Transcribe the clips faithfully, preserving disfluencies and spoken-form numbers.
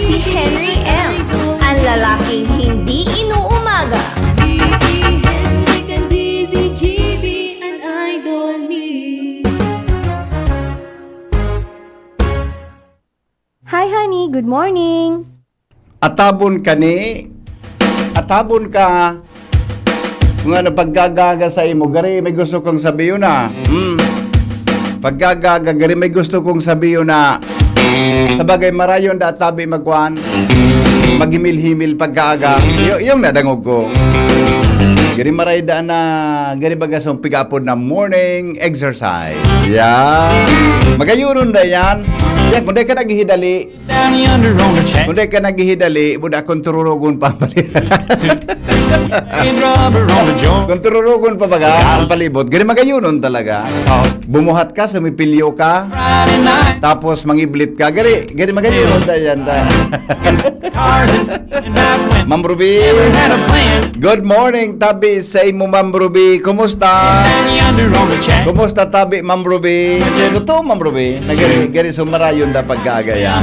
Si Henry M, ang lalaking hindi inuumaga. Hi, honey. Good morning. Atabon ka ni, atabon ka. Kung ano pagkagaga sa imo, gari may gusto kong sabiyon na. Hmm. Pagkagaga, gari may gusto kong sabiyon na. Sa bagay, marayon da tabi magkuan. Maghimil-himil pagkaaga. Y- yung nadangog ko. Gari maray da na, gari baga sa pigapod na morning exercise. Yeah. Magayunon da yan. Yan, kung di ka naghihidali, kung di ka naghihidali, buda kung tururugon pa ang palibot. Kung tururugon pa baga ang palibot, gani magayunon talaga. Bumuhat ka, sumipilyo ka, tapos mangiblit ka. Gani, gani magayunon ta yan. Ta. Ma'am Ruby, good morning, tabi sa imo, Ma'am Ruby. Kumusta? Kumusta, tabi, Ma'am Ruby? Totoo, Ma'am Ruby. Nagari, gari sumarayon da pagkaagayan.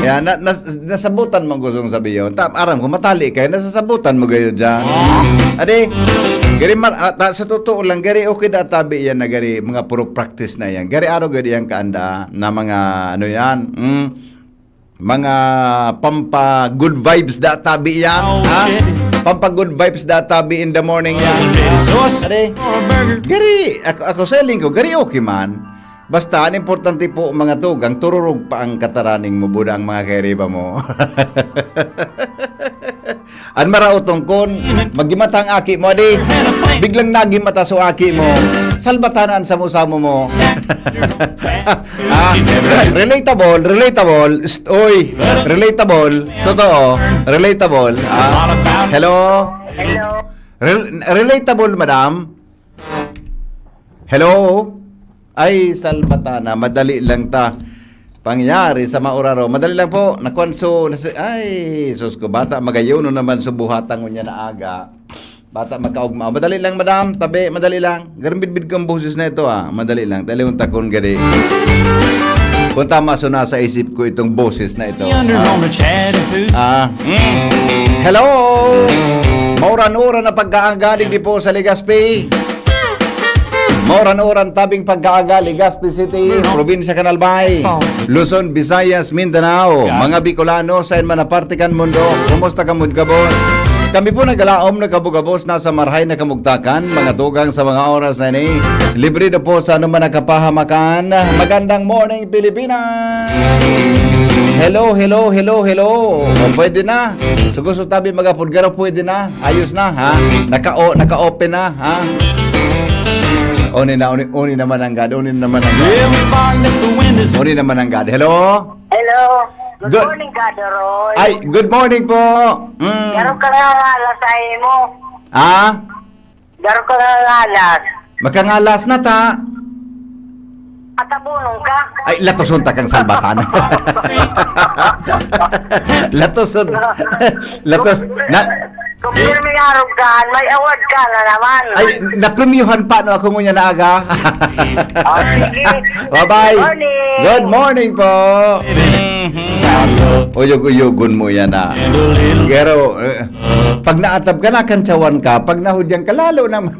Yan, na, na, nasabutan mo gustong sabihin. Ta, aram ko, matali kayo, nasasabutan mo gayo dyan. Ade, gari, mar, ah, ta, sa totoo lang, gari, okay da tabi yan na gari, mga puro practice na yan. Gari, araw gari yan kaanda na mga, ano yan, mm, mga pampa good vibes da tabi yan, ha? Pampa good vibes da tabi in the morning yan. Ade, gari, ako, ako sa linggo, gari, okay man. Basta, ang importante po, mga tugang, tururog pa ang kataraning mo, buda ang mga kairiba mo. An maraot tungkon, magimata ang aki mo, adi, biglang nagimata so aki mo, salbatanan samo-samo mo. Ah, relatable, relatable, st- oy, relatable, totoo, relatable. Ah, hello? Hello. Rel- relatable, madam? Hello? Ay, salbatana, madali lang ta. Pangyari sa mauraro. Madali lang po. Nakuan so, nasi- ay, sus ko, bata, magayono naman so buhatan ko niya na aga. Bata, makaugma. Madali lang, madam. Tabi, madali lang. Garambidbid ko ang boses na ito, ah. Madali lang. Talihon takon gadi. Kung tama, so nasa isip ko itong boses na ito. Ah. Ah. Mm. Hello! Mauran-uran na pagkaaga, digdi po sa Legazpi. Mauran-uran tabing pagkaaga, Legazpi City, Probinsya kan Albay, Luzon, Visayas, Mindanao, mga Bicolano, sain man na parte kan mundo, kumusta kamo gabos? Kami po nagalaom na kabugabos na sa marhay na kamugtakan, mga tugang sa mga oras na ini. Libre na po sa anuman na kapahamakan. Magandang morning, Pilipinas! Hello, hello, hello, hello! O, pwede na. So gusto tabi magapod garo, pwede na. Ayos na, ha? Naka-, naka-open na, ha? Oni na, oni, oni naman ang gad, oni naman ang gad. Oni naman ang gad. Hello? Hello. Good, Good- morning, Gado Roy. Ay, good morning po. Mm. Pero ka nga nga, lasay mo. Ah? Garo ka nga ngalas. Makangalas na ta. Atabunong ka. Ay, latoson ta kang salbatan. Latoson. Latos. Na, Kung pirmi nga arugan, may award ka na naman. ay, napremyuhan pa no ako ngunya na aga. Oh, sige. Bye-bye. Morning. Good morning po. Uyog-uyogon mo yan, ah. Pero, eh, pag naatab ka, nakantsawan ka. Pag nahudyan ka, lalo naman.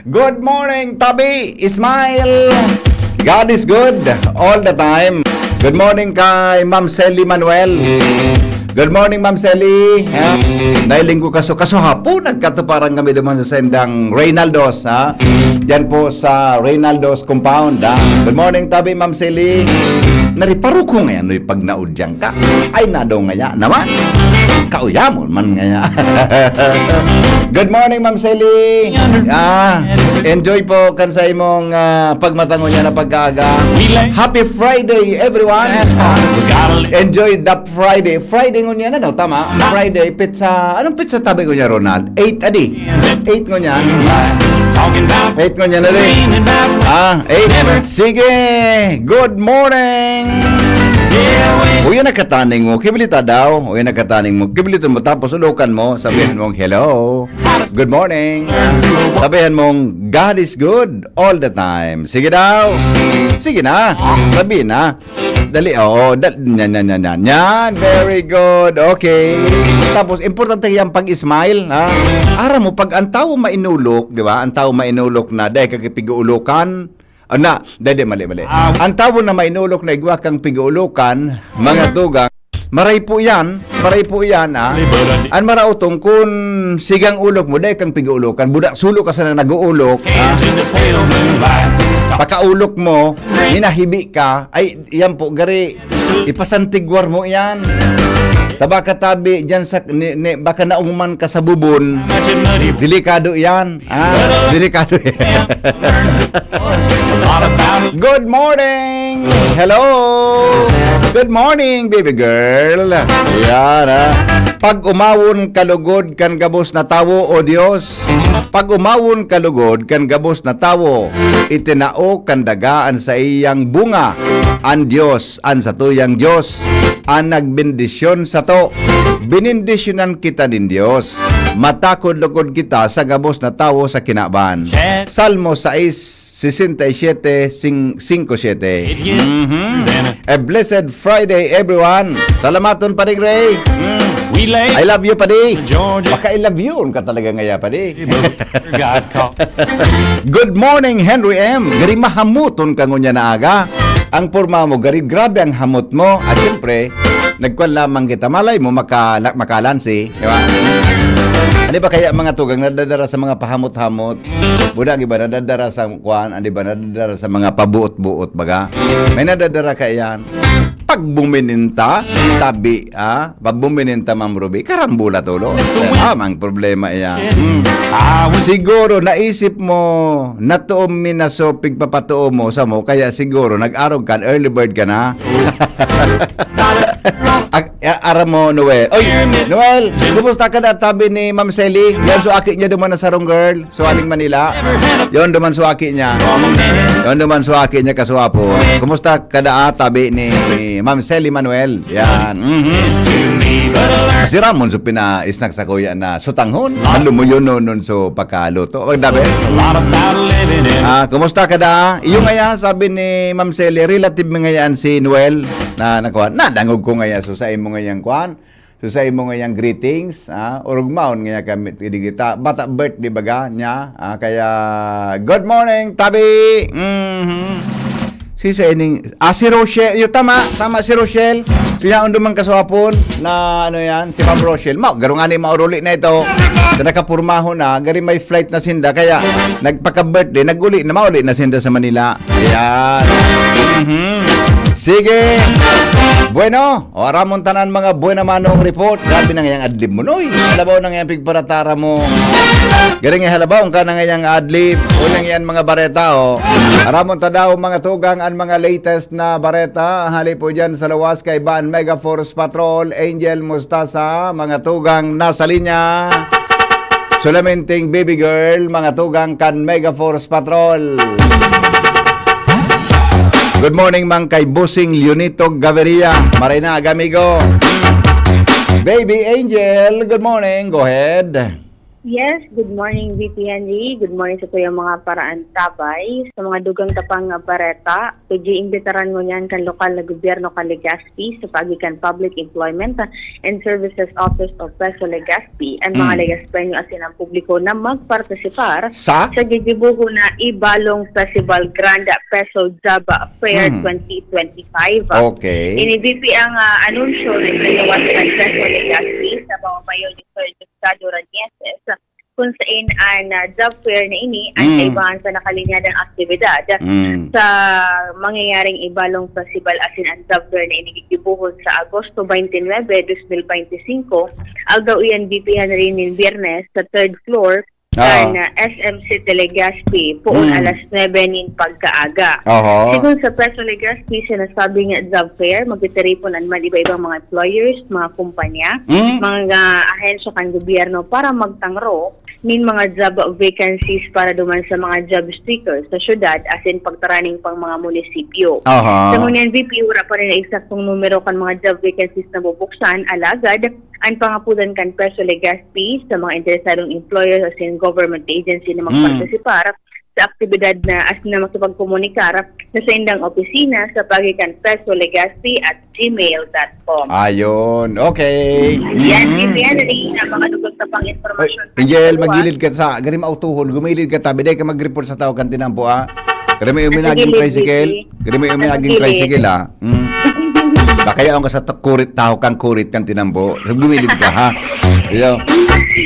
Good morning, Tabi, Ismail. God is good all the time. Good morning kay Ma'am Sally Manuel. Good morning, Ma'am Sally. Ha? Nailing ko kaso, kaso hapon, nagkatuparan kami naman sa sendang Reynaldos, ha? Diyan po sa Reynaldos Compound, ha? Good morning, Tabi, Ma'am Sally. Nariparo ko ngayon, noy, pag naudyan ka. Ay, nado ngaya naman. Kauyamon man ngaya. Good morning, Ma'am Sally. Ah, enjoy po kan sa imong ah, pagmatangon niya na pagkaaga. Happy Friday, everyone. Enjoy the Friday. Friday ngunyan, ano? Tama? Friday, pizza. Anong pizza tabi ko niya, Ronald? Eight, adi. Eight ngunyan. Eight ngunyan, adi. Ah, eight. Sige. Good morning. Uy, nakataning mo. Kiblita daw. Uy, nakataning mo. Kiblita mo. Tapos ulokan mo. Sabihin mong, "Hello. Good morning." Sabihin mong, "God is good all the time." Sige daw. Sige na. Sabi na. Dali, oo. Dal-, yan, yan, yan, yan. Yan, very good. Okay. Tapos, importante yan pag-smile, ha? Aram mo, pag ang tao mainulok, di ba? Ang tao mainulok na, dahil kag pig-uulukan, ah, na, dali, mali, mali. Ang tao na mainulok na igwa kang pig-uulukan, mga tugang, maray po yan, maray po yan, ha? Ang marautong kun sigang ulok mo, dahil kang pig-uulukan, budak sulo ka sana nag-uulok, ha? Pakaulok mo, hinahibi ka, ay, yan po, gari, ipasantigwar mo yan. Taba ka tabi, dyan sa, ni, ni, baka naungman ka sa bubon. Delikado yan. Ah, delikado yan. Good morning! Hello! Good morning, baby girl! Yan, ah. Pag-umawon ka lugod kan gabos na tawo, O Dios. Pag-umawon ka lugod kan gabos na tawo, itinao kan daga an saiyang bunga. An Dios, an satuyang Dios, an nagbendisyon sato. Benendisyonan kita nin Dios. Matakod lugod kita sa gabos na tawo sa kinaban. Salmo sais, sesenta y siete, sing-, singko siete. Mhm. A blessed Friday, everyone. Salamaton, Pading Ray. Mm. I love you, Padi. Baka i-love you ka talaga ngaya, Padi. Good morning, Henry M. Gari mahamuton ka ngunyan na aga. Ang porma mo, gari grabe ang hamot mo. At siyempre, nagkwan lamang kita. Malay mo, makala-, makalansi. Di ba? Ano ba kaya mga tugang nadadara sa mga pahamot-hamot? Buda, iba nadadara sa kwan, ano ba nadadara sa mga pabuot-buot, baga? May nadadara ka yan. Pag bumininta, tabi, ah, pag bumininta, Ma'am Ruby, karambula tulo. Ah, mang problema iyan. Hmm. Siguro, naisip mo, natuom minaso, pigpapatuo mo, sa mo, kaya siguro, nag-arog ka, early bird ka na. Ak-, a-, aram mo, Noel. Oy, Noel, kumusta ka na? Tabi ni Ma'am Sally, yan so aki niya duman na sarong girl. So, aling Manila. Yon duman so aki niya. Yon duman so aki niya, kaswapo. Kumusta ka na, ah, tabi ni Ma'am Sally Manuel? Yan. Mhm. Si Ramon, so pina-snack sa kuya na sutanghon. Malumuyon nun, nun, so pakaluto. Oh, the best. Ah, kumusta ka na? Iyo nga yan, sabi ni Ma'am Sally, relative mo nga yan si Noel na nakuha. Nadangog ko nga yan, so sa imo nga yan, kuan. So, sa imo ngayang greetings, ah, orog maon nga kami digita. Bata birthday baga niya. Ah, kaya, good morning, tabi! Mhm. Si sa ining, ah, si Rochelle. Yung tama, tama si Rochelle. So, yaon duman kaswapon na, ano yan, si Ma'am Rochelle. Ma, garong ani mauruli na ito. Sa nakapurmaho na, gari may flight na sinda. Kaya, nagpaka-birthday, nag-uli na, mauli na sinda sa Manila. Ayan. Mhm. Sige. Bueno, o, aramon tanan mga buena manong report. Grabe na ngayang adlib mo, noy. Halabaw na ngayang pigparatara mo. Garing nga halabaw, ang ka na ngayang adlib. Unang yan mga bareta, o. Aramon ta daw, mga tugang, ang mga latest na bareta. Hali po dyan sa lawas kay Ban Mega Force Patrol, Angel Mustasa, mga tugang nasa linya. Solamente baby girl, mga tugang kan Mega Force Patrol. Good morning, man, kay Bossing Leonito Gaviria. Maray na, aga, amigo. Baby Angel, good morning. Go ahead. Yes, good morning, V P Henry. Good morning sa tuyang mga paraantabay. Sa mga dugang tapang nga bareta, pwede imbitaran mo niyan kan lokal na gobyerno kan Legazpi sa paagi kan Public Employment and Services Office of Peso Legazpi, ang mga Hmm. Legazpeño asin ang publiko na magpartisipar Sa? sa gigibuhon na Ibalong Festival Grand Peso Job Fair Hmm. twenty twenty-five. Okay. Ini V P ang, ah, anunsyo na ipinawas kan Peso Legazpi sa pamamayo ni Sir Diosdado Ranieses, kung sain an, ah, job fair na ini an Mm. kaibahan sa nakalinyadang aktibidad Mm. sa mangyayaring Ibalong Festival asin an job fair na ini gigibuhon sa Agosto twenty-nine, twenty twenty-five, aldaw iyan, V P Henry, nin Biyernes sa third floor Ah. kan, ah, S M City Legazpi, poon Mm. alas nuebe nin pagkaaga. Oho. Sigon sa Peso Legazpi, sinasabi nga job fair, magtitiripon an man iba-ibang mga employers, mga kumpanya, Mm. mga ahensya kan gobyerno para magtangro nin mga job vacancies para duman sa mga job seekers sa syudad asin pagtaraning pang mga munisipyo. Aha. Sa ngunyan, V P, wala pa rin na eksaktong numero kan mga job vacancies na bubuksan, alagad an pangapodan kan Peso Legazpi sa mga interesadong employers asin government agency na Hmm. magpartisipar sa aktibidad na asin na makipagkomunikar sa saindang opisina sa pagikan peso legacy at gmail dot com. Ayun. Okay. Yan, mm. Yan, yan, yan, mga dugang sa pang-informasyon. Angel, magilid ka sa, gari mautuhon, gumilid ka tabi, dahil ka mag-report sa tao kan tinampo, ah. Gari may uminaging tricycle. Gari may uminaging tricycle, ah. Mm. Baka yaon ka sa kurit, taho kang kurit kan tinampo. So, gumilid ka, ha? Iyo.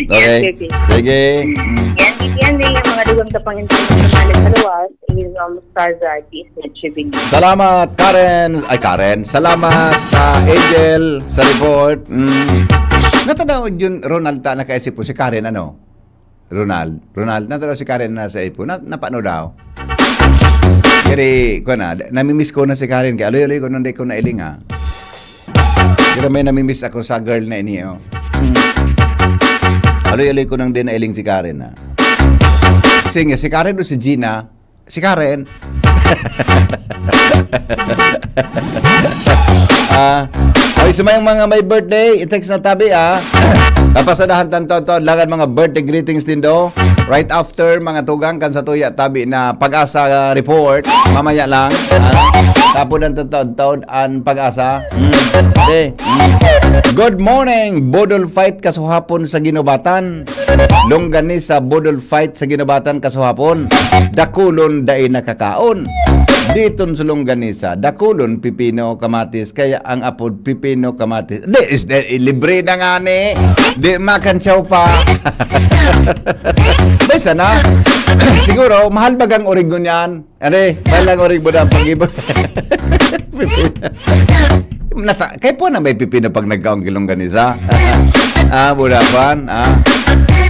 Okay. Sige. Mm. Yan, yan, yan, yung mga dugang sa pang-informasyon sa luwas. Inyong Mustaza, D S H B. Salamat, Karen. Ay, Karen. Salamat sa Angel sa report. Mm. Natanaw yun, Ronald, ta nakaisip po si Karen, ano? Ronald. Ronald, natanaw si Karen na sa ipo. Na, napano daw? Kaya, ko na, namimiss ko na si Karen. Kaya aloy-aloy ko nung di ko nailing, ha? Pero may namimiss ako sa girl na ini, oh. Aloy-aloy ko nang di nailing si Karen, ha? Sige, si Karen o si Gina? Si Karen. Ah, ay, sa mayong mga may birthday, i-text na tabi, ah. Papasadahan tan taon-taon, langan mga birthday greetings din do. Right after, mga tugang, kan sa tuya tabi na pag-asa report, mamaya lang. Ah, tapos ang taon-taon, ang pag-asa. Mm. Okay. Mm. Good morning, Budol Fight kasuhapon sa Ginubatan. Longganisa, Budol Fight sa Ginubatan kasuhapon. Dakulon, dai nakakaon. Diton sa Longganisa, dakulon, pipino, kamatis. Kaya ang apod, pipino, kamatis. Di, is, di, libre na nga ni. Di makan chow pa. Basta na. Siguro, mahal bagang Oregon yan. Are, balang orig mo na ang pag-ibon. Nata, kay po na may pipino pag nagkaong kilong ganisa. Ah, budapan, ah.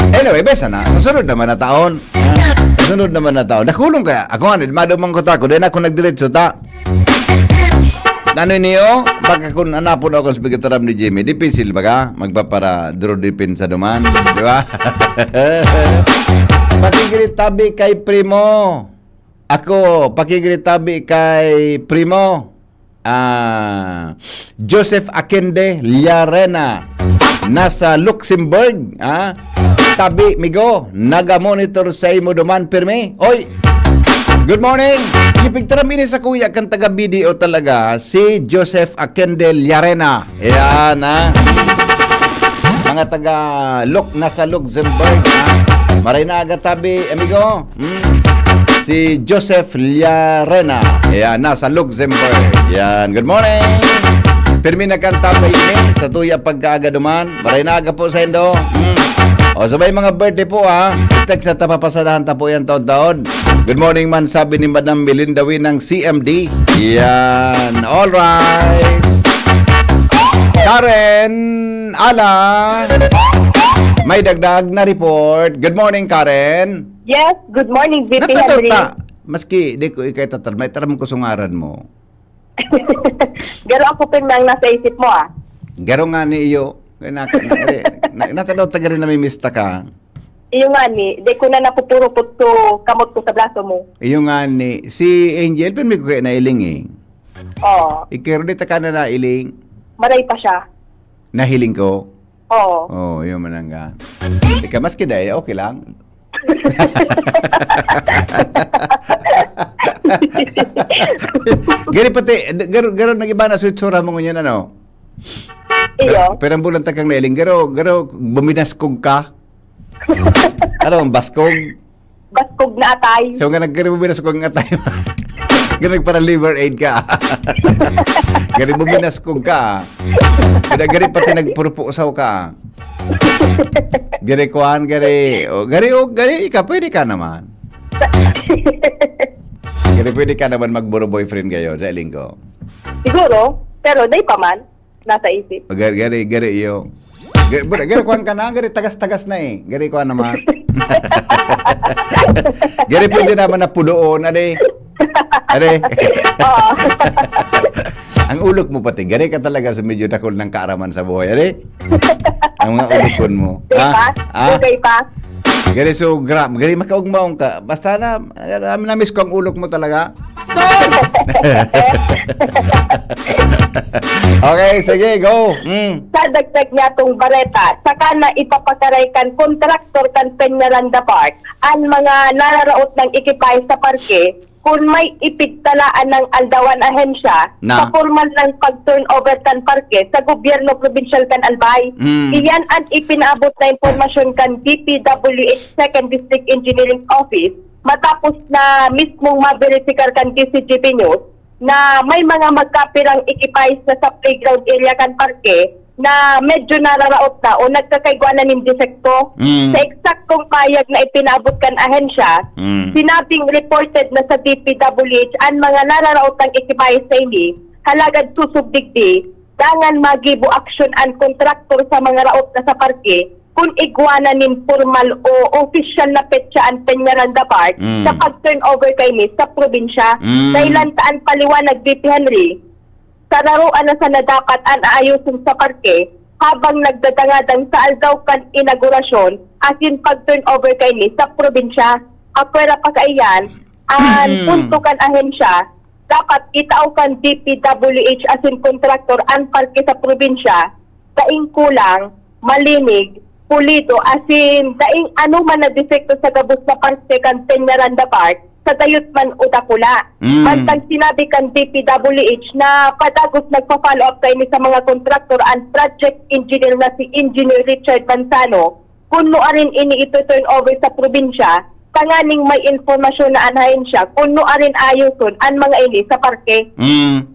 Anyway, besa na. Sa sunod naman na taon. Ah, sa sunod naman na taon. Nakulong kaya. Ako nga, madumang ko ta. Ako, di na ako nagdiretso ta. Ano niyo? Baka kung anapon ako sa pagkataram ni Jimmy, dipisil ba ka? Magpapara draw dipin sa duman. Di ba? Pakigri tabi kay Primo. Ako, pakigri tabi kay Primo. Ah, Joseph Akende Llarena. Nasa Luxembourg. Ah, tabi, migo. Naga-monitor sa imo duman, pirmi. Oy! Good morning! Ipigtaram ini sa kuya kan taga B D O talaga, si Joseph Akende Llarena. Ayan, ha? Mga taga Lok, nasa Luxembourg, ha? Maray na aga tabi, amigo. Hmm? Si Joseph Llarena. Ayan, nasa Luxembourg. Ayan, good morning. Pirmi na kan tabi ini sa tuya pagkaaga duman. Maray na aga po sa indo. Hmm. O, sabay mga birthday po, ha. Text na tapapasadahan ta po yan taon-taon. Good morning man, sabi ni Madam Melinda Win ng C M D. Yan. All right. Karen Ala. May dagdag na report. Good morning, Karen. Yes, good morning, V P Natataw Henry. Ta. Maski di ko ikay tatar, may taram ko sungaran mo. Garo ako pin nang nasa isip mo, ah. Garo nga ni iyo. Kaya na, na, na, na, natadaw taga rin namimista ka. Iyo nga ni, di ko na napupurupot to kamot ko sa braso mo. Iyo nga ni, si Angel, pero may ko kaya nailing eh. Oo. Ikero di ta ka na nailing. Maray pa siya. Nahiling ko? Oo. Oo, yun man ang ga. Ika, maski dahil, okay lang. Gari pati, garo, garo nag-iba na sa itsura mo ngunyan, ano? Iyo. Pero ang bulan takang nailing, garo, garo, buminaskog ka? Ano, ang baskog? Baskog na atay. So, nga nagkari mo binaskog ang atay. Gari para liver aid ka. Gari mo binaskog ka. Gari, gari pati nagpurupusaw ka. Gari kuhan, gari, oh, gari, oh, gari, ika, pwede ka naman. Gari, pwede ka naman magburo boyfriend kayo sa linggo. Siguro, pero day pa man, nasa isip. Gari, gari, gari, iyo. Gari, gari, kuhan ka na, gari, tagas-tagas na eh. Gari, kuhan naman. Gari, pwede naman na pudoon, ade. Ade. Oo. Ang ulok mo pati, gari ka talaga sa medyo dakol ng kaaraman sa buhay, ade. Ang mga ulukon mo. Okay ha? Pa? Ha? Okay pa? Gari so gram, gari makaugmaon ka. Basta na, na, na-miss ko ang ulok mo talaga. Okay, sige, go. Mm. Sa dagdag niya tong bareta, saka na ipapakaray kan kontraktor kan Peñaranda Park an mga nararaot ng ekipahe sa parke kun may ipigtalaan ng aldawan ahensya Na. sa formal ng pag-turnover kan parke sa gobyerno probinsyal kan Albay. Mm. Iyan an ipinaabot na impormasyon kan D P W H Second District Engineering Office matapos na mismong maberefikar kan D C G B News na may mga magkapirang ekipahe na sa playground area kan parke na medyo nararaot na o nagkakaigwa na nin desekto. Mm. Sa eksaktong payag na ipinaabot kan ahensya, Mm. sinabing reported na sa D P W H an mga nararaot ang ekipahe sa ini, halagad susog digdi, dangan magibo aksyon an kontraktor sa mga raot na sa parke kun igwa na nin pormal o opisyal na petsa an Peñaranda Park Mm. sa pag-turnover kaini sa probinsya. Mm. Dahilan ta an paliwanag, V P Henry, sararoan na sana dapat an aayoson sa parke habang nagdadangadang sa aldaw kan inaugurasyon asin pag-turnover kaini sa probinsya. Apwera pa kaiyan, an Mm. punto kan ahensya, dapat itao kan D P W H asin kontraktor an parke sa probinsya, daing kulang, malinig, pulido, asin daing anoman na desekto sa gabos na parke kan Peñaranda Park, sa dayot man o dakula. Mm. Mantang sinabi kan D P W H na padagos nagpa-follow up kaini sa mga kontraktor an project engineer na si Engineer Richard Manzano, kun nuarin ini ito turn over sa probinsya, tanganing may impormasyon na an ahensya kun nuarin ayoson an mga ini sa parke. Mm.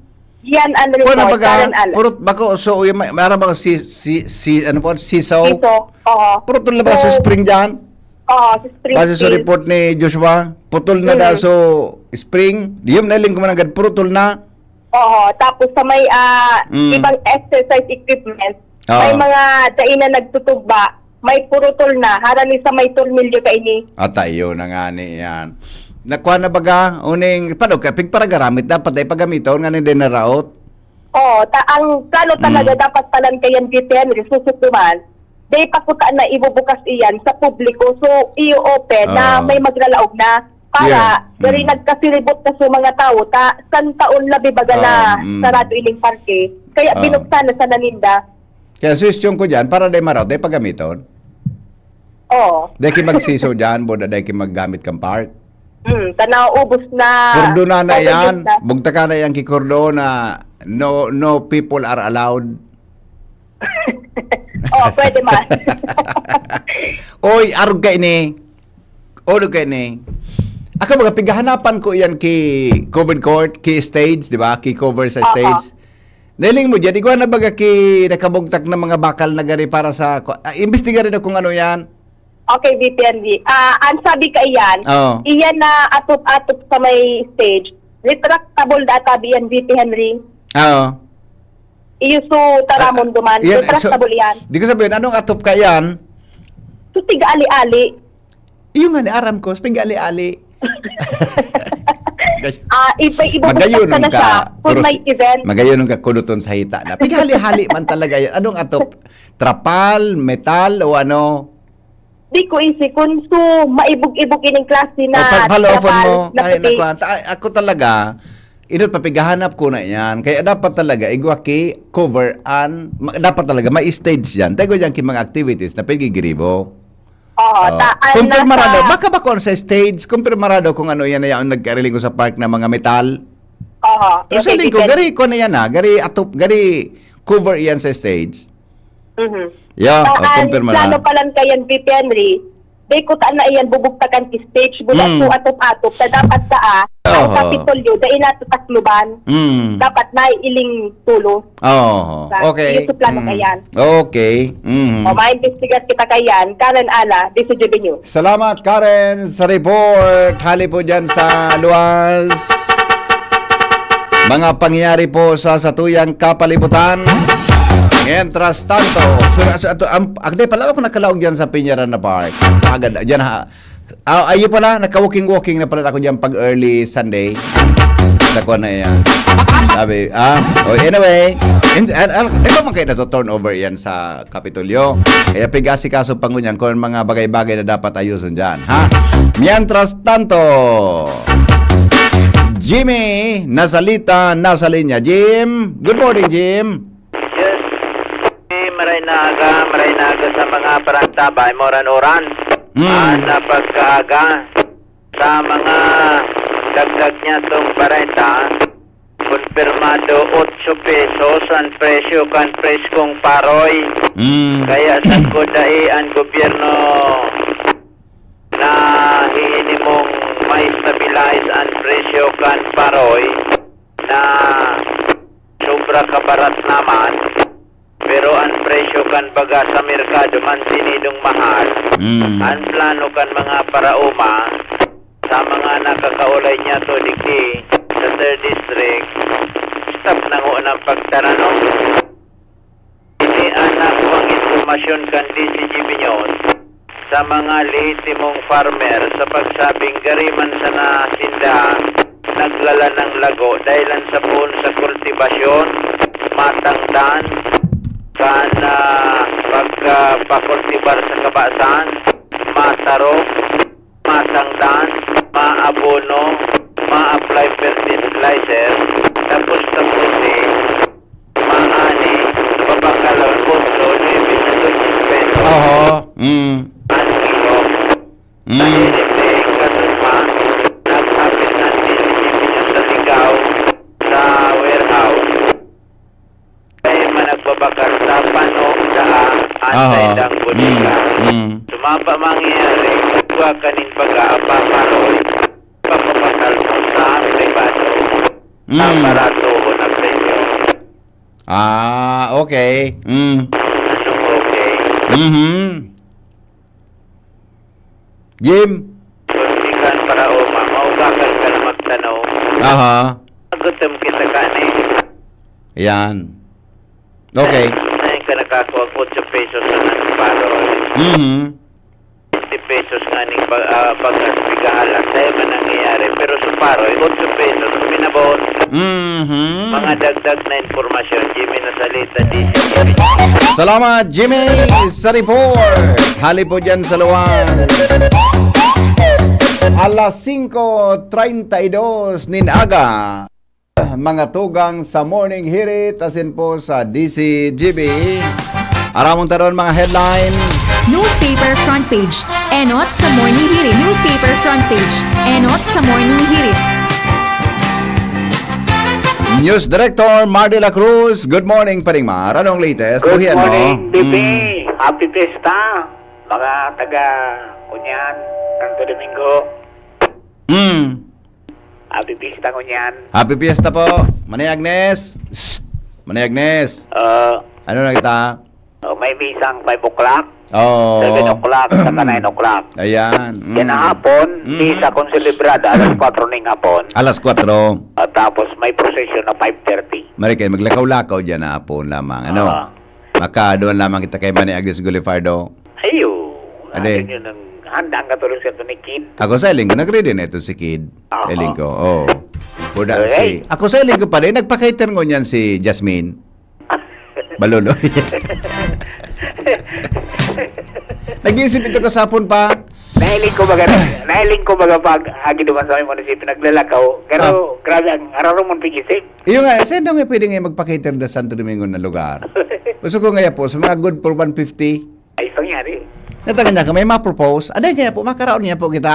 Yan ang Kuha na report, baga, Karen Alan. Purot bako, so, yung may, may arang mga si, si, si, ano po, sisaw. Ito, oo. Purutol na ba sa So, spring dyan? Oo, sa spring Base sa field. Report ni Joshua, putol na Mm. da, so, spring, di yun, nailing ko man agad, purutol na. Oo, tapos sa may ah, Mm. ibang exercise equipment, Oo. may mga dai na nagtutugba, may purutol na, harani sa may tornilyo kaini. Ata yun na nga ni yan. Nakuha na baga, uning, paano ka, pigparagaramit, dapat ay pagamiton nga ni dinaraot. Oo, ta ang plano talaga Mm. dapat palan kayan, V P N, susukduman, di pa kuta na ibubukas iyan sa publiko. So, i-open na Ah. may maglalaog na para Yeah. diri Mm. nagkasiribot na sa mga tawo, ta san taon labi baga na Ah, mm. sarado ining parke. Kaya Ah. binuksan na sana ninda. Kaya suwestyon ko dyan, para day maraot, day pagamiton. Oo. Day ki magsiso dyan, boda day ki maggamit kang park. Mm, tanaw, ubos na. Kordona na Ubos yan, na. bugtaka na yan ki kordona, no, no people are allowed. Oo, pwede man. Oy, arog ka ini. Arog ka ini. Ako, mga pighahanapan ko yan ki covered court, ki stage, di ba? Ki cover sa Aha. Stage. Nailing mo dyan, igwa na baga ki nakabugtak na mga bakal na gari para sa, ah, imbestiga rin kung ano yan. Okay, V P N V. Ah, ang sabi ka iyan, Oo. iyan na atop-atop sa may stage, retractable data biyan, V P Henry. Oo. Iyo so taramon duman, Yan, retractable so, iyan. Di ko sabihin, anong atop ka yan? So, tiga-ali-ali. Iyo nga ni aram ko, sa pigali-ali. Ah, iba, iba Magayon na siya. ka, Kung pero may si- event, Magayon ka kuduton sa hita na. Pighali-hali man talaga yan. Anong atop? Trapal, metal, o ano? Di ko isi kun so maibog-ibog ining klase na O, pag follow up trapal mo, na ay, puti. Naku, ta- ako talaga, inot papigahanap ko na yan. Kaya dapat talaga, igwa ki, cover, and ma- dapat talaga, may stage yan. Tayo yan ki mga activities na pigigiribo. Oo, Oh. ta- ay, Kumpirmarado, nasa- baka ba kung sa stage, kumpirmarado kung ano yan na yan, nagkariling ko sa park na mga metal. Oo, Pero sa okay, lingkod, depende. Gari ko na yan ha, gari atop, gari cover yan sa stage. Mhm. Yeah, Ah, oh, ang kumpirma plano na. Palan kayan, V P Henry, di ko ta na iyan bubugtakan ki stage, bulat Mm. ko atop-atop, sa dapat sa ah, ang Oo. Kapitolyo, dai na tatakluban. Mm. Dapat naiiling tulo. Oh, Sa okay. Yusuf Plano Mm. Kayan. Okay. Mm. O, ma-investigar kita kayan, Karen Ala, D C G B News. Salamat, Karen, sa report. Hali po dyan sa luwas. Mga pangyayari po sa satuyang kapalibutan. Mientras tanto, so, so, ato, ang, agday pala ako nakalaog dyan sa Peñaranda Park. Sa agad, dyan ha. Ah, ayun pala, naka-walking-walking na pala ako dyan pag early Sunday. Sa kuwan na yan. Sabi, ah, oh, anyway, in, an, an, di ba man kayo natoturnover yan sa Kapitolyo? Kaya pig-asikaso pa ngunyan kung mga bagay-bagay na dapat ayusin dyan, ha? Mientras tanto, Jimmy, nasalita, nasa linya. Jim, good morning, Jim. Yes. Eh, maray na aga, maray na aga sa mga parantabay, moran-oran. Mm. Ah, na pagkaaga, sa mga dagdag niya tong bareta, konfirmado otso pesos ang presyo kan preskong paroy. Mm. Kaya sagkod dai ang gobyerno na hihinimong ma-stabilize ang presyo kan paroy na sobra kabarat naman, pero ang presyo kan baga sa merkado mantinidong mahal. Mm. Ang plano kan mga paraoma sa mga nakakaulay niya to digdi sa third district, stop na ho ng pagtaranom. Ini ang nakuhang impormasyon kan D C G B News sa mga lehitimong farmer sa pagsabing gari man sana sinda naglala ng lago dahilan sa poon sa kultibasyon, matangdan, kan ah, pagpakultibar sa kabasan, matarong, matangdan, maabono, ma-apply fertilizer, tapos tapos eh, maani, babakal ang punto, nuebe na dos pesos. Oho. Mm. Ang kilo. Mm. Mahilig eh, kasuma, naghapit na din sa ligaw sa warehouse. Kaya man nagbabakal sa panong daan at Aha. sa ilang bodega. Mm. Mm. Sumapa mangyayari, igwa kanin baga ang paparoy, pagpapasal mo sa pribado, Mm. ang baratuhon ang presyo. Ah, okay. Mm. Anong okay? Mhm. Jim. Kung di ka para uma, maugakan ka na magtanaw. Aha. Magutom kita ka na eh. Yan. Okay. Ngayon ka nakakuha otso pesos na ng paro. Mhm. Twenty pesos nga ning pag, ah, pag-, pagkahalat. Sa'yo man nangyayari. Pero sa paro, otso pesos. Minabon. Mhm. Mga dagdag na impormasyon. Jimmy Nasalita, D C. Salamat, Jimmy, sa report. Hali po dyan sa luwan. Alas singko treinta y dos nin aga. Mga tugang sa Morning Hirit, asin po sa D C G B. Aramon taron mga headlines. Newspaper front page. Enot sa Morning Hirit. Newspaper front page. Enot sa Morning Hirit. News Director Mar de la Cruz, good morning, Paring Mar. Anong latest? Good Buhian mo? morning, D P. Mm. Happy Fiesta, mga taga Cunyan, Santo Domingo. Mm. Happy Fiesta, Cunyan. Happy Fiesta po, Manay Agnes. Shh! Manay Agnes. Uh, Ano na kita? oh, may misang five o'clock, Oh. seven o'clock, saka nine o'clock. Ayan. Mm. Yan hapon, Mhm. misa konselebrada alas kwatro ning hapon. Alas kwatro. At tapos may procession na five thirty. Mari kayo, maglakaw-lakaw dyan na hapon lamang. Ano? Ah. Makaduan lamang kita kay Manay Agnes Gulifardo. Ayo. Ade. Ano yun ang handang katulog sa ni Kid? Ako sa linggo, nag-ready na ito si Kid. Oo. Sa linggo, oo. Puda Okay. si, ako sa linggo pa rin, nagpa-cater ngunyan si Jasmine. Balolo. Nag-iisip ito kasapon pa. Nahiling ko baga, nahiling ko baga pag agi duman sa among munisipyo, naglalakaw. Pero grabe ang araw mong pag-isip. Iyo nga, saan daw nga pwede nga magpa-cater na Santo Domingo na lugar? Gusto ko nga po, sa mga good for one fifty. Ay, pangyari. Natagan niya ka, may ma-propose. Aday kaya po, makaraon niya po kita.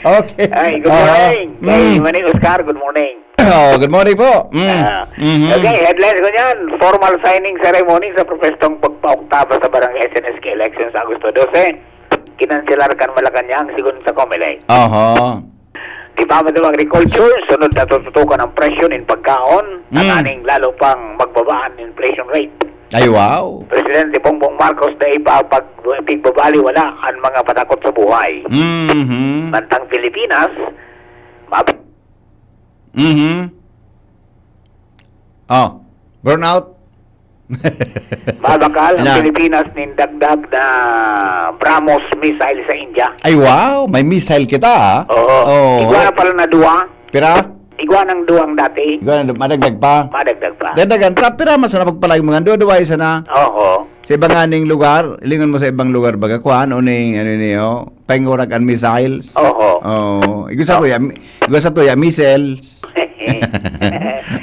Okay. Ay, good Oo. morning. Kay Mm. Manny Oscar, good morning. Oh, good morning po. Mm. Ah, Mhm. Okay, headlines ko niyan. Formal signing ceremony sa propestong pagpaoktaba sa barangay S N S K election sa Agosto dose. Kinanselar kan Malacañang, sigon sa Comelec. Oho. Di ba, Madam Agriculture, sunod na tututukan ang presyo nin pagkaon, Mm. tanganing lalo pang magbaba ang inflation rate. Ay, wow. Presidente Bongbong Marcos na ipapag-, ipigbabaliwala ang mga patakot sa buhay. Mhm. Mantang Pilipinas, mab- Mhm. Oh, burnout. Mabakal ang Na. Pilipinas nin dagdag na BrahMos missile sa India. Ay, wow! May missile kita, ah. Oo. Oo. Igwa na pala na duwa. Pira? Igwa ng duwang dati. Igwa na, madagdag pa. Madagdag pa. Dagdagan ta, pira mas na pagpalag mga duwa-duwa, isa na. Oo. Sa iba nga ning lugar, lingon mo sa ibang lugar, baga, kuan, o ning, ano niyo, pengurag an missiles. Oo. Oo. Igwa sa Oo. tuya, mi-, igwa sa tuya, missiles.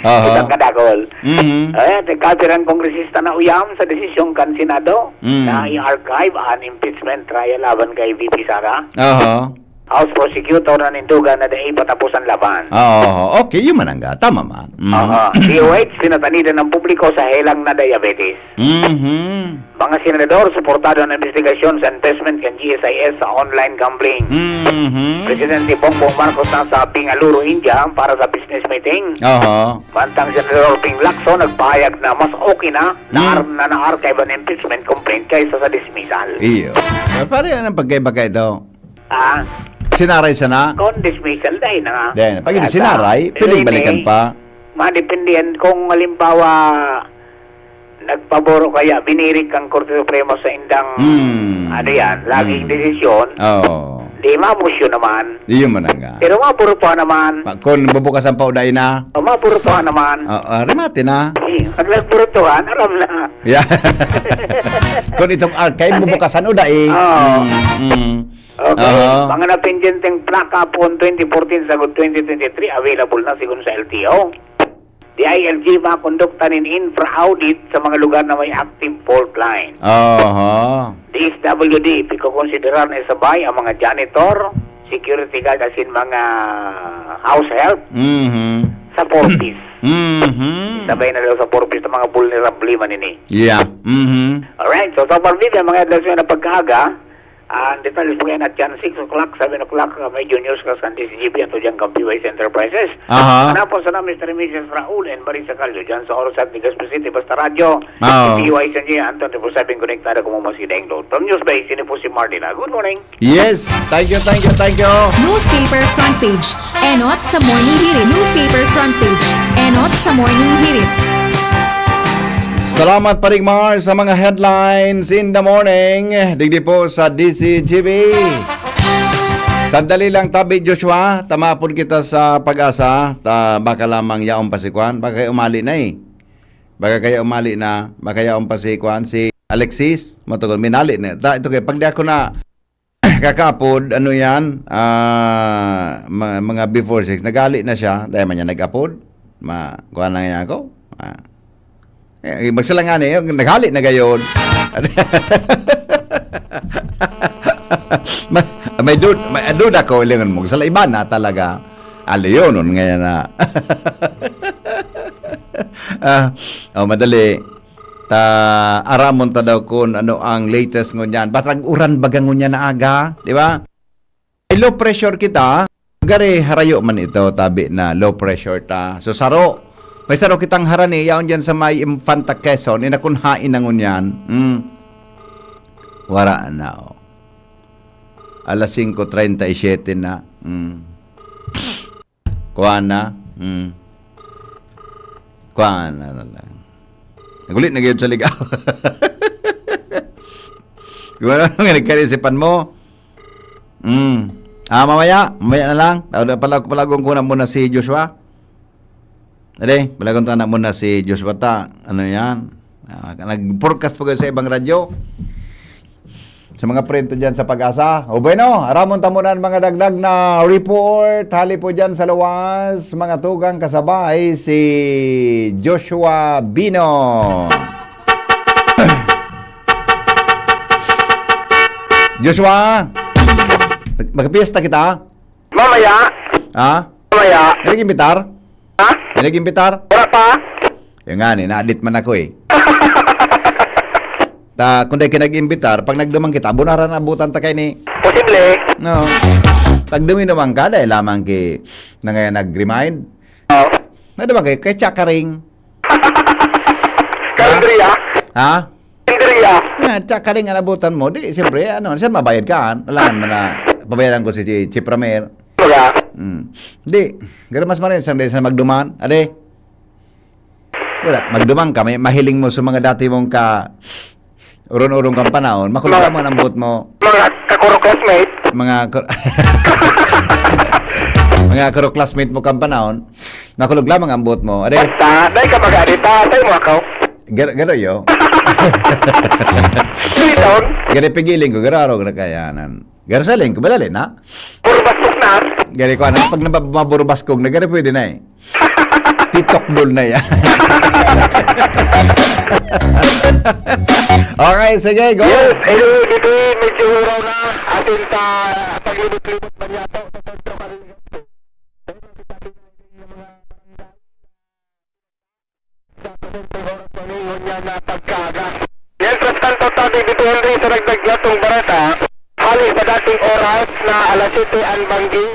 Oho. Isang kadakol. Mhm. Ayan, nagkapirang kongresista na uyam sa desisyong kan Senado Mm. na i-archive an impeachment trial laban kay V P Sara. Oho. House prosecutor na nindugan na dai patapos ang laban. Oo, okay, yun man ang ga-, tama man. Mm. Oho. D O H, pinatanidan ng publiko sa helang na diabetes. Mhm. Mga senador, suportado ang investigasyon sa investment kan G S I S sa online gambling. Mhm. Presidente Bongbong Marcos nasa Bengaluru, India para sa business meeting. Oho. Mantang Senador Ping Lacson nagpahayag na mas okay na, na, Hmm. ar-, na na-archive ang impeachment complaint kaysa sa dismissal. Iyo. Pero pare, anong pagkaiba ka ito? Ah? Sinaray sana? Kung dismissal, dahil na nga. Dahil na. Pag hindi Kaya sinaray, sa pwedeng balikan pa. Madepende yan kung halimbawa, nagpabor o kaya binirik ang Korte Suprema sa indang, Hmm. ano yan, laging Hmm. desisyon, Oo. di mamusyo naman. Di yun man ang nga. Pero maburutuhan naman. Ma-, kung bubukasan pa o dai na? O, maburutuhan naman. Oo, ah, remate na. Eh, pag nagburutuhan, alam na. Yeah. Kung itong archive, bubukasan o dai. Oo. Mm, mm. Okay. Aha. Mga napendyenteng plaka poon twenty fourteen sagod twenty twenty-three, available na sigon sa L T O. D I L G, makondukta nin infra-audit sa mga lugar na may active fault line. Aha. D S W D, pikokonsiderar na isabay ang mga janitor, security guard, asin mga house help Mhm. sa four Ps. Mhm. Sabay na daw sa four Ps sa mga vulnerable man ini. Yeah. Mhm. Alright, so, sa parbida, mga adlaw na pagkaaga, ang detalye po yan at yan, six o'clock, seven o'clock, uh, may juniors ka sa D C G B at Ujang Kampiway Enterprises. Aha. Hanapon sana Mister and Missus Raul and Marisa Calio dyan sa Orosat, Legazpi City. Basta radyo, Oo. P P Y sa niya, Anton triple seven, konektado kung mo mas kinahing load. From News Base, ini po si Marlina. Good morning. Yes, thank you, thank you, thank you. Newspaper front page. Enot sa Morning Hirit. Newspaper front page. Enot sa Morning Hirit. Salamat, Paring Mar, sa mga headlines in the morning. Digdi po sa D C G B. Sandali lang, tabi, Joshua. Tama po kita sa Pag-asa. Ta, baka lamang yaon pa si Kwan. Baka kayo umali na eh. Baka kayo umali na. Baka yaon pa si Kwan, si Alexis. Matugon, minali na. Ta, ito kayo, pag di ako na kakapod, ano yan, ah, ma-, mga before six, naghali na siya, dahil man niya nag-apod, ma-, kuha na niya ako. Ah. Eh, magsalangan eh, naghali na gayon. Ma-, may dud-, may dud ako, ilingon mo, sa iba na talaga, aliyonon ngayon na. Ah, oh, madali. Ta, aramon ta daw kun ano ang latest ngunyan. Basag uran baga ngunyan na aga, di ba? May low pressure kita, gari harayo man ito, tabi na low pressure ta. So, saro, may saro kitang harani, yaon dyan sa may Infanta Quezon, inakon hain na ngunyan. Mm. Wara na, oh. Alas singko treinta y siete na. Mm. Kuha na. Hmm. Kuha na na lang. Nagulit na gyud sa ligaw. Kuha na nga nagkarisipan mo. Hmm. Ah, mamaya. Mamaya na lang. Pala-, palagon ko na muna si Joshua. Ade, palagon ta na muna si Joshua ta. Ano yan? Ah, nag-forecast pa kayo sa ibang radyo. Sa mga print dyan sa Pag-asa. O bueno, aramon ta muna ang mga dagdag na report. Hali po dyan sa luwas, mga tugang kasabay, si Joshua Bino. Joshua, mag-, magpiesta kita? Mamaya. Ha? Mamaya. May nag-imbitar? Ha? May nag-imbitar? Wala pa. Yan nga ni, naadit man ako eh. Ta, kung dahil ka nag-imbitar, pag nagdumang kita, bunaran na abutan ta kayo ni. Posible. No. Pag duminuman ka, dahil lamang ki, na ngayon nag-remind. Oo. Nagdumang kayo, kay Chakaring. Kalendria. Ha? Kalendria. Yan, Chakaring ang abutan mo. Di, siyempre, ano, siya mabayad ka, ah. Alangan mo na, pabayaran ko si, si Chief Ramir. Wala. Hmm. Di, gano'n mas marin, isang dahil sa magduman. Ade? Wala, magdumang ka, may mahiling mo sa mga dati mong ka-, uron-uron kang panahon, makulog Mga lamang ang buot mo. Mga kakuro classmate. Mga kur-, mga kuro classmate mo kang panahon, makulog lamang ang buot mo. Ade, Basta, dahil ka mag-adita, tayo mo ako. Gano, gano yo? Siton? Gano pigiling ko, garo arog na kayanan. Garo saling ko, madali na. Puro bastos na. Gari ko, ano, pag nabab-, maburbaskog na, gari pwede na eh. Titokdol na yan. Okay, sige, go. Yes, hello, dito medyo uraw na. Atin sa paglibot-libot ba niya to? Sa sentro ka rin. Sa presenteng oras, paningon niya na pagkaaga. Mientras tanto, tabi dito, Henry, sa dagdag natong bareta, hali sa dating oras na alas siyete an banggi,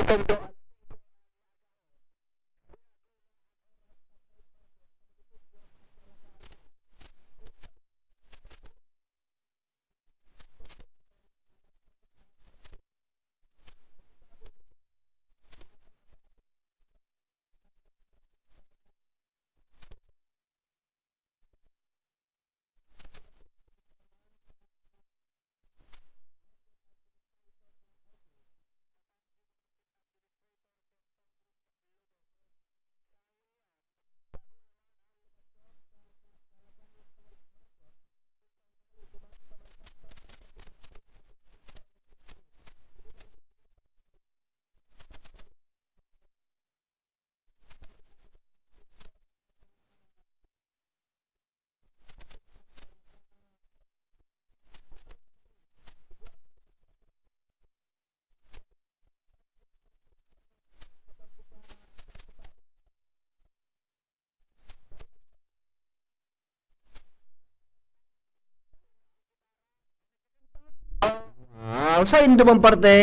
Ah, sa indo bang parte?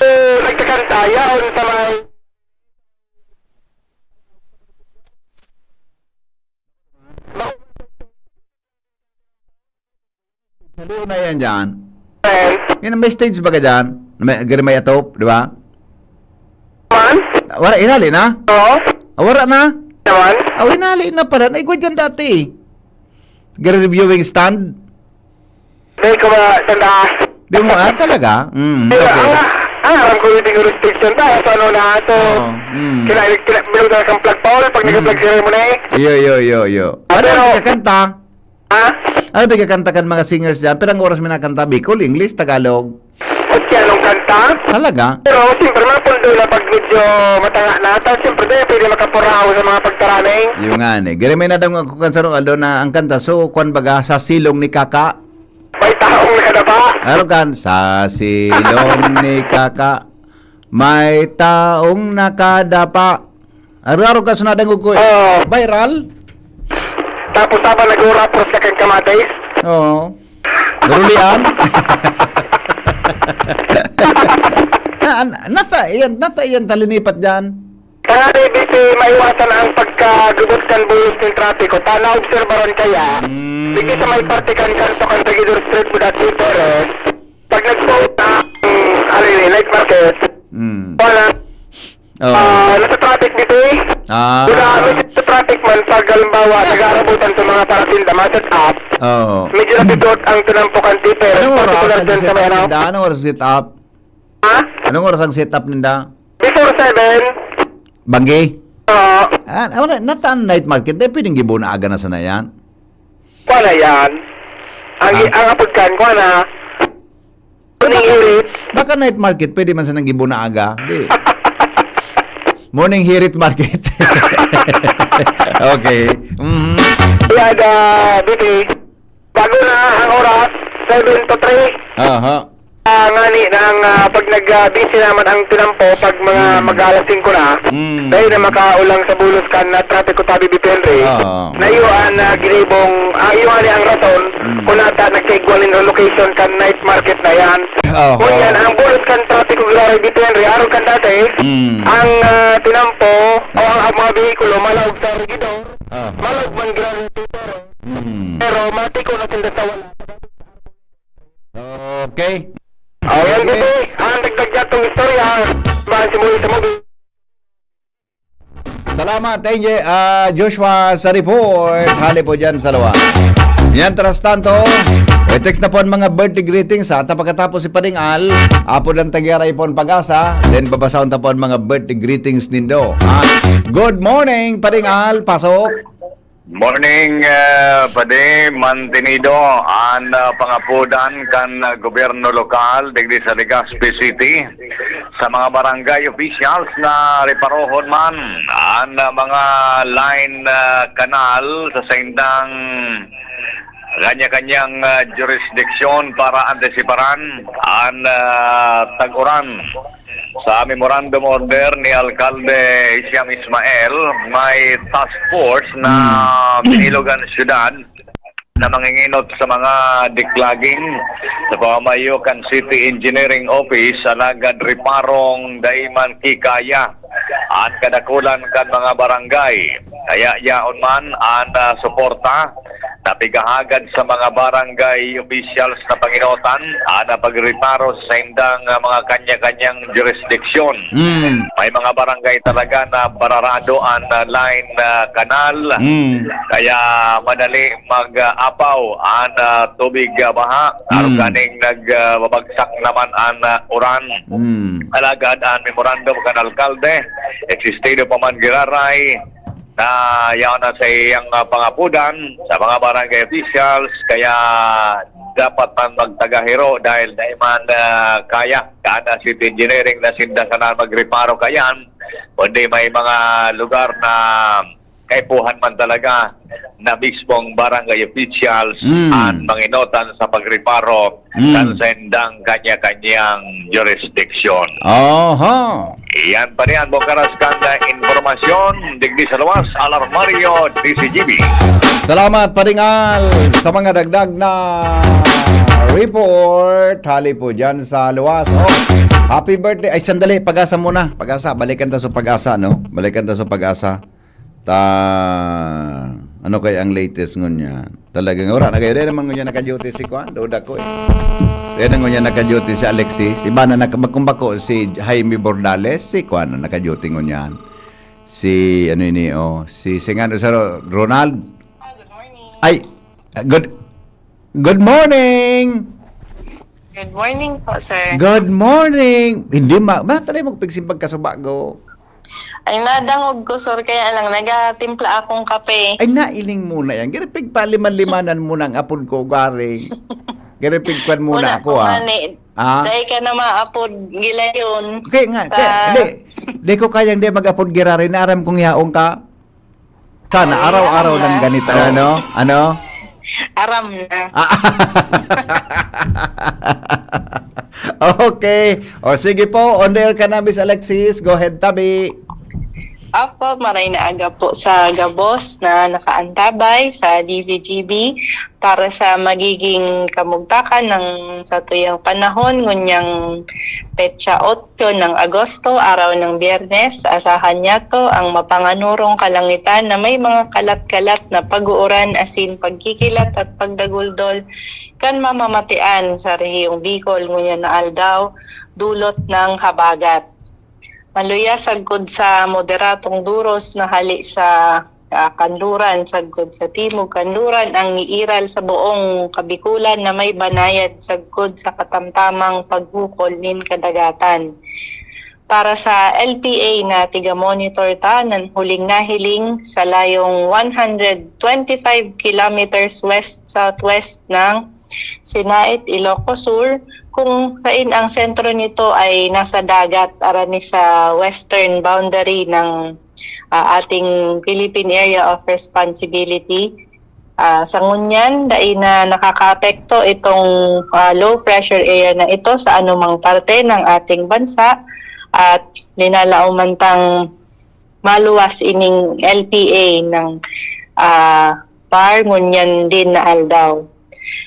Eh, nagkakanta, yaon sa may Saliw na yan dyan. Eh. Yan, may stage baga dyan. May, gari may atop, di ba? Man? Wala, inali na? Oo. Ah, wala na? Naman? Ah, inali na pala. Naigwa dyan dati. Gari viewing stand? Hindi ko ba tanda? Di mo, ah, talaga? Mm, Pero okay. ang, ang aram ko yung siguro station ta, sa ano na, so, Oo, mm. kina-, kina-, bilog na kang flag pole pag Mm. nag-flag ceremony. Yo, yo, yo, yo. Ah, Ano pero ang kakanta? Ha? Ano ba kakanta kan mga singers dyan? Pero ang oras may nakanta, Bicol, English, Tagalog. At yan ang kanta? Talaga? Pero siyempre, mga pundo na pag medyo matanga na, tapos siyempre, di pwede makapurahaw sa mga pagtaraning. Yung nga, eh. Gari may nadang ako kan sarong aldo na ang kanta, so, kwan baga, sa silong ni Kaka. May taong nakadapa. Ano kan? Sa silong ni Kaka, may taong nakadapa. Araro ka sa nadangog ko eh. Oo. Viral? Tapos habang nag-urapos ka kang kamatis? Oo. Narulian? Na, an-, nasa iyan, nasa iyan talinipat dyan. Kaya, David, eh, maiwasan ang pagkagubot kan bulos ng trapiko. Ta naobserbaran kaya, Mm. dito sa may parte kan kanto kan Regidor Street, Budat Dito, eh, pag nagpo-, ang, ano yun, night market, Mm. wala. Oo. Ah, nasa traffic dito eh. Ah. Wala, medyo sa traffic man, pag halimbawa, nag-aarabutan sa mga paratinda, ma-set up, Oo. medyo napindot ang tinampo kan tipper, Anong oras particular ang dyan sa set may up ano. ninda? Anong oras set up? Ha? Anong oras ang set up ninda? Before seven. Banggi? Oo. Ah, wala, nasaan night market? Di pwedeng gibunaaga na sana yan. Kuha na yan. Ang, Ah. ang apod kan, kuha na. Kuning Baka, irit. baka night market, pwede man sanang gibunaaga. Di. Morning hirit market. Okay. Mhm. Yan, ah, Bibi. Bago na ang oras, seven to three. Aha. Ah, ngani na ang, ah, pag nag, ah, busy naman ang tinampo, pag mga Mm. mag-aalas singko na, Mm. dahil na makaulang sa bulos kan na traffic ko, sabi, Bibi Henry. Oo. Na iyo ang, ah, ginibong, ah, iyo ngani ang rason, Mm. kung nata nagkaigwal in location kan night market na yan. Oho. Ngunyan, ang bulos kan trapiko giraray dito yan, Ri, arog kan dati, Mm. ang, ah, tinampo o ang, ang mga behikulo, malaog sa regidor, Ah. malaog man giraray sa pero, Mm. pero matiko na sinda sa wala. Okay. Ayan, Sige. Bibi, ang dagdag niya itong istorya, baka si Muli sa movie. Salamat. Patay niya, ah, Joshua sa report. Hali po dyan sa luwas. Yan, tras tanto, eh, text na po ang mga birthday greetings, ha? Ta pagkatapos si Pading Al, apod ang Tagyaray po ang Pag-asa, then babasahon ta po ang mga birthday greetings nindo. Ha? Good morning, Pading Al. Pasok. Morning, ah, Padi, mantenido an, ah, pangapodan kan, ah, gobyerno lokal digdi sa Legazpi City sa mga barangay officials na reparohon man an, ah, mga line, ah, kanal sa saindang kanya-kanyang, ah, jurisdiksyon para antisiparan an, ah, tag-uran. Sa memorandum order ni Alkalde Hisham Ismael, may task force na Hmm. binilogan siyudad na manginginot sa mga declogging sa pamamayo kan City Engineering Office, alagad reparong dai man ki kaya an kadakulan kan mga barangay. Kaya yaon man an, ah, suporta na pigahagad sa mga barangay officials na panginotan an, ah, pagreparo sa saindang, ah, mga kanya-kanyang jurisdiksyon. Mm. May mga barangay talaga na bararado an, ah, line, ah, kanal. Mm. Kaya madali mag-apaw an, ah, tubig, ah, baha. Mm. Aruganing nagbabagsak naman an, ah, uran. Mm. Alagad an memorandum kan alkalde, existido pa man giraray, na yaon na sa iyang, ah, pangapodan sa mga barangay officials, kaya dapat man magtagahiro dahil dai man, ah, kaya kan, ah, City Engineering na sinda sana magreparo kayan, kundi may mga lugar na kaipuhan man talaga na mismong barangay officials Mm. an manginotan sa pagreparo Mm. kan saindang kanya-kanyang jurisdiksyon. Aha. Iyan pa riyan, bukaras kan, ah, impormasyon digdi sa luwas, Alarmario, D C G B. Salamat, Pading Al, sa mga dagdag na report. Hali po dyan sa luwas. Oh, happy birthday. Ay, sandali, Pag-asa muna. Pag-asa, balikan ta sa Pag-asa, no? Balikan ta sa Pag-asa. Ta, ano kaya ang latest ngunyan? Talagang wala na kayo. Dahil naman ngunyan naka-duty si Kwan, duda ko eh. Dahil na ngunyan naka-duty si Alexis. Iba na naka-, kumbako si Jaime Bordales, si Kwan na naka-duty ngunyan. Si, ano ini, oh, si, si nga, sa Ro-, Ronald. Hi, good morning. Ay, good, good morning. Good morning po, sir. Good morning. Hindi ma-, ma-, talaga magpigsing pagkasubago. Ay, nadangog ko, sir. Kaya lang, nagatimpla akong kape. Ay, nailing muna yan. Giripig pa, liman-limanan mo ng apod ko, garing. Giripig kwan muna Wala ako, ko ah. man eh. Ah? Dahil ka na maapod gilayon. Kaya nga, Sa kaya, hindi. Di ko kayang di mag-apod giraray na aram kong yaong ka. Sana Ay, araw-araw aram lang na. ganito, ano? Ano? Aram na. Ah. Okay. O sige po, on the air ka na, Miss Alexis. Go ahead, tabi. Opo, maray na aga po sa gabos na nakaantabay sa D Z G B para sa magiging kamugtakan ng satuyang panahon, ngunyang petsa otso ng Agosto, araw ng Biyernes. Asahan niyato ang mapanganurong kalangitan na may mga kalat-kalat na pag-uuran asin pagkikilat at pagdaguldol kan mamamatian sa rehiyong Bicol ngunyan na aldaw, dulot ng habagat. Maluya sagkod sa moderadong duros na hali sa, ah, kanluran, sagkod sa timog kanluran ang iiral sa buong Kabikulan na may banayad sagkod sa katamtamang paghukol nin kadagatan. Para sa L P A na tiga-monitor ta, nan huling nahiling sa layong one hundred twenty-five kilometers west-southwest ng Sinait, Ilocos Sur, kung sain ang sentro nito ay nasa dagat, arani sa western boundary ng, ah, ating Philippine Area of Responsibility. Ah, sa ngunyan, dai na nakakaapekto itong, ah, low pressure area na ito sa anumang parte ng ating bansa at linalaoman tang maluwas ining L P A ng, ah, PAR ngunyan din na aldaw.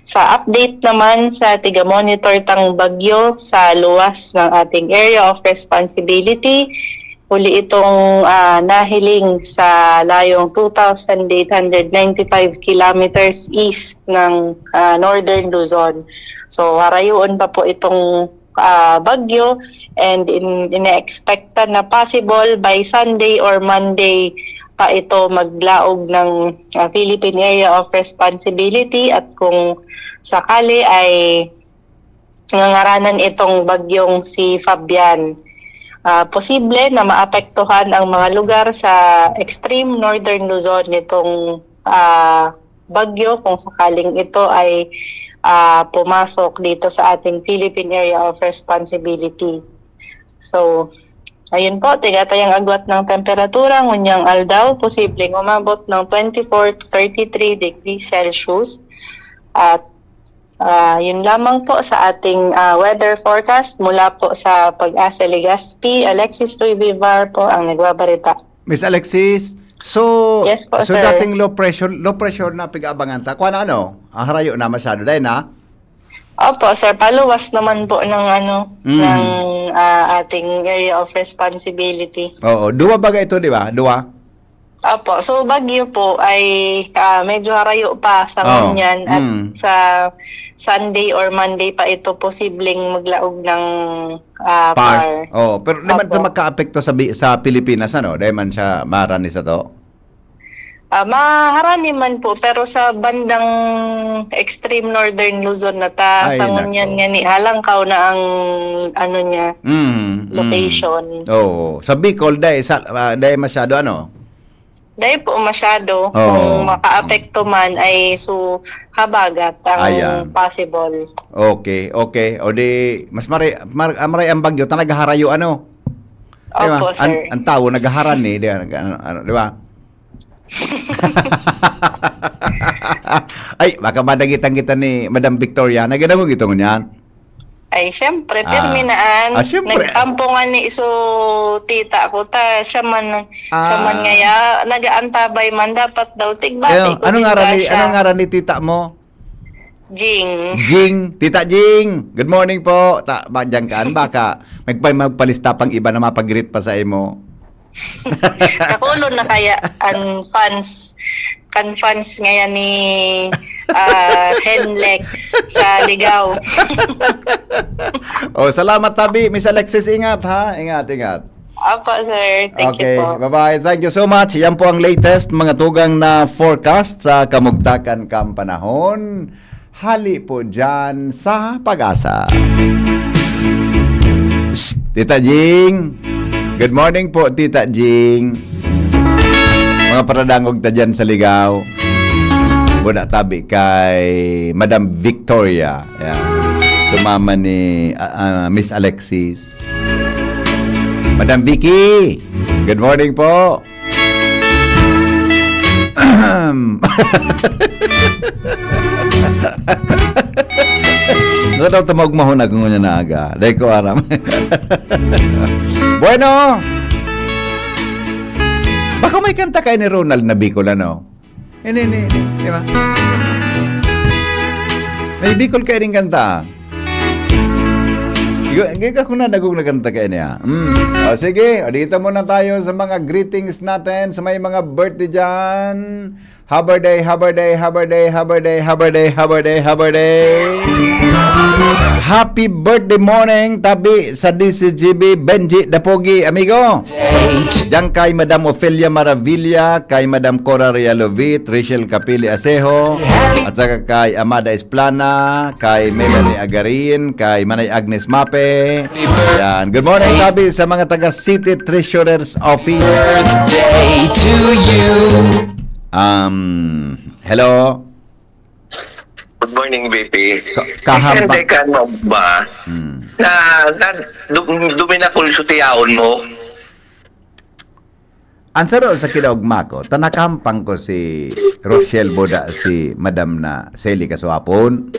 Sa update naman sa tiga-monitor tang bagyo sa luwas ng ating area of responsibility, huli itong, ah, nahiling sa layong two thousand eight hundred ninety-five kilometers east ng, ah, Northern Luzon. So, harayoon pa po itong, ah, bagyo and in, ine-expectan na possible by Sunday or Monday pa ito maglaog ng, ah, Philippine Area of Responsibility at kung sakali ay ngangaranan itong bagyong si Fabian. Ah, posible na maapektuhan ang mga lugar sa extreme northern Luzon nitong, ah, bagyo kung sakaling ito ay, ah, pumasok dito sa ating Philippine Area of Responsibility. So, ayun po, tigatayang agwat ng temperatura, ngunyang aldaw, posibleng umabot ng twenty-four to thirty-three degrees Celsius. At, ah, yun lamang po sa ating, ah, weather forecast mula po sa Pag-asa Legazpi. Alexis Ruy Vivar po ang nagbabarita. Miss Alexis, so, Yes po, so sir. dating low pressure, low pressure na pig-aabangan ta. Kuwan na ano, ah, harayo na masyado, dahil na? Opo, sir. Paluwas naman po ng ano, Mm. ng, ah, ating area of responsibility. Oo, duwa baga ito, di ba? Duwa? Opo. So, bagyo po ay, ah, medyo harayo pa sa Oo. ngunyan at Mm. sa Sunday or Monday pa ito posibleng maglaog ng, ah, Par. par. Oo, pero di man Opo. siya magkaapekto sa bi-, sa Pilipinas, ano? Dahil man siya marani sa to? Ah, maharani man po, pero sa bandang extreme northern Luzon na ta, Ay, sa ngunyan nako. nga ni, halangkaw na ang, ano niya, Mm, mm. location. Oo. Sa Bicol, dahil sa, ah, dahil masyado, ano? Dahil po masyado, Oo. kung makaapekto man ay su-, habagat ang Ayan. possible. Okay, okay. O di, mas maray-, mar-, ah, maray ang bagyo, ta naghaharayo, ano? Di ba? Opo, An-, sir. ang tao, naghaharan eh, di ba? Nag-, ano, ano, di ba? Ay, baka madagitan kita ni Madam Victoria. Nagdadangog ito ngunyan? Ay, syempre, Ah. pirmi na an. Ah, syempre. Nagtampo nga ni iso tita ko, ta siya man, siya man Ah. ngaya, nag-aantabay man, dapat daw tigbati Kaya, ko anong din ngaran ba ni, siya? anong ngaran ni tita mo? Jing. Jing, Tita Jing, good morning po. Ta, ba, diyan ka, an, baka magpa-, magpalista pang iba na mapag-greet pa sa imo. Nakulon na kaya an fans, kan fans ngayon ni, ah, Henlex sa Ligaw. Oh, salamat, tabi. Miss Alexis, ingat, ha? Ingat, ingat. Opo, sir. Thank you Okay, po. bye-bye. Thank you so much. Yan po ang latest, mga tugang na forecast sa kamugtakan kan panahon. Hali po dyan sa Pag-asa. Psst, Tita Jing. Good morning po, Tita Jing. Mga paradangog ta dyan sa Ligaw. Buda tabi kay Madam Victoria. Yan. Sumama ni, ah, ah, Miss Alexis. Madam Vicky, good morning po. Ano daw, tumawag mahon ako ngunyan na aga. Dahil ko aram. Bueno! Baka may kanta kayo ni Ronald na Bicol, ano? Ini, ini, ini. Di ba? May Bicol kayo rin kanta. Igo, igo ako na nagugnagan ta kayo niya. Mm. O, sige, o, dito muna tayo sa mga greetings natin sa may mga birthday dyan. Happy birthday, happy birthday, happy birthday, happy birthday, happy birthday, happy birthday, happy birthday. Happy birthday morning, tabi sa D C G B, Benji Dapogi, amigo. Diyan kay Madam Ofelia Maravilla, kay Madam Cora Realovit, Rachel Capili Asejo, at saka kay Amada Esplana, kay Melanie Agarin, kay Manay Agnes Mape. Yan. Good morning, tabi sa mga taga City Treasurer's Office. Birthday to you. Um, hello? Good morning, B P. Ka-, kaham-, Sende ka na ba? Hmm. Na, na, dum-, duminakol sa tiyaon mo? Ang saro sa kinaugma ko, ta nakahampang ko si Rochelle Boda, si Madam na Sally Kasuapon.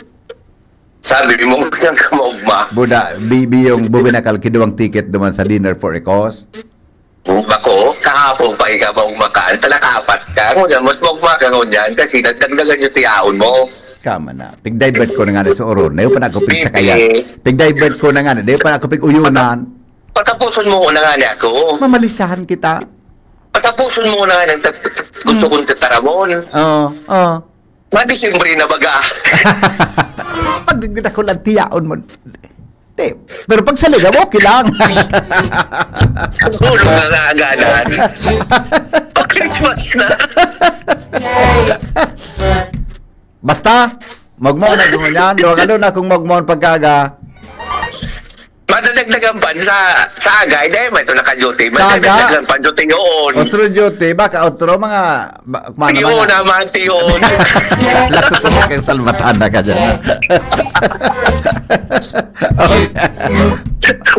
Sabi mo, nang kamaugma. Boda, bibi yung bubinakal kiduwang ticket duman sa dinner for a cause. Bako, kahapon pa ikaw ba umakaan? Talakapat ka. Ngunyan, mas maugma ka ngunyan kasi nagdagdagan yung tiyaon mo. Kama na. Pig-divert ko na nga na sa oron. Dayo pa na ako Bibi. pigsakayan. Pig-divert ko na nga na. Dayo pa na ako pig-uyunan. Patapuson mo na nga niya ako. Mamalisahan kita. Patapuson mo na nga ng tat-, gusto Hmm. kong tataramon. Oo, oo. Madisyembre na baga. Pag ako lang tiyaon mo. Di, pero pag sa Ligaw, okay lang. Ang ulo na naaganan. Pag Christmas na. Basta, magmahon na guman yan. Luwag-alo na kung magmahon pagkaga. Madadagdagan pa sa, sa agay, dahil may ito naka-duty. Sa aga? Madadagdagan pa duty yun. Otro duty, baka otro mga, ba, kumano Tiyo man na. naman, tiyo. Lato sa kang salbatana ka dyan. Okay.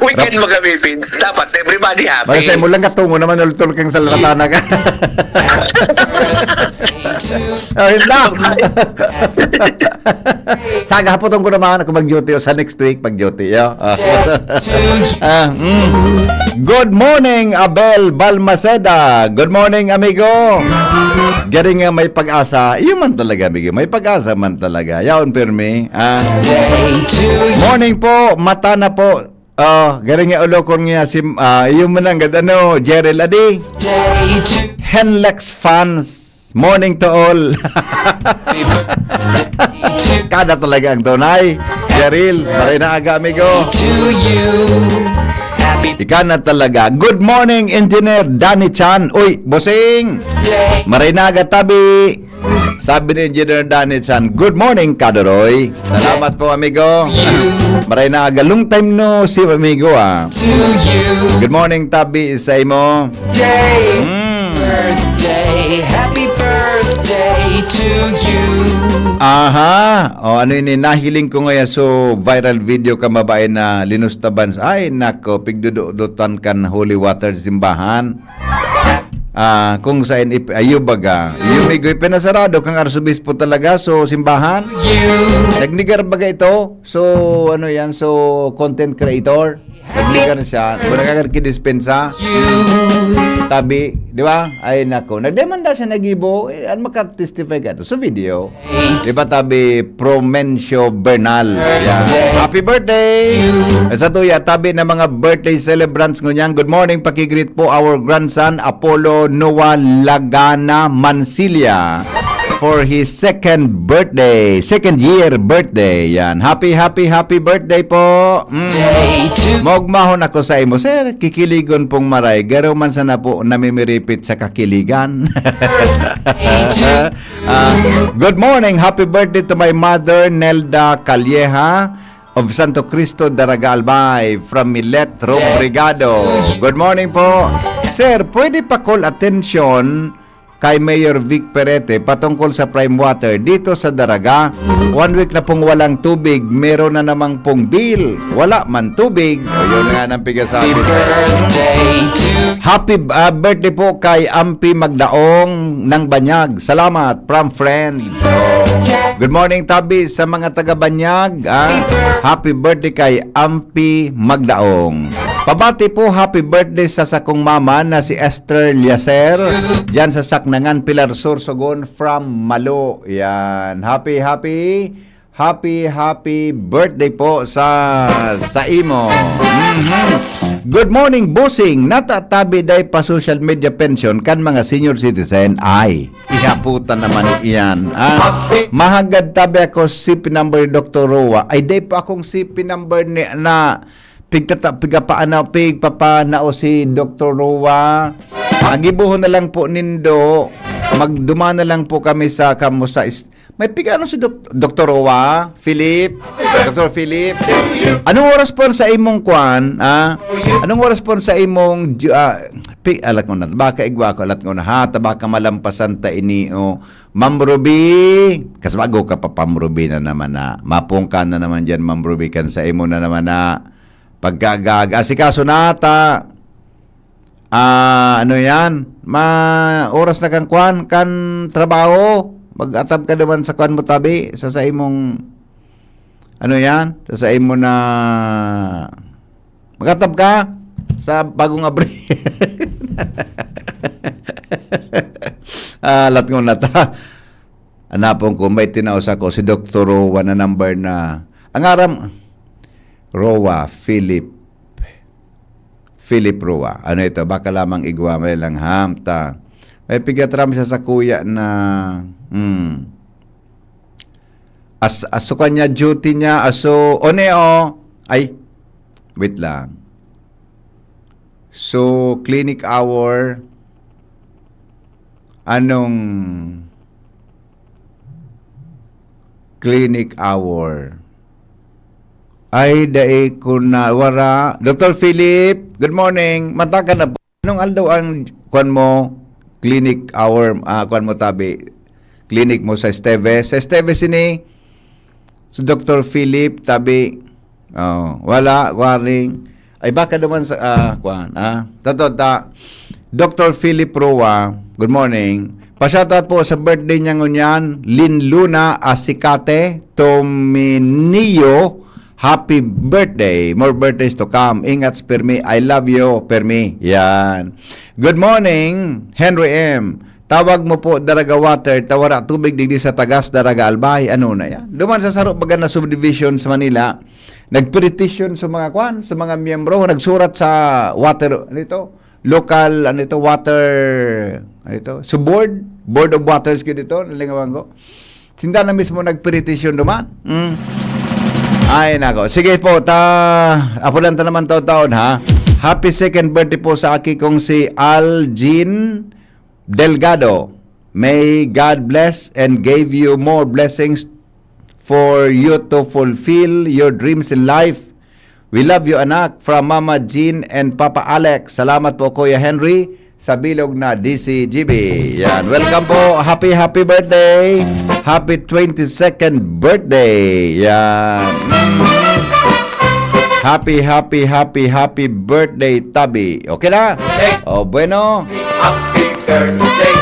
Weekend mo kami, Pin. Dapat everybody happy. Basta mo lang katungo naman, ultol kang salbatana ka. Oh, yun lang. Sa gahapon ko naman ako mag-duty o sa next week mag-duty, yo. Ah. Ah, mm. Good morning, Abel Balmaceda. Good morning, amigo. Garing nga may pag-asa. Iyo man talaga, amigo. May pag-asa man talaga. Yaon, pirmi. Ah. Morning po, mata na po. Oh, garing nga ulokon niya si, ah, iyo man ang gad-, ano, Jerel Adi. Henlex fans. Morning to all. Kada talaga ang tunay. Cheryl, maray na aga, amigo. Ika na talaga. Good morning, Engineer Danny Chan. Uy, bossing. Maray na aga, tabi. Sabi ni Engineer Danny Chan, "Good morning, Kadoroy." Salamat po, amigo. Maray na aga. Long time no see, amigo, ah. Good morning, tabi, sa imo. Mm. Birthday, happy birthday to you. Aha. O, ano ini? Nahiling ko ngayon. So, viral video ka, mabae na linustaban. Ay, nako, pigdududutan kan holy water sa simbahan. Ah, kung sa N F, ayo baga. Yung migoy, pinasarado kang arsobispo talaga. So, simbahan. You. Nagnigar baga ito. So, ano yan? So, content creator. Nagnigar siya. Kung nagkakar-, kidispensa. Tabi, di ba? Ay, nako. Nagdemanda siya, nagibo. Eh, ano maka-testify ka to? So, video. Di ba, tabi, Promencio Bernal? Yan. Happy birthday! Sa tuya, tabi ng mga birthday celebrants ngunyan. Good morning, pakigreet po our grandson, Apollo Noah Lagana Mansilla, for his second birthday, second year birthday. Yan. Happy, happy, happy birthday po. Mm. Mogmahon ako sa imo, sir. Kikiligon pong maray. Garo man sana po namimiripit sa kakiligan. Ah, good morning. Happy birthday to my mother, Nelda Calleja of Santo Cristo, Daraga, Albay, from Milet Robrigado. Good morning po. Sir, pwede pa call attention kay Mayor Vic Perete patungkol sa Prime Water dito sa Daraga. One week na pong walang tubig, meron na naman pong bill. Wala man tubig. O, yun nga nang pigasabi. Happy birthday to Happy, ah, birthday po kay Ampi Magdaong ng Banyag. Salamat from friends. Oh. Good morning, tabi, sa mga taga Banyag, ah. Happy birthday kay Ampi Magdaong. Pabati po, happy birthday sa sakong mama na si Esther Liacer, dyan sa Saknangan, Pilar, Sorsogon, from Malo. Yan. Happy, happy Happy, happy birthday po sa, sa imo. Mhm. Good morning, bossing. Natatabi day pa social media pension kan mga senior citizen. Ay, ihaputan naman iyan. Ah, mahagad tabi ako C P number ni Doktor Roa. Ay, day pa akong C P number ni, na pigtata-, pigapaanaw, pigpapanao si Doktor Roa. Agibuhon na lang po nindo. Magduma na lang po kami sa kamo sa is-, May pigano si Dok-, Doktor Roa? Philip? Doktor Philip? Anong oras po sa imong kwan, ah? Anong oras po sa imong ju-, ah, pi-, alat ko na, baka igwa ko, alat ko na, ha? Tabaka malampasan ta ini, o. Ma'am Ruby, kas bago ka pa, Ma'am Ruby na naman na. Mapungka na naman dyan, Ma'am Ruby, kan sa imo na naman na pagkagag-, asikaso na ta. Ah, ano yan? Ma-, oras na kan kwan, kan trabaho. Mag-atab ka naman sa kwan mo tabi, sa, sa imong, ano yan? Sa, sa imo na, mag-atab ka sa bagong abri. Ah, lat ko na ta. Anapon ko, may tinaos ako, si Doktor Rowan na number na, ang aram, Rowa, Philip, Philip Roa. Ano ito? Baka lamang igwa, may lang ham, ta. May pigatram siya sa kuya na, hmm. As, aso kanya duty niya, aso, one o. Ay, wait lang. So, clinic hour, Anong clinic hour? Ay, dai ko na wara. Doktor Philip, good morning. Mata ka na ba? Anong aldaw ang, kwan mo, clinic hour, ah, kwan mo tabi? Clinic mo sa Esteves? Sa Esteves ini, si Doktor Philip, tabi. Oh, wala, warning. Ay, baka naman sa, ah, kwan, ah. Totoo ta, Doktor Philip Roa, good morning. Pa-shoutout po sa birthday niya ngunyan, Lin Luna Asicate Tominio. Happy birthday. More birthdays to come. Ingat, Permi. I love you, Permi. Yan. Good morning, Henry M. Tawag mo po, Daraga Water, ta wara tubig digdi sa Tagas, Daraga Albay. Ano na yan? Duman sa Saro, baga na subdivision sa Manila, nagpetition sa mga kwan, sa mga miyembro, nagsurat sa water, ano ito? Local, ano ito? Water, ano ito? Sa board? Board of Waters ko dito, nalingawan ko. Sinda na mismo nagpetition duman. Mm. Ay, nako. Sige po, ta, apulan ta naman taon-taon, ha? Happy second birthday po sa aki kong si Algin Delgado. May God bless and gave you more blessings for you to fulfill your dreams in life. We love you, anak. From Mama Jean and Papa Alex. Salamat po, Kuya Henry, sa bilog na D C G B. Yan. Welcome po. Happy, happy birthday. Happy twenty-second birthday. Yan. Happy, happy, happy, happy birthday, Tabi. Okay na? O, bueno. Happy birthday.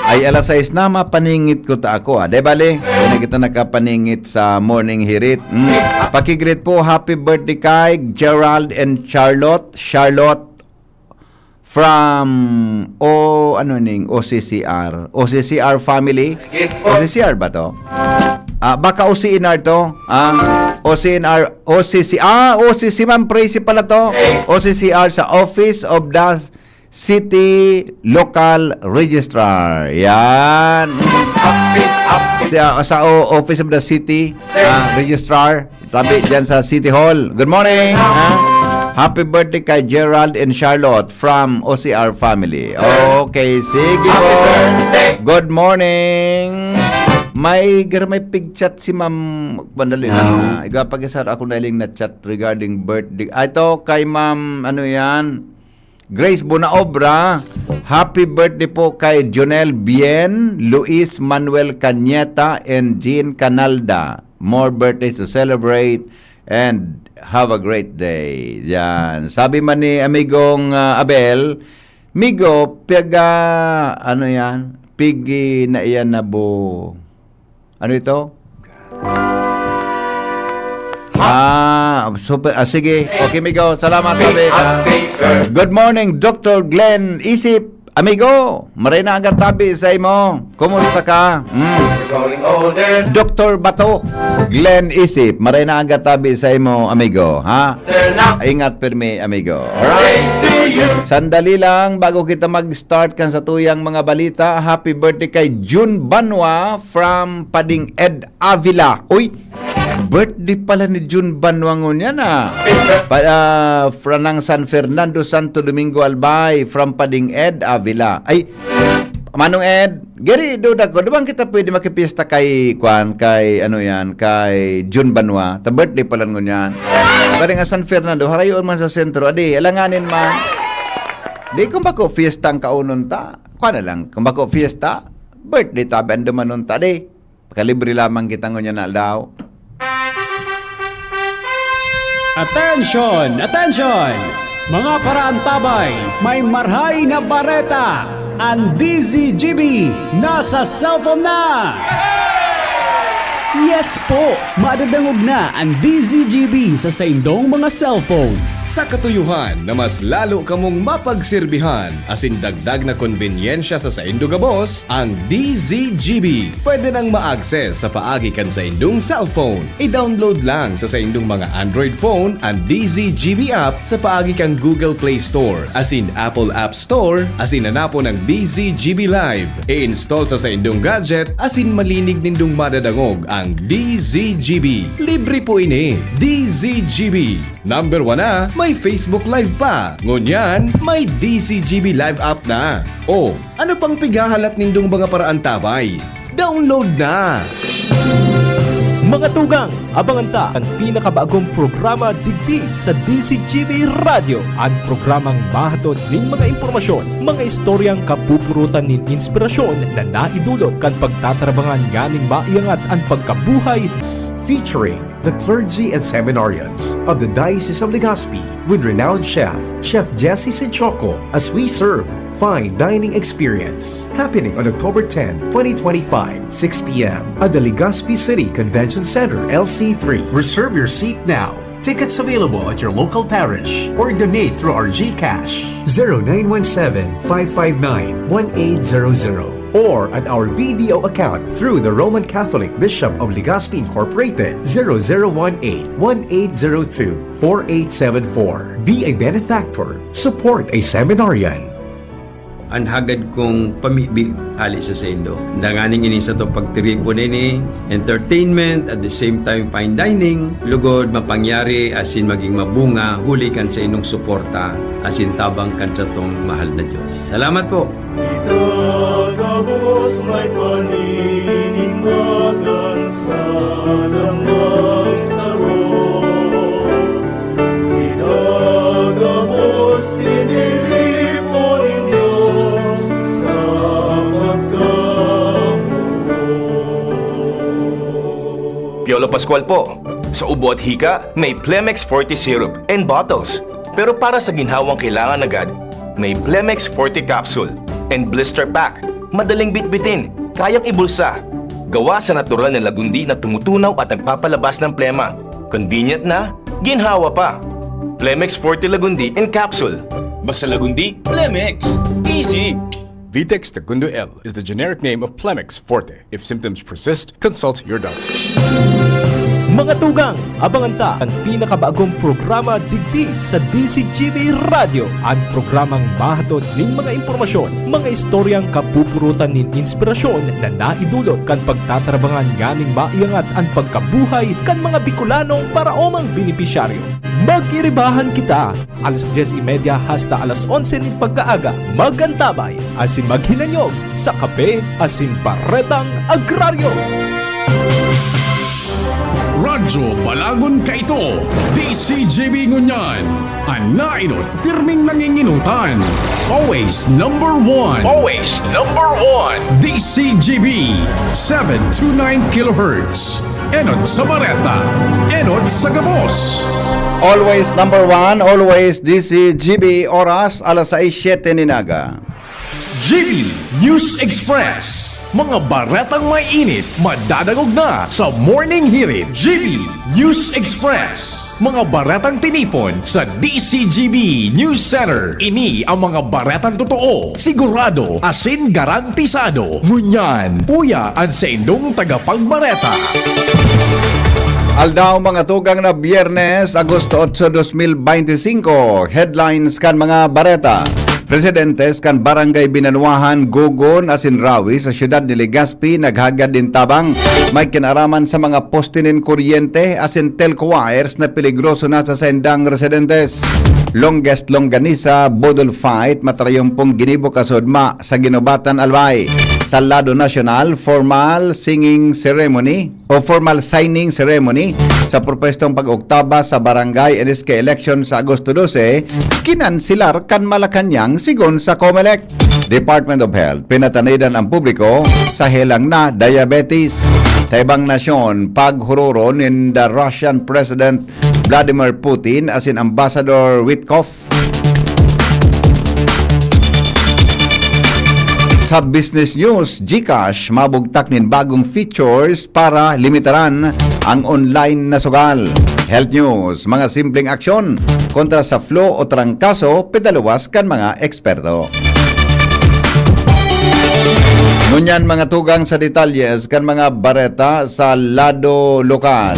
Ay, alas sais na, mapaningit ko ta ako, ah. Di bale, kung na kita nakapaningit sa morning hirit. Mm. Pakigreet po, happy birthday kay Gerald and Charlotte. Charlotte from, o, ano ning, O C C R. O C C R family. O C C R ba to? Ah, baka O C N R to. Ah, O C N R, O C C, ah, O C C, Ma'am Praise pala to. O C C R sa Office of the City Local Registrar. Yan. Sa, sa o-, Office of the City, ah, Registrar. Tabi dyan sa City Hall. Good morning. Ha? Happy birthday kay Gerald and Charlotte from O C R family. Okay, sige po. Good morning. May, may pig-chat si Ma'am. Mandali lang, ha? Igapag-isar ako na iling na-chat regarding birthday. Ah, ito kay Ma'am, ano yan? Grace Bonaobra, happy birthday po kay Jonel Bien, Luis Manuel Cañeta, and Jean Canalda. More birthdays to celebrate and have a great day. Yan. Sabi man ni amigong, ah, Abel, "Migo, piyaga, ano yan? Pigi na iyan na bo." Ano ito? Ah, super. Ah, sige. Okay, Migo. Salamat, Tabi. Ah, good morning, Doctor Glenn Isip. Amigo, maray na aga tabi sa imo. Kumusta ka? Mm. Doktor Bato, Glenn Isip, maray na aga tabi sa imo, amigo, ha? Ingat pirmi, amigo. Alright? Sandali lang, bago kita mag-start kan sa tuyang mga balita, happy birthday kay Jun Banwa from Pading Ed Avila. Uy, birthday pala ni Jun Banwa ngunyan, ah. Pa, ah, fra-, ng San Fernando, Santo Domingo, Albay, from Pading Ed Avila. Ay, Manong Ed, gari, duda ko, di ba kita pwede makipiesta kay, kwan, kay, ano yan, kay Jun Banwa? Ta birthday pala ngunyan. Pwede nga San Fernando, harayoon man sa sentro, adi, alanganin man. Di, kung bako fiesta ang kaunon ta, kwan na lang, kung bako fiesta, birthday tabi ang dumanon ta, di. Pakalibre lamang kita ngunyan na aldaw. Attention! Attention! Mga paraantabay, may marhay na bareta! Ang D Z G B nasa cellphone na! Yes po! Madadangog na ang D Z G B sa saindong mga cellphone. Sa katuyohan na mas lalo kamong mapagserbihan asin dagdag na konbenyensya sa saindo gabos, ang D Z G B pwede nang ma-access sa paagi kan saindong cellphone. I-download lang sa saindong mga Android phone an D Z G B app sa paagi kan Google Play Store asin Apple App Store asin hanapon ang D Z G B Live. I-install sa saindong gadget asin malinig nindong madadangog ang D Z G B. Libre po ini. D Z G B. Number one na, may Facebook Live pa. Ngunyan, may D Z G B Live app na. O, ano pang pighahalat nindong mga paraantabay? Download na! Mga tugang, abangan ta an pinakabagong programa digdi sa D Z G B Radyo, an programang mahatod nin mga impormasyon, mga istoryang kapupurutan nin inspirasyon na naidulot kan pagtatrabangan nganing maiangat an pagkabuhay. Featuring the clergy and seminarians of the Diocese of Legazpi with renowned chef, Chef Jesse Sinchoco, as we serve fine dining experience. Happening on October ten, twenty twenty-five, six p m at the Legazpi City Convention Center, L C three. Reserve your seat now. Tickets available at your local parish or donate through our GCash, zero nine one seven, five five nine, one eight zero zero, or at our B D O account through the Roman Catholic Bishop of Legazpi Incorporated, zero zero one eight, one eight zero two, four eight seven four. Be a benefactor. Support a seminarian. An hagad kong pamibi hale sa saindo. Danganing ini satong pagtiripon ini, entertainment, at the same time fine dining, lugod mapangyari asin magin mabunga huli kan saindong suporta asin tabang kan satong mahal na Dios. Salamat po! Itagabos may paninimagan sa damang saro. Itagabos tiniripo nin Dios sa pagkamuot. Piolo Pascual po. Sa ubo at hika, may Plemex Forte Syrup and Bottles. Pero para sa ginhawang kailangan agad, may Plemex Forte Capsule and Blister Pack. Madaling bitbitin, kayang ibulsa. Gawa sa natural na lagundi na tumutunaw at nagpapalabas ng plema. Convenient na, ginhawa pa. Plemex Forte Lagundi in Capsule. Basta Lagundi, Plemex. Easy! Vitex Tagundo L is the generic name of Plemex Forte. If symptoms persist, consult your doctor. Mga tugang, abangan ta an pinakabagong programa digdi sa D Z G B Radyo, an programang mahatod nin mga impormasyon, mga istoryang kapupurutan nin inspirasyon na naidulot kan pagtatrabangan nganing maiangat an pagkabuhay kan mga Bicolanong paraomang benepisyaryo. Mag-iribahan kita, alas dyes y media hasta alas onse nin pagkaaga. Mag-antabay asin maghinanyog sa Kape asin Baretang Agraryo. Radyo Balagon kaito, D Z G B ngunyan. An naenot, pirming nanginginutan. Always number one. Always number one. D Z G B, seven two nine kilohertz. Enot sa bareta, enot sa gabos. Always number one, always D Z G B, oras alas sais siyete nin aga. G B News Express. Mga baretang maiinit, madadangog na sa Morning Hirit. G B News Express. Mga baretang tinipon sa D Z G B News Center. Ini ang mga baretang totoo, sigurado, asin garantisado. Ngunyan, uya an saindong tagapagbareta. Aldaw, mga tugang, na Biyernes, Agosto otso, dos mil beinti singko. Headlines kan mga bareta. Presidentes kan Barangay Binanuahan, Gogon asin Rawi sa siyudad ni Legazpi naghagad nin tabang. May kinaraman sa mga poste nin kuryente asin telco wires na peligroso na sa saindang residentes. Longest Longganisa Boodle Fight, matrayompong ginibo kasudma sa Guinobatan, Albay. Sa lado nasyonal, formal singing ceremony o formal signing ceremony sa propwestong pag-oktaba sa barangay N S K election sa Agosto dose, kinanselar kan Malacañang, sigon sa Comelec. Department of Health, pinatanidan ang publiko sa helang na diabetes. Sa ibang nasyon, paghuroron ninda Russian President Vladimir Putin asin Ambassador Witkoff. Sa business news, GCash mabugtak nin bagong features para limitaran ang online na sugal. Health news, mga simpleng aksyon kontra sa flu o trangkaso, pinaluwas kan mga eksperto. Ngunyan, mga tugang, sa detalyes kan mga bareta sa lado lokal.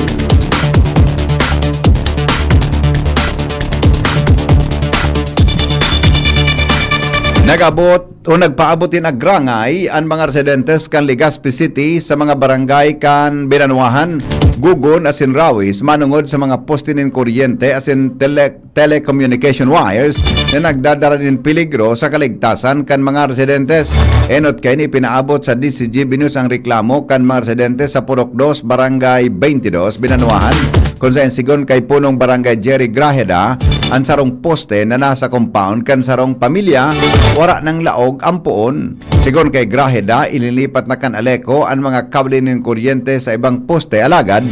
Nag-abot o nagpaabot nin agrangay an mga residentes kan Legazpi City sa mga barangay kan Binanwahan, Gugon asin Rawis manongod sa mga poste nin kuryente asin tele-, telecommunication wires na nagdadara nin peligro sa kaligtasan kan mga residentes. Enot kaini, ipinaabot sa D C G B News ang reklamo kan mga residentes sa Purok Dos, Barangay Twenty-two, Binanwahan, kun saen sigon kay Punong Barangay Jerry Grajeda, an sarong poste na nasa compound kan sarong pamilya, wara nang laog an poon. Sigon kay Grajeda, ilinilipat na kan Aleco an mga kable nin kuryente sa ibang poste, alagad,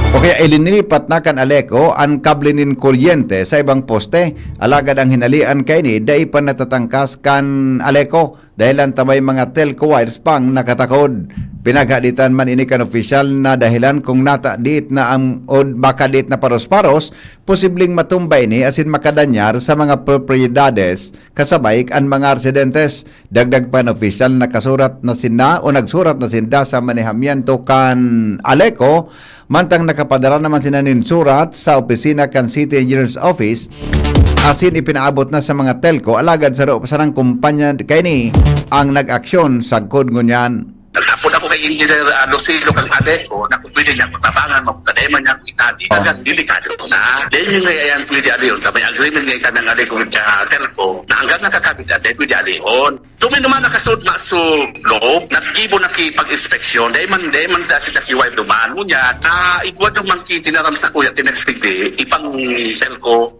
o kaya ilinilipat na kan Aleco an kable nin kuryente sa ibang poste, alagad ang hinalian kaini dai pa natatangkas kan Aleco, dahelan ta may mga telco wires pang nakatakod. Pinaghaditan man ini kan opisyal na dahelan kung nata diit na ang, o baka diit na paros-paros, posibleng matumba ini asin makadanyar sa mga propiedades kasabay an mga residentes. Dagdag pa an opisyal, nakasurat na sinda o nagsurat na sinda sa manehamiento kan Aleco, mantang nakapadara naman sinda nin surat sa opisina kan City Engineers Office, asin ipinaabot na sa mga telco, alagad saro pa sanang kumpanya kaini ang nag-aksyon sagkod ngunyan. Nagtapon ako kay Engineer, ah, Lucilo kan Aleco na kung pwede niya akong tabangan, magkadayman niya akong itali. Oh. Talagang delikado na. Then yung nga yan, pwede alihon. Sa may agreement nga itanang Aleco with, ah, telco, na hanggang nakakabit na, then pwede alihon. Kung may naman nakasud na sa loob, naggibo na ki pag-inspeksyon, dahil man, dahil man dahil sila kiway dumaan mo niya, na igwa naman ki tinaram sa kuya, tinext ko, ipang telco.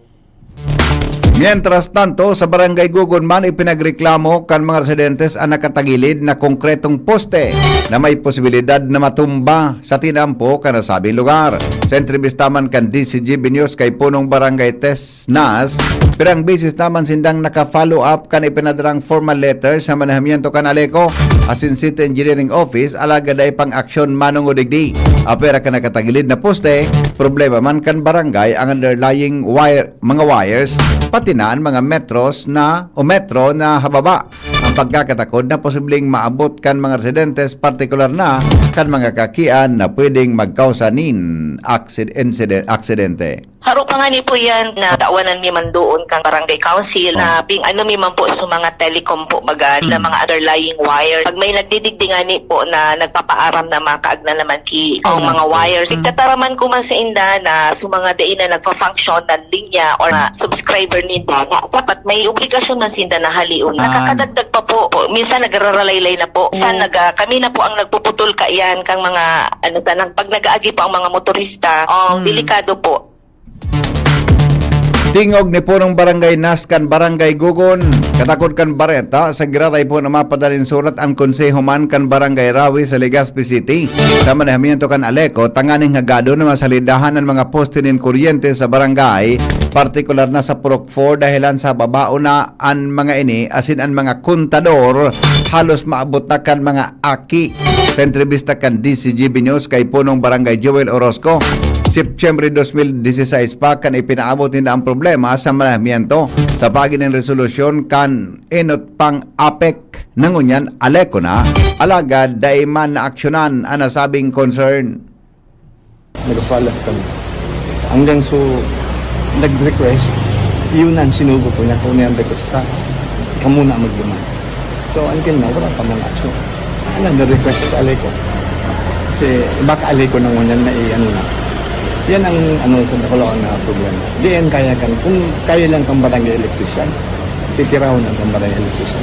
Mientras tanto, sa Barangay Gugon man, ipinagreklamo kan mga residentes an nakatagilid na konkretong poste na may posibilidad na matumba sa tinampo kan nasabing lugar. Sa entrevista man kan D C G B News kay Punong Barangay Tesnas, pirang beses naman sindang naka-follow up kan ipinadarang formal letter sa manehamiento kan Aleco asin City Engineering Office, alagad dai pang aksyon manongod digdi. Apwera kan nakatagilid na poste, problema man kan barangay ang underlying wire, mga wires, pati na an mga metros na o metro na hababa. Ang pagkakatakod na posibleng maabot kan mga residentes, partikular na kan mga kakian na pwedeng magkausa nin aksid-, insiden-, aksidente. Saro pa nga ni po yan na tawanan mi man doon kan barangay council na, hmm, ping-ano mi man po sa mga telecom po baga na, hmm, mga underlying wire. Pag may nagdidigdi nga ni po na nagpapaaram na makaagna naman ki ang, hmm, mga wires. Hmm. Igtataraman ko man sa inda na sa mga dai na nagpa-function na linya or mga subscriber ninda na dapat may obligasyon man sinda na halion. Ah. Nakakadagdag pa po. Minsan nagraralaylay na po. Minsan, hmm, nag-, ah, kami na po ang nagpuputol kaiyan kang mga, ano, tanang, pag nag-aagi po ang mga motorista, oh, hmm, delikado po. Tingog ni Punong Barangay Nas kan Barangay Gugon, katakod kan bareta sa giraray po na mapadalin surat ang konseho man kan Barangay Rawi sa Legazpi City sa manehamiento kan Aleco, tanganing hagadon na masalidahan an mga poste nin kuryente sa barangay, partikular na sa Purok four, dahelan sa babao na an mga ini asin an mga kontador halos maabot na kan mga aki. Sa entrevista kan D C G B News kay Punong Barangay Joel Orozco, Setyembre dos mil dieciséis pa kan ipinaabot ninda ang problema sa manehamiento. Sa paagi nin resolusyon kan enot pang apek na ngunyan Aleco na, alagad dai man naaksyonan an nasabing concern. Nag-follow up kami. Hanggang so, nag-request, yun ang sinugo ko niya, kung may request ka, kamo na magdemand. So, until now, wala pa mga action. Ano, na-request sa Aleco. Kasi baka Aleco nang ngunyan na i-ano na. Yan ang, ano, sa Bacolod na problema. Di yan kaya kan, kung kaya lang kang barangay electrician, titiraon ang kang barangay electrician.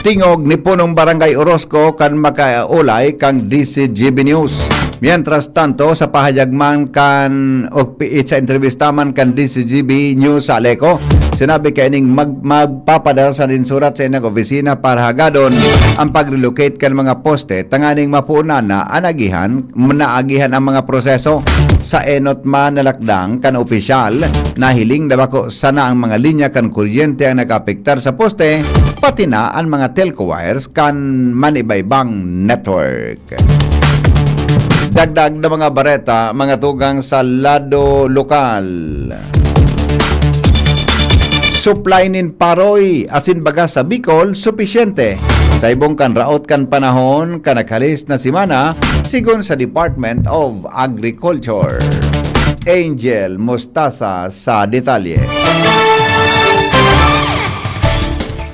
Tingog ni Punong Barangay Orozco kan makaulay kan D C G B News. Mientras tanto, sa pahayag man kan, o pi-, sa entrevista man kan D C G B News sa Aleco, sinabi kaining mag-, magpapadara sa nin surat sa ilang opisina para hagadon ang pag-relocate kan mga poste tanganing mapunan na an agihan, naagihan ang mga proseso. Sa enot man na lakdang kan opisyal, nahiling na bako sana ang mga linya kan kuryente ang nakaapektar sa poste, pati na an mga telco wires kan manibaibang network. Dagdag na mga bareta, mga tugang sa lado lokal. Supply nin paroy asin bagas sa Bicol, supisyente. Sa ibong kan raot kan panahon, kan naghalis na semana, sigon sa Department of Agriculture. Angel Mostasa sa detalye.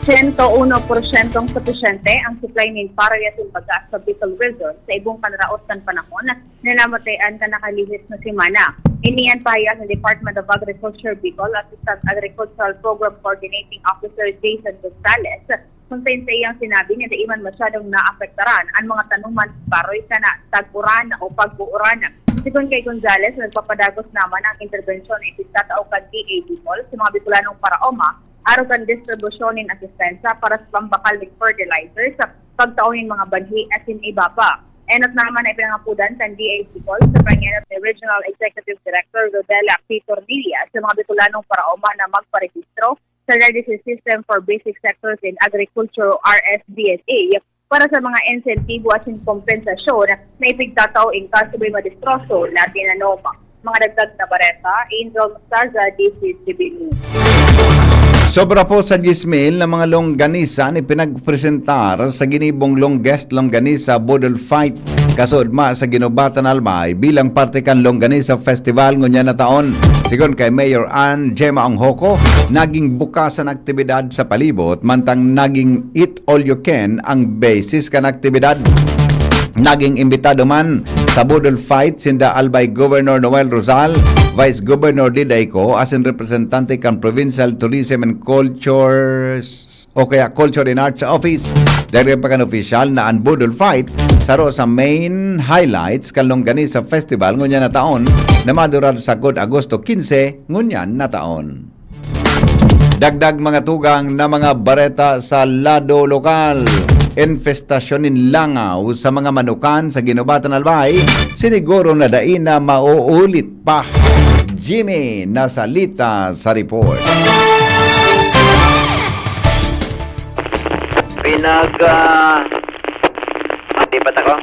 Sento uno porsyentong supisyente ang supply nin paroy asin baga sa Bicol Region sa ibong panraot kan panahon na namatayan kan nakalihis na semana. Ini an pahayag ni Department of Agriculture Bicol Assistant Agricultural Program Coordinating Officer Jason Gonzalez, kung saen sa iyang sinabi na dai man masyadong naapektaran an mga tanuman paroy sa na tag-uran o pag-uuran. Sigon kay Gonzalez, nagpapadagos naman ang interbensyon na ipigtatao kan D A Bicol sa mga Bicolanong paraoma arog kan distribusyon nin asistensya para sa pambakal nin fertilizers, pagtao nin mga banhi asin iba pa. Enot naman na ipinangapodan kan D A Bicol sa pangenot ni Regional Executive Director Rodela P. Tornilla sa mga Bicolanong paraoma na magparehistro sa Registry System for Basic Sectors in Agriculture o R S B S A para sa mga insentibo asin kompensasyon na ipigtatao in kaso may madistroso na tinanom. Mga dagdag na bareta, Angel Mostarza, D C T V News. Sobra po sa diyes mil na mga longganisa an ipinagpresentar sa ginibong Longest Longganisa Boodle Fight, kasuodma sa Guinobatan, Albay, bilang parte kan Longganisa Festival ngunyan na taon. Sigon kay Mayor Ann Gemma Ongjoco, naging bukas an aktibidad sa palibot, mantang naging eat all you can ang basis kan aktibidad. Naging imbitado man sa Boodle Fight sinda Albay Governor Noel Rosal, Vice Governor Diday Co, asin representante kan Provincial Tourism and Cultures o kaya Culture and Arts Office. Dagdag pa kan opisyal na an Boodle Fight saro sa main highlights kan Longganisa Festival ngunyan na taon na madurar sagkod Agosto quince ngunyan na taon. Dagdag mga tugang na mga bareta sa lado lokal. Infestasyon nin langaw sa mga manukan sa Guinobatan, Albay, siniguro na dai na mauulit pa. Jimmy Nasalita sa report. Pinag, ah, matipat ako.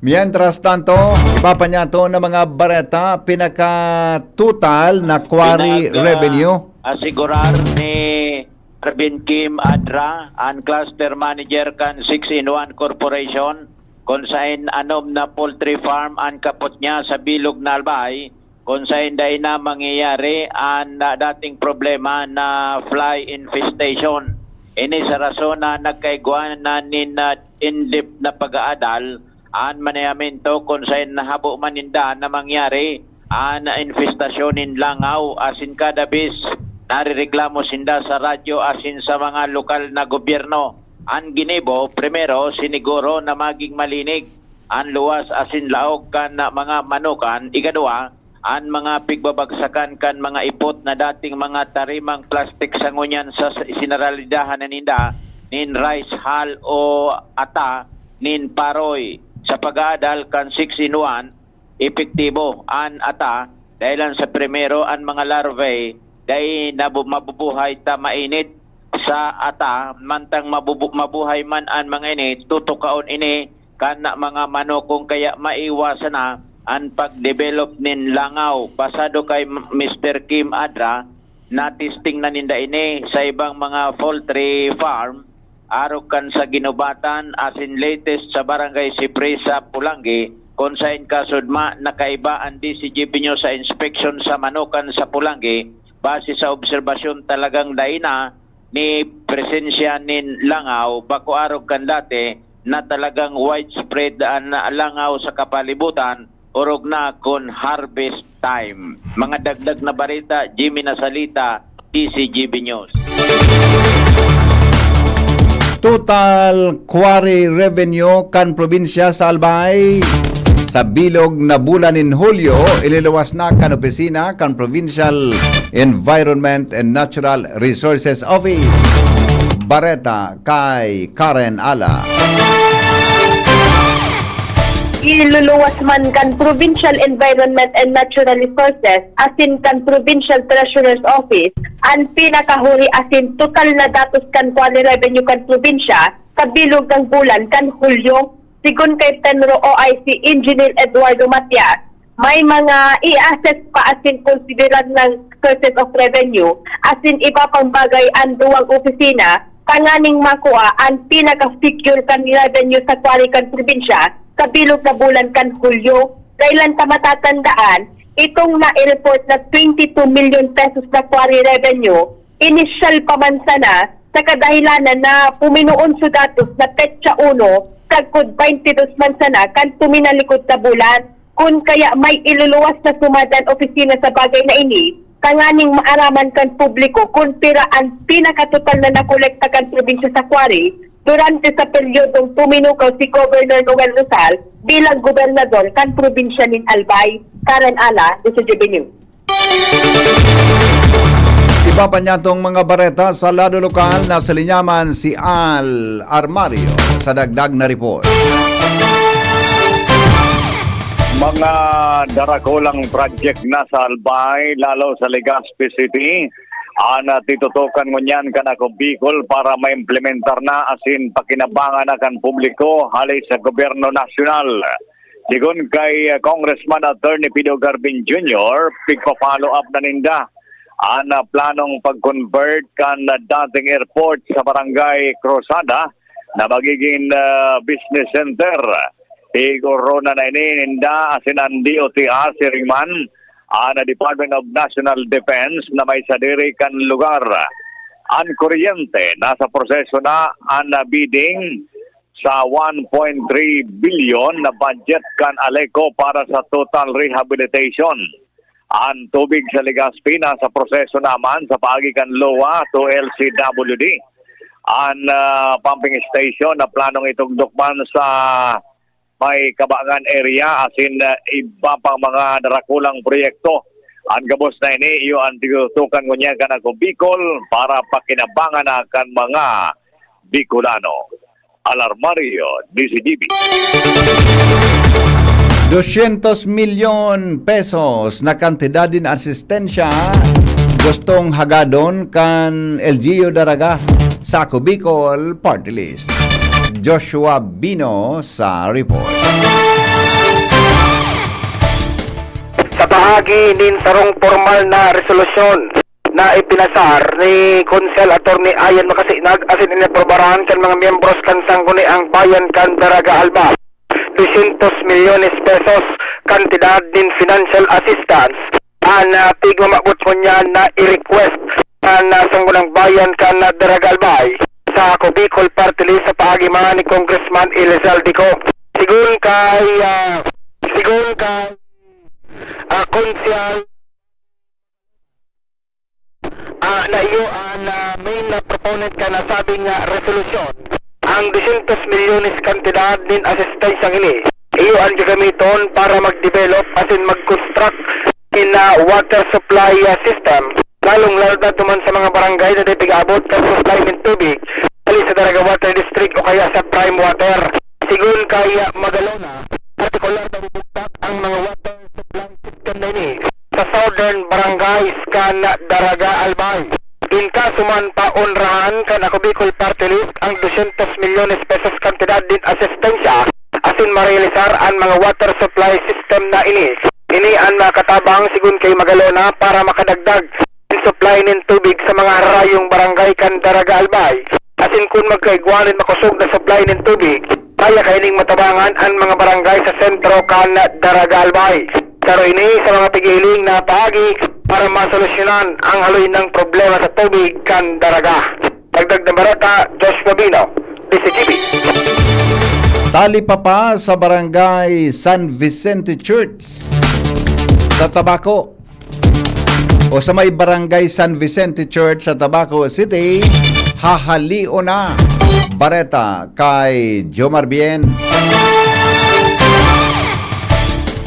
Mientras tanto, iba pa niyato na mga bareta, pinakatutal na quarry Pinag, ah, revenue. Asigurar ni Arvin Kim Adra, an cluster manager kan Six-in-One Corporation, kun saen anom na poultry farm an kapot niya sa bilog na Albay, kun saen dai na mangyayari an, ah, dating problema na fly infestation. Ini sa rason na nagkaigwa na nin, ah, in-depth na pag-aadal an manehamiento kun saen nahabo man ninda na mangyari an infestasyon nin langaw, asin kada bes narireklamo sinda sa radyo asin sa mga lokal na gobyerno. An ginibo, primero, siniguro na maging malinig an luwas asin laog kan mga manukan. Ikaduwa, an mga pigbabagsakan kan mga ipot na dating mga tarimang plastik sa ngunyan sa, sa isinaralidahan na ninda nin rice hull o ata nin paroy. Sa pag-aadal kan Six-in-One, epektibo an ata, dahelan sa primero, an mga larvae dai nabu-, mabubuhay ta mainit sa ata, mantang mabubu-, mabuhay man an mga ini, tutukaon ini kan mga manok, kun kaya maiwasan na an pag-develop nin langaw. Basado kay M-, Mister Kim Adra, na-testing na ninda ini sa ibang mga poultry farm, arog kan sa Guinobatan, asin latest sa Barangay Sipri sa Polangui, kun saen kasuodma nakaiba an D C G B News sa inspeksyon sa manukan sa Polangui. Base sa obserbasyon, talagang dai na ni presensya nin langaw, bako arog kan dati na talagang widespread an langaw sa kapalibutan, orog na kun harvest time. Mga dagdag na bareta, Jimmy Nasalita, D C G B News. Total quarry revenue kan probinsya sa Albay sa bilog na bulan nin Hulyo, ililuwas na kan opisina kan Provincial Environment and Natural Resources Office. Bareta kay Karen Ala. Iluluwas man kan Provincial Environment and Natural Resources asin kan Provincial Treasurer's Office an pinakahuri asin total na datos kan quarry revenue kan probinsya sa bilog kan bulan kan Hulyo. Sigon kay Penro O I C Engineer Eduardo Matias, may mga i-assess pa asin konsiderar na sources of revenue asin iba pang bagay an duwang opisina tanganing makua an pinaka-figure kan revenue sa quarry kan probinsya sa bilog na bulan kan Hulyo. Dahelan ta matatandaan, Itong na-report na twenty-two million pesos na quarry revenue, inisyal pa man sana sa kadahilanan na puminoon su datos na petsa uno, sagkod twenty-dos man sana kan tuminalikod na bulan. Kun kaya may iluluwas na sumadan opisina sa bagay na ini, tanganing maaraman kan publiko kun pira an pinakatotal na nakolekta kan probinsya sa quarry durante sa peryodong tuminukaw si Governor Noel Rosal bilang gobernador kan probinsya nin Albay. Karen Ala, Desidebi News. Iba pa niya tong mga bareta sa lado lokal. Nasa linya man si Al Armario sa dagdag na report. Mga darakulang project na sa Albay, lalo sa Legazpi City, an titutukan ngunyan kan Ako Bicol para maimplementar na asin pakinabangan na kan publiko hale sa gobyerno nasyonal. Sigon kay ah, Congressman Attorney Pido Garvin Junior, pigpa-follow up na ninda an ah, planong pag-convert kan ah, dating airport sa Barangay Cruzada na magiging ah, business center. Igoronan na ini ninda asin an D O T R siring man an Department of National Defense na may sadiri kan lugar. An kuryente, nasa proseso na an ah, bidding sa one point three billion na budget kan ALECO para sa total rehabilitation. An tubig sa Legazpi nasa proseso naman sa paagi kan LOA to L C W D. An ah, pumping station na planong itugdok man sa may Kabangan area asin ah, iba pang mga darakulang proyekto. An gabos na ini, iyo an tinutukan ngunyan kan Ako Bicol para pakinabangan na kan mga Bicolano. Alarmario, D C D B. Dosyentos milyon pesos na kantidad din asistensya gustong hagadon kan L G U Daraga sa Ako Bicol Party List. Joshua Bino sa report. Sa paagi nin sarong pormal na resolusyon na ipinasar ni Konsel Attorney Ian Macasinag asin inaprobaran kan mga miyembros kan Sangguniang Bayan kan Daraga Albay, dosyentos milyones pesos kantidad nin financial assistance an ah, pigmamabot ngunyan na i-request kan ah, Sangguniang Bayan kan ah, Daraga Albay sa Ako Bicol Party List sa paagi man ni Congressman Elizalde Co. Sigon kay ah, sigon kay ah, Konsel ah, na iyo an ah, main na proponent kan nasabing ah, resolusyon. Ang dosyentos milyones kantidad nin asistensyang ini, iyo an gagamiton para mag-develop asin mag-construct in ah, water supply ah, system, lalong-lalo na duman sa mga barangay na di pig-abot kan supply nin tubig hali sa Daraga Water District o kaya sa Prime Water. Sigon kay ah, Magalona, partikular na bubugtak ang mga water supply system na ini sa southern barangays kan Daraga Albay. Ginkaso man paonrahan kan Ako Bicol Party List ang dosyentos milyones pesos kantidad nin asistensya asin marealisar an mga water supply system na ini. Ini an makatabang, sigon kay Magalona, para makadagdag nin supply nin tubig sa mga harayong barangay kan Daraga Albay. Asin kun magkaigwa nin makosog na supply nin tubig, kaya kaining matabangan an mga barangay sa sentro kan Daraga Albay. Saro ini sa mga pigihiling na paagi para masolusyonan ang haloy nang problema sa tubig kan Daraga. Dagdag na bareta, Josh Gabino, D C T V. Talipapa sa Barangay San Vicente Church sa Tabaco o sa may Barangay San Vicente Church sa Tabaco City, hahalion na. Bareta kay Jomar Bien.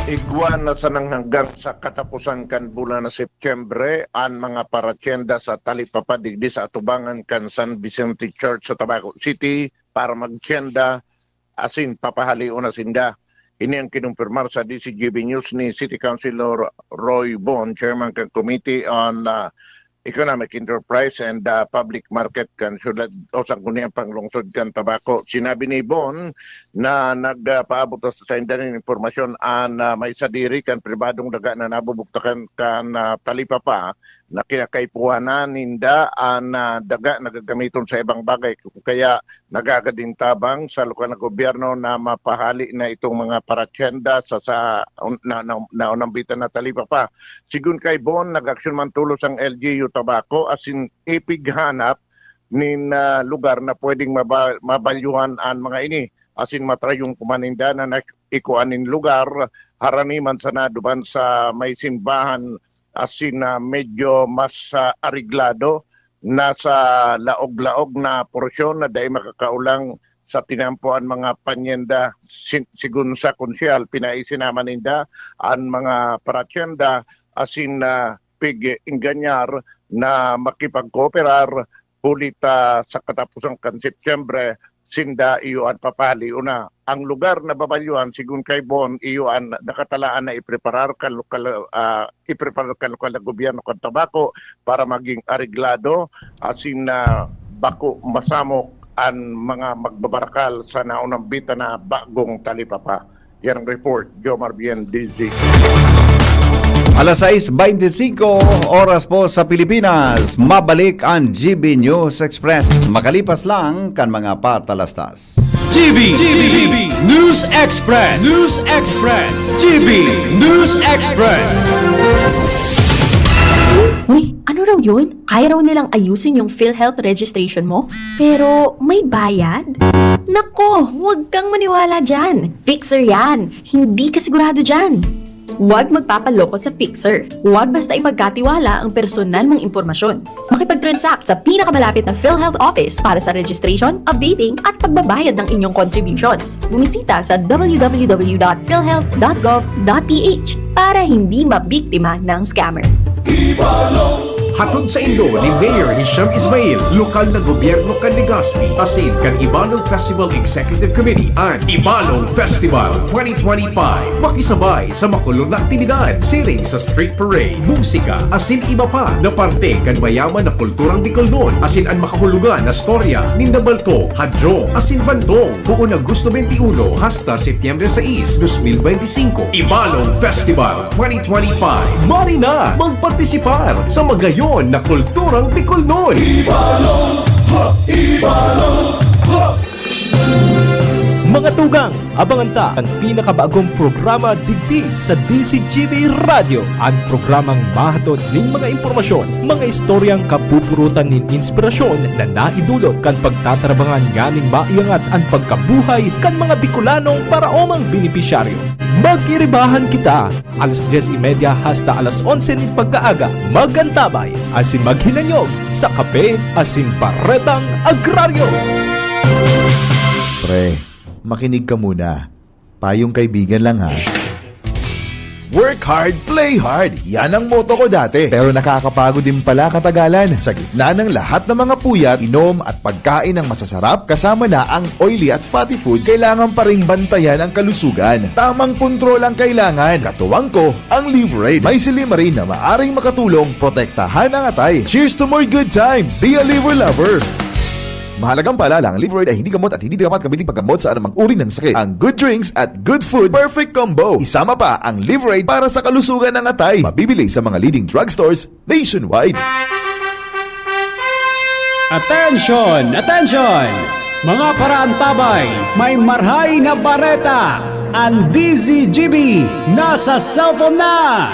Igwa na sanang hanggang sa katapusan kan bulan na Setyembre an mga paratyenda sa Talipapa digdi sa atubangan kan San Vicente Church sa Tabaco City para magtyenda asin papahalion na sinda. Ini ang kinumpirmar sa D C G B News ni City Councilor Roy Bon, Chairman kan Committee on ah, Economic Enterprise and ah, Public Market kan syudad o sangguniang panglungsod kan Tabaco. Sinabi ni Bon na nagpaabot sa sainda nin impormasyon an ah, may sadiri kan pribadong daga na nabubugtakan kan ah, Talipapa na kinakaipuhan na ninda an, ah, daga na gagamiton sa ibang bagay. Kaya nagagadintabang sa lokal na gobyerno na mapahali na itong mga paratyenda sa, sa un-, na, na, naunambitan na talipapa. Sigun kay Bon, nag-aksyon man tulos ang L G U Tabaco asin ipighanap nin, ah, lugar na pwedeng maba-, mabalyuhan an mga ini. Asin matrayong kumaninda na nag-, ikuan nin lugar, harani man sana duman sa may simbahan, asin na medyo mas, ah, areglado na sa laog-laog na porsyon na dai makakaulang sa tinampo an mga panyenda. Sin-, sigun sa konsehal, pinaisinama ninda an mga paratyenda asin na pig-engganyar na makipagkooperar, huli ta sa kataposan kan Setyembre, sinda iyo an papahalion na. Ang lugar na babalyuhan, sigun kay Bon, iyo an nakatalaan na ipreparar kan lokal, ah, ipreparar kan lokal na gobyerno kan Tabaco para maging areglado, asin na bako masamok an mga magbabarakal sa naunambitan na bagong talipapa. Yan ang report, Jomar Bien, D Z. Alas sais beintisinko, oras po sa Pilipinas. Mabalik ang G B News Express. Makalipas lang kan mga patalastas. G B, G B, G B News Express. News Express. G B News Express. Uy, ano raw yun? Kaya raw nilang ayusin yung PhilHealth registration mo? Pero may bayad? Nako, huwag kang maniwala dyan. Fixer yan. Hindi ka sigurado dyan. Huwag magpapaloko sa Fixer. Huwag basta ipagkatiwala ang personal mong impormasyon. Makipag-transact sa pinakamalapit na PhilHealth office para sa registration, updating, at pagbabayad ng inyong contributions. Bumisita sa w w w dot philhealth dot gov dot p h para hindi mabiktima ng scammer. Hatod saindo ni Mayor Hisham Ismail, lokal na gobyerno kan Legazpi, asin kan Ibalog Festival Executive Committee, an Ibalog Festival twenty twenty-five. Makisabay sa makulog na aktibidad, siring sa street parade, musika, asin iba pa na parte kan mayaman na kulturang Bicolnon, asin an makahulugan na storya ninda Balto, Hadjo, asin Bantong. Poon Agosto twenty-one hasta Setyembre sais, dos mil beintisinko, Ibalog Festival twenty twenty-five. Mari na magpartisipar sa magayon na kulturang Bicolnon! Ibalog! Ha! Ibalog! Ha! Mga tugang, abangan ta an pinakabagong programa digdi sa D Z G B Radyo, an programang mahatod nin mga impormasyon, mga istoryang kapupurutan nin inspirasyon na naidulot kan pagtatrabangan nganing maiangat an pagkabuhay kan mga Bicolanong paraomang benepisyaryo. Magiribahan kita, alas dyes y media hasta alas onse nin pagkaaga, mag-antabay asin maghinanyog sa kape asin baretang agraryo. Pre, makinig ka muna. Payong kaibigan lang, ha. Work hard, play hard. Yan ang motto ko dati. Pero nakakapagod din pala katagalan. Sa gitna ng lahat ng mga puyat, inom at pagkain ng masasarap, kasama na ang oily at fatty foods, kailangan pa ring bantayan ang kalusugan. Tamang kontrol ang kailangan. Katuwang ko, ang Liverade. May silymarin na maaring makatulong protektahan ang atay. Cheers to more good times! Be a Liver Lover! Mahalagang paalala, ang Liverade ay hindi gamot at hindi dapat gamitin paggamot sa anumang uri ng sakit. Ang good drinks at good food, perfect combo. Isama pa ang Liverade para sa kalusugan ng atay. Mabibili sa mga leading drugstores nationwide. Attention! Attention! Mga paraantabay, may marhay na bareta! An D Z G B nasa cellphone na!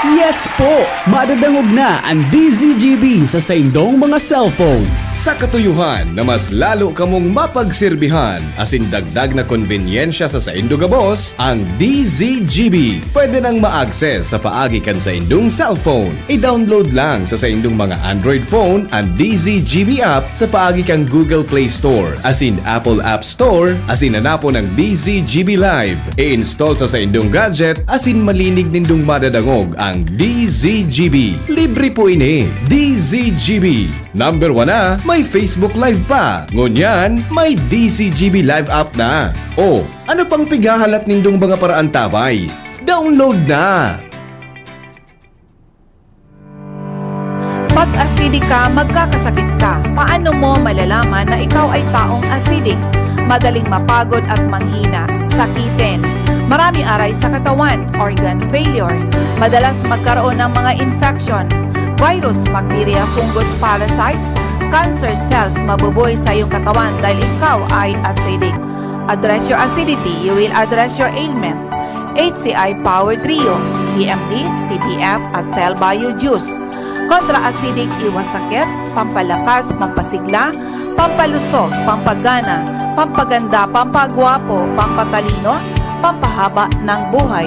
Yes po! Madadangog na an D Z G B sa saindong mga cellphone. Sa katuyohan na mas lalo kamong mapagserbihan asin dagdag na konbenyensya sa saindo gabos, ang D Z G B pwede nang ma-access sa paagi kan saindong cellphone. I-download lang sa saindong mga Android phone an D Z G B app sa paagi kan Google Play Store asin Apple App Store asin hanapon ang D Z G B Live. I-install sa saindong gadget asin malinig nindong madadangog ang D Z G B. Libre po ini. D Z G B. Number one na, may Facebook Live pa. Ngunyan, may D Z G B Live app na. O, ano pang pighahalat nindong mga paraantabay? Download na! Pag acidic ka, magkakasakit ka. Paano mo malalaman na ikaw ay taong acidic? Madaling mapagod at manghina, sakitin. Maraming aray sa katawan, organ failure. Madalas magkaroon ng mga infection, virus, bacteria, fungus, parasites, cancer cells mabubuhay sa iyong katawan dahil ikaw ay acidic. Address your acidity, you will address your ailment. H C I Power Trio, C M D, C B F at Cell Bio Juice. Kontra acidic, iwas sakit, pampalakas, pampasigla, pampalusog, pampagana, pampaganda, pampagwapo, pampatalino, pampahaba ng buhay.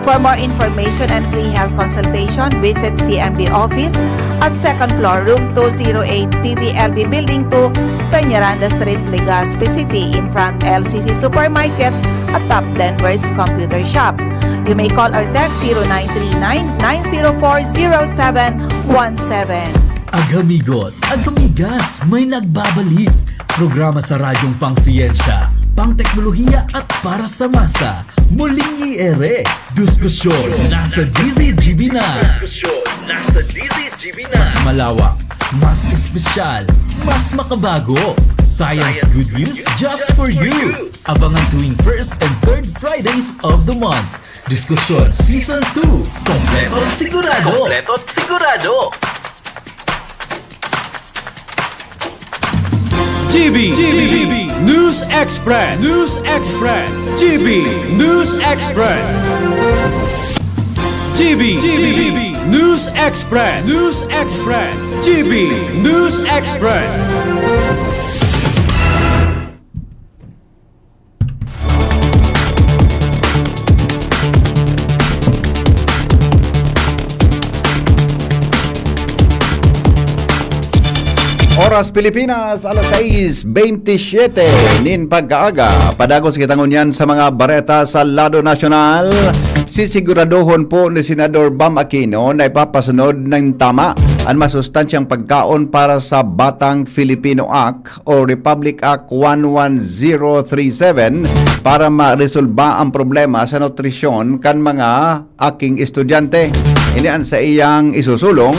For more information and free health consultation, visit C M B office at second floor, room two zero eight, P B L B Building two, Peñaranda Street, Legazpi City, in front L C C Supermarket at Top Blenders Computer Shop. You may call or text zero nine three nine, nine zero four, zero seven one seven. Agamigos, agamigas, may nagbabalik. Programa sa radyong pangsiyensya, pangteknolohiya at para sa masa. Muling i-ere. Diskusyon nasa D Z G B na. Diskusyon nasa D Z G B na. Mas malawak, mas espesyal, mas makabago. Science good news just for you. Abangan tuwing first and third Fridays of the month. Diskusyon Season two. Kompleto at sigurado. Kompleto at sigurado. G B, G B, News Express, News Express, G B News Express, G B, G B, News Express, News Express, G B News Express. Oras Pilipinas, alas sais bentisiete nin pagkaaga. Padagos kita ngunyan sa mga bareta sa lado nasyonal. Sisiguradohon po ni Senador Bam Aquino na ipapasunod ng tama an masustansyang pagkaon para sa Batang Filipino Act o Republic Act one one zero three seven para maresolba ang problema sa nutrisyon kan mga aking estudyante. Ini an saiyang isusulong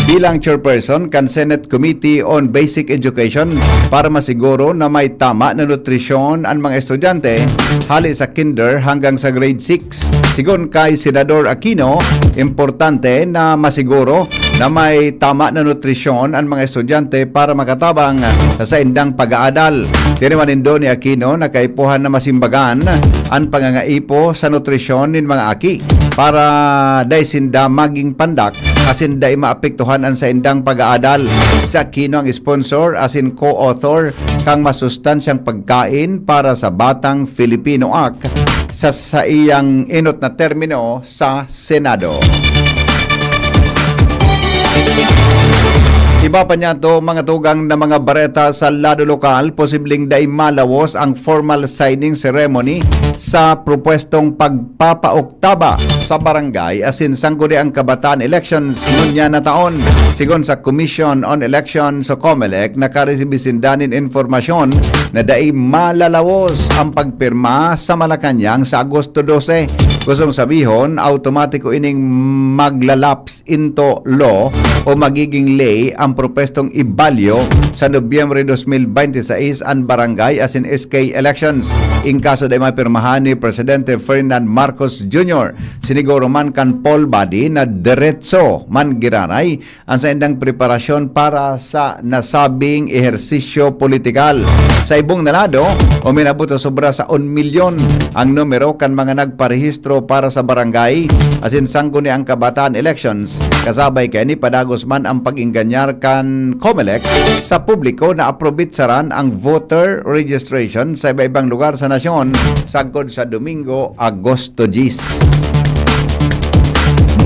bilang chairperson kan Senate Committee on Basic Education para masiguro na may tama na nutrisyon an mga estudyante hali sa kinder hanggang sa grade six. Sigon kay Senador Aquino, importante na masiguro na may tama na nutrisyon an mga estudyante para makatabang sa saindang pag-aadal. Tiniwan nindo ni Aquino na kaipuhan na masimbagan an pangangaipo sa nutrisyon nin mga aki para dai sinda maging pandak asin dai maapektuhan an saindang pag-aadal. Si Aquino ang sponsor asin co-author kan masustansyang pagkain para sa Batang Filipino Act sa saiyang enot na termino sa Senado. Iba pa niyato, mga tugang na mga bareta sa lado lokal, posibleng dai malawos ang formal signing ceremony sa propwestong pagpapaoktaba sa barangay asin sangguniang kabataan elections ngunyan na taon. Sigon sa Commission on Elections o COMELEC, nakaresibi sinda nin impormasyon na dai malalawos ang pagpirma sa Malacañang sa Agosto dose. Gustong sabihon, automatiko ining maglalaps into law o magiging ley ang propwestong ibalyo sa Nobyembre dos mil bente seis an barangay asin S K elections. In kaso dai mapirmahan ni Presidente Ferdinand Marcos Junior, siniguro man kan poll body na diretso man giraray ang saindang preparasyon para sa nasabing ehersisyo politikal. Sa ibong na lado, uminabot sa sobra sa un milyon ang numero kan mga nagparehistro para sa barangay asin sangguniang kabataan elections. Kasabay kaini, padagos man ang pag-ingganyar kan COMELEC sa publiko na aprobitsaran ang voter registration sa iba-ibang lugar sa nasyon sagkod sa Domingo, Agosto diyes.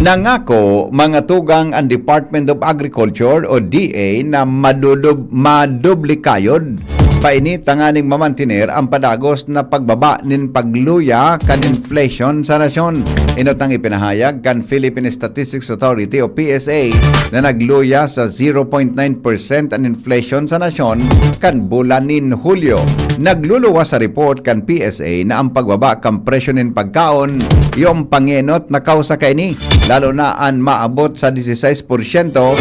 Nangako mga tugang ang Department of Agriculture o D A na madudub-, madublikayod pa ini tanganing mamantiner ang padagos na pagbaba nin pagluya kan inflation sa nasyon. Inot ang ipinahayag kan Philippine Statistics Authority o P S A na nagluya sa zero point nine percent an inflation sa nasyon kan bulan nin Hulyo. Nagluluwas sa report kan P S A na ang pagbaba kan presyo nin pagkaon iyo ang pangenot na kausa kaini, lalo na an maabot sa dieciséis porsyento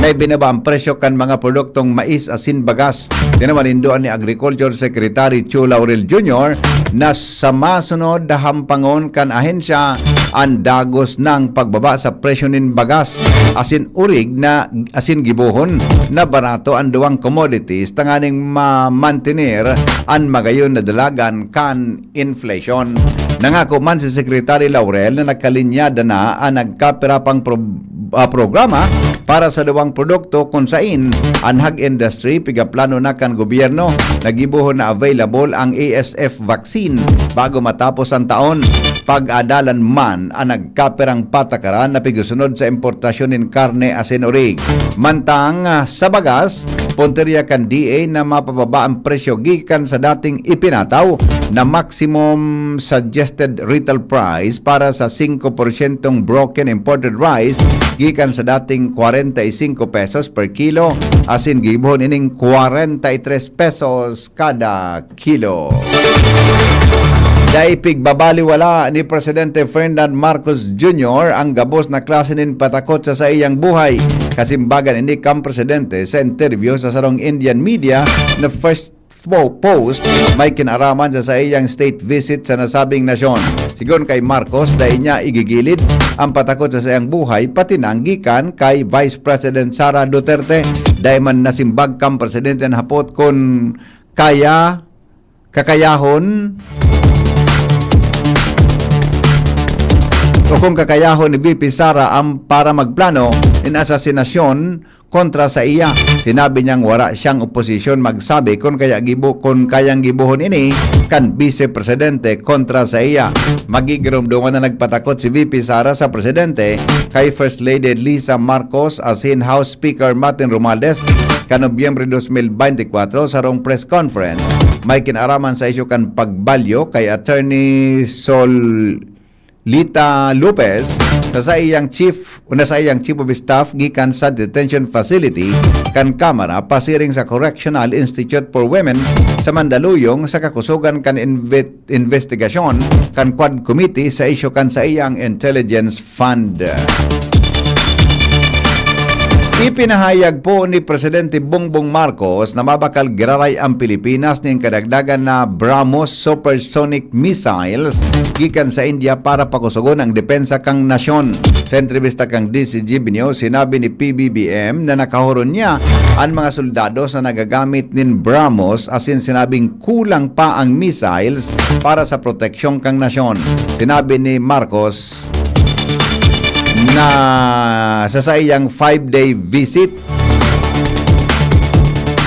na ibinaba ang presyo kan mga produktong mais asin bagas. Tinawan nindo ni Agriculture Secretary Chu Laurel Junior na sa masunod na hampangon kan ahensya an dagos nang pagbaba sa presyo nin bagas asin urig na asin gibohon na barato an duwang commodities tanganing mamantener an magayon na dalagan kan inflation. Nangako man si Secretary Laurel na nagkalinyada na an nagkapira pang pro- ah, programa para sa duwang produkto kun sain an hog industry pigaplano na kan gobyerno na gibohon na available ang A S F vaccine bago matapos ang taon. Pag-adalan man an nagkapirang patakaran na pigusunod sa importasyon nin karne asin urig. Mantang ah, sa bagas, puntirya kan D A na mapababa ang presyo gikan sa dating ipinataw na maximum suggested retail price para sa singko porsyentong broken imported rice gikan sa dating kwarenta y singko pesos per kilo, asin gibohon ining kwarenta y tres pesos kada kilo. Dai pigbabaliwala ni Presidente Ferdinand Marcos Junior ang gabos na klase nin patakot sa saiyang buhay. Kasimbagan ini kan presidente sa interview sa sarong Indian media na First Post, may kinaraman sa saiyang state visit sa nasabing nasyon. Sigon kay Marcos, dai niya igigilid ang patakot sa saiyang buhay, pati na ang gikan kay Vice President Sara Duterte. Dai man nasimbag kan presidente an hapot kun kaya kakayahon o kung kakayahon ni V P Sara ang para magplano in asasinasyon kontra sa iya. Sinabi niyang wara siyang oposisyon magsabi kun kaya gibo-, kun kayang gibohon ini kan Bise Presidente kontra sa iya. Magigiromdoman na nagpatakot si V P Sara sa Presidente kay First Lady Lisa Marcos asin House Speaker Martin Romualdez kan Nobyembre dos mil beintikwatro sa sarong press conference. May kinaraman sa isyu kan pagbalyo kay Attorney Sol Lita Lopez sa saiyang chief o na saiyang chief of staff gikan sa detention facility kan Kamara pasiring sa Correctional Institute for Women sa Mandaluyong sa kakusogan kan inve-, investigasyon kan Quad Committee sa isyu kan saiyang intelligence fund. Ipinahayag po ni Presidente Bongbong Marcos na mabakal giraray ang Pilipinas nin kadagdagan na BrahMos supersonic missiles gikan sa India para pakusogon ang depensa kan nasyon. Sa entrebista kan D Z G B News, sinabi ni P B B M na nakahuron niya an mga soldados na nagagamit nin BrahMos asin sinabing kulang pa ang missiles para sa proteksyon kan nasyon. Sinabi ni Marcos na sa saiyang five-day visit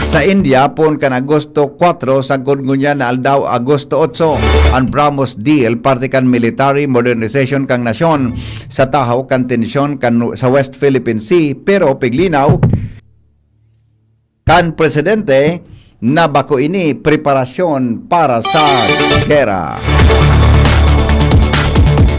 sa India, poon kan Agosto kwatro sagkod ngunyan na aldaw, Agosto otso, an BrahMos deal, parte kan military modernization kan nasyon sa tahaw kan tensyon kan, sa West Philippine Sea, pero piglinaw kan presidente na bako ini preparasyon para sa gera.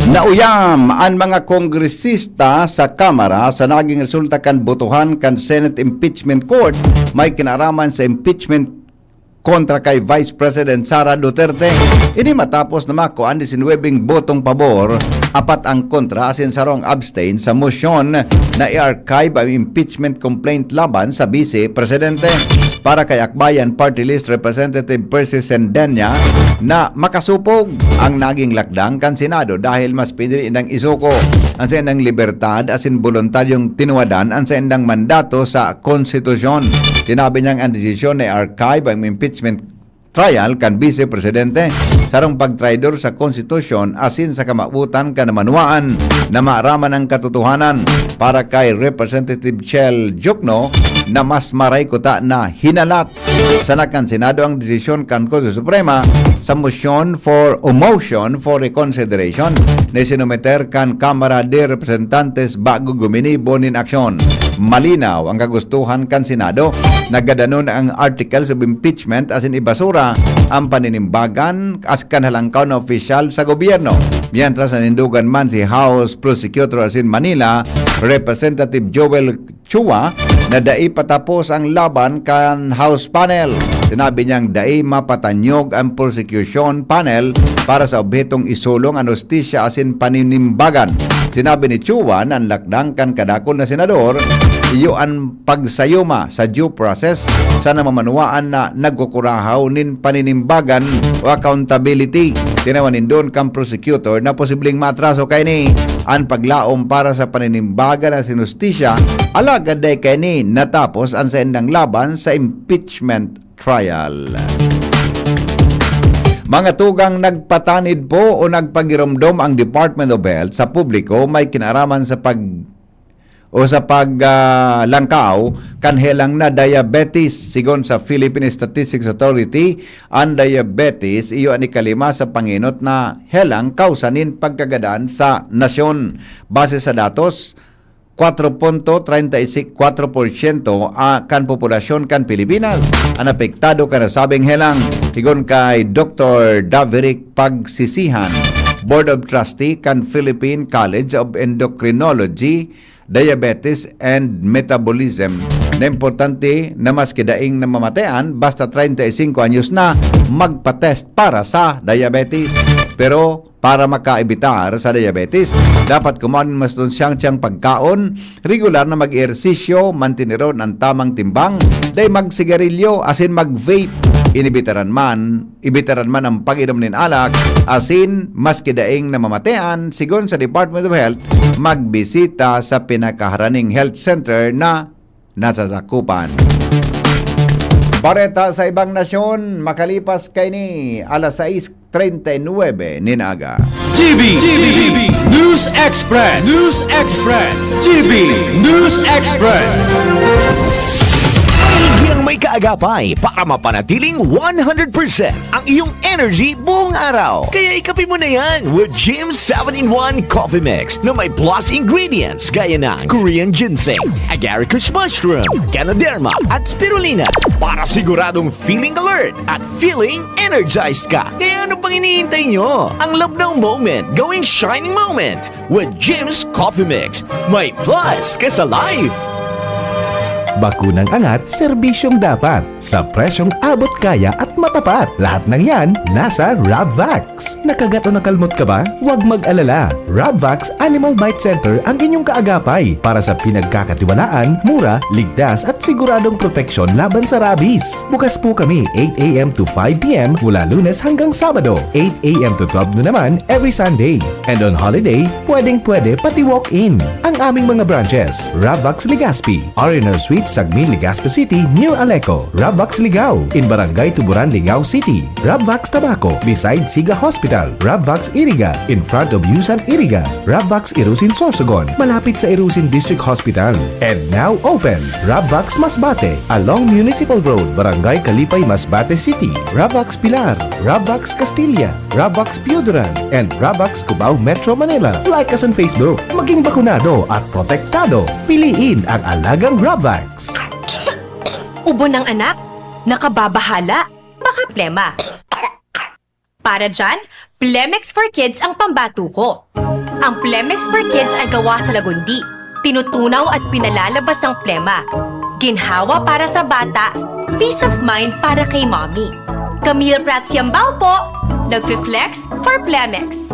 Nauyam an mga kongresista sa Kamara sa naging resulta kan botohan kan Senate Impeachment Court may kinaraman sa impeachment kontra kay Vice President Sara Duterte. Ini matapos na makua an disinwebeng botong pabor, apat ang kontra asin sarong abstain sa mosyon na i-archive ang impeachment complaint laban sa Bise Presidente. Para kay Akbayan Party List Representative Percy Sendenya na makasupog ang naging lakdang kan Senado dahil mas pinili nang isuko ang saindang libertad asin boluntaryong tinuwadan ang saindang mandato sa konstitusyon. Sinabi niyang ang desisyon na i-archive ang impeachment trial kan Bise Presidente, sarong pagtraidor sa konstitusyon asin sa kamawotan kan namanwaan na maaraman ang katotohanan. Para kay Representative Chel Diokno na mas maray kuta na hinalat sana kan Senado ang desisyon kan Korte Suprema sa motion for o motion for reconsideration na sinumeter kan Kamara de Representantes bago guminibo nin aksyon. Malinaw ang kagustuhan kan Senado na gadanon ang articles of impeachment asin ibasura ang paninimbagan as kan halangkaw na opisyal sa gobyerno. Mientras nanindugan man si House Prosecutor asin Manila Representative Joel Chua na dai patapos ang laban kan House panel. Sinabi niyang dai mapatanyog ang prosecution panel para sa obhetong isulong an hustisya asin paninimbagan. Sinabi ni Chua na an lakdang kan kadakul na senador iyo an pagsayuma sa due process sa namamanwaan na nagkukurahaw nin paninimbagan o accountability. Tinawan nindon kan prosecutor na posibleng maatraso kaini an paglaom para sa paninimbagan na sinustisya, alagad dai kaini natapos an saindang laban sa impeachment trial. Mga tugang, nagpatanid po o nagpagiromdom ang Department of Health sa publiko may kinaraman sa pag o sa pag, ah, langkaw kan helang na diabetes. Sigon sa Philippine Statistics Authority, an diabetes iyo an ikalima sa pangenot na helang kausa nin pagkagadan sa nasyon. Base sa datos, kwatro punto treinta y cuatro por ciento, ah, kan populasyon kan Pilipinas an apektado kan nasabing helang. Sigon kay Doktor Daverick Pagsisihan, Board of Trustee kan Philippine College of Endocrinology, Diabetes and Metabolism, na importante na maski daing namamatean, basta treinta y cinco anyos na, magpa-test para sa diabetes. Pero para makaibitar sa diabetes, dapat kumaon nin masunsyang pagkaon, regular na mag-ehersisyo, manteneron an tamang timbang, dai magsigarilyo asin mag-vape. Inibitaran man, ibitaran man ang pag-inom nin alak, asin maski daing namamatean, sigon sa Department of Health, magbisita sa pinakaharaning health center na nasasakupan. Bareta sa ibang nasyon, makalipas kaini, alas sais treinta y nuebe nin aga. G B, G B, News Express, News Express, G B, News Express. Maigi ang may kaagapay para mapanatiling one hundred percent ang iyong energy buong araw. Kaya ikape mo na yan with Jim's seven-in-one Coffee Mix na may plus ingredients gaya ng Korean ginseng, agaricus mushroom, ganoderma, at spirulina para siguradong feeling alert at feeling energized ka. Kaya ano pang hinihintay nyo? Ang labnaw moment gawing shining moment with Jim's Coffee Mix. May plus ka sa life! Bakunang angat, serbisyong dapat, sa presyong abot-kaya at matapat. Lahat ng yan, nasa Rabvax. Nakagat o nakalmot ka ba? Huwag mag-alala. Rabvax Animal Bite Center ang inyong kaagapay para sa pinagkakatiwalaan, mura, ligtas at siguradong proteksyon laban sa rabies. Bukas po kami eight a m to five p m mula Lunes hanggang Sabado, eight a m to twelve noon naman every Sunday. And on holiday, pwedeng-pwede pati walk-in. Ang aming mga branches, Rabvax Legazpi, R and R Suite, Sagmin, Legazpi City, near Aleco, Rabvax Ligao, in Barangay Tuburan, Ligao City, Rabvax Tabaco, beside Siga Hospital, Rabvax Iriga, in front of Yusan Iriga, Rabvax Irusin Sorsogon, malapit sa Irusin District Hospital, and now open, Rabvax Masbate, along Municipal Road, Barangay Kalipay, Masbate City, Rabvax Pilar, Rabvax Castilla, Rabvax Pioduran, and Rabvax Cubao, Metro Manila. Like us on Facebook. Maging bakunado at protektado. Piliin ang alagang Rabvax. Ubo ng anak? Nakababahala? Baka plema. Para dyan, Plemex for Kids ang pambato ko. Ang Plemex for Kids ay gawa sa lagundi. Tinutunaw at pinalalabas ang plema. Ginhawa para sa bata, peace of mind para kay mommy. Camille Prats Yambao po, nagfi-flex for Plemex.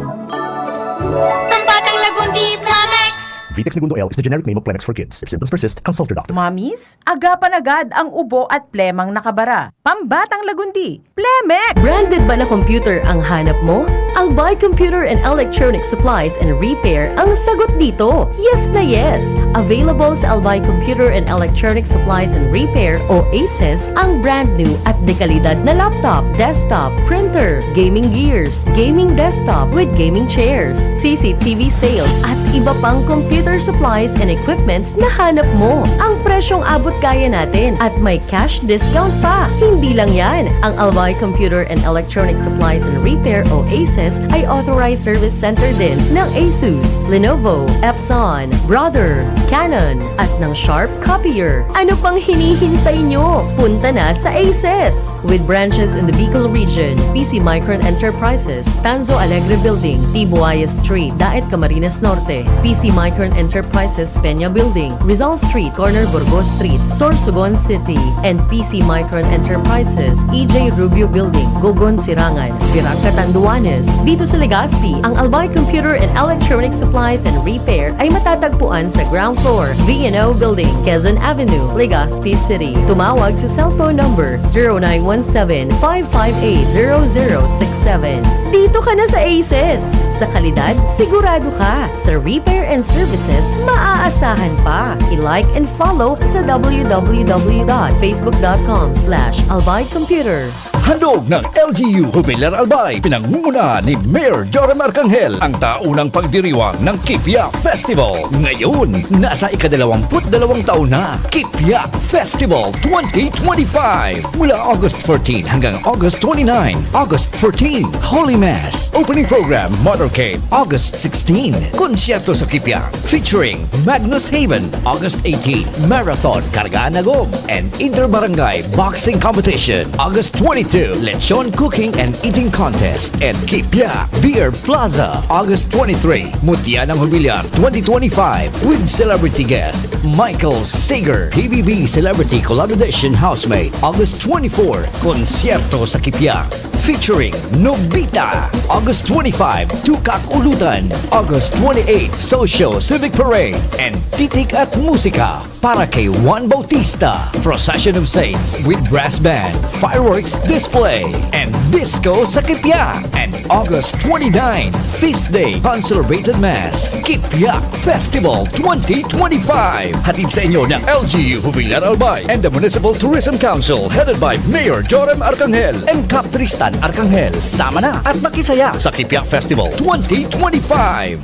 Ang batang lagundi, Plemex! Vitex Negundo L is the generic name of Plemex for Kids. If symptoms persist, consult your doctor. Mommies, agapan agad ang ubo at plemang nakabara. Pambatang lagundi, Plemex! Branded ba na computer ang hanap mo? Albay Computer and Electronic Supplies and Repair ang sagot dito. Yes na yes! Available sa Albay Computer and Electronic Supplies and Repair o ACES ang brand new at dekalidad na laptop, desktop, printer, gaming gears, gaming desktop with gaming chairs, C C T V sales at iba pang computer supplies and equipments na hanap mo. Ang presyong abot kaya natin at may cash discount pa. Hindi lang yan. Ang Albay Computer and Electronic Supplies and Repair o ACES ay authorized service center din ng Asus, Lenovo, Epson, Brother, Canon, at ng Sharp Copier. Ano pang hinihintay nyo? Punta na sa ACES! With branches in the Bicol region, P C Micron Enterprises, Tanzo Alegre Building, T Buaya Street, Daet, Camarines Norte, P C Micron Enterprises, Peña Building, Rizal Street, corner Burgos Street, Sorsogon City, and P C Micron Enterprises, E J Rubio Building, Gogon, Sirangan, Virac, Catanduanes. Dito sa Legazpi, ang Albay Computer and Electronic Supplies and Repair ay matatagpuan sa ground floor, V and O Building, Quezon Avenue, Legazpi City. Tumawag sa cellphone number zero nine one seven, five five eight, zero zero six seven. Dito ka na sa Aces! Sa kalidad, sigurado ka. Sa repair and services, maaasahan pa. I-like and follow sa w w w dot facebook dot com slash albay computer. Handog ng L G U Jubilar Albay, pinangungunahan ni Mayor Joram Arcangel, ang taunang pagdiriwang ng Kipia Festival. Ngayon, nasa ikadalawamput dalawang taon na, Kipia Festival twenty twenty-five. Mula August fourteen hanggang August twenty-nine, August fourteen, Holy Mass, opening program, motorcade, August sixteen, konsyerto sa Kipia, featuring Magnus Haven, August eighteen, Marathon, Kargaan Agom, and Inter-Barangay Boxing Competition, August twenty-two, Lechon Cooking and Eating Contest, and Kipia Beer Plaza, August twenty-three, Mutya ng Jubilar twenty twenty-five, with celebrity guest Michael Sager, P B B Celebrity Collaboration Housemate, August twenty-four, Konsyerto sa Kipia, featuring Nobita, August twenty-five, Tukak Ulutan, August twenty-eight, Socio Civic Parade, and Titik at Musika para kay Juan Bautista, Procession of Saints with Brass Band, Fireworks Display, and Disco sa Kipia, and August twenty-nine, Feast Day, Consecrated Mass, Kipia Festival twenty twenty-five. Hatid sa inyo ng L G U Jubilar Albay and the Municipal Tourism Council, headed by Mayor Joram Arcangel and Cap Tristan Arcangel. Sama na at makisaya sa Kipia Festival twenty twenty-five.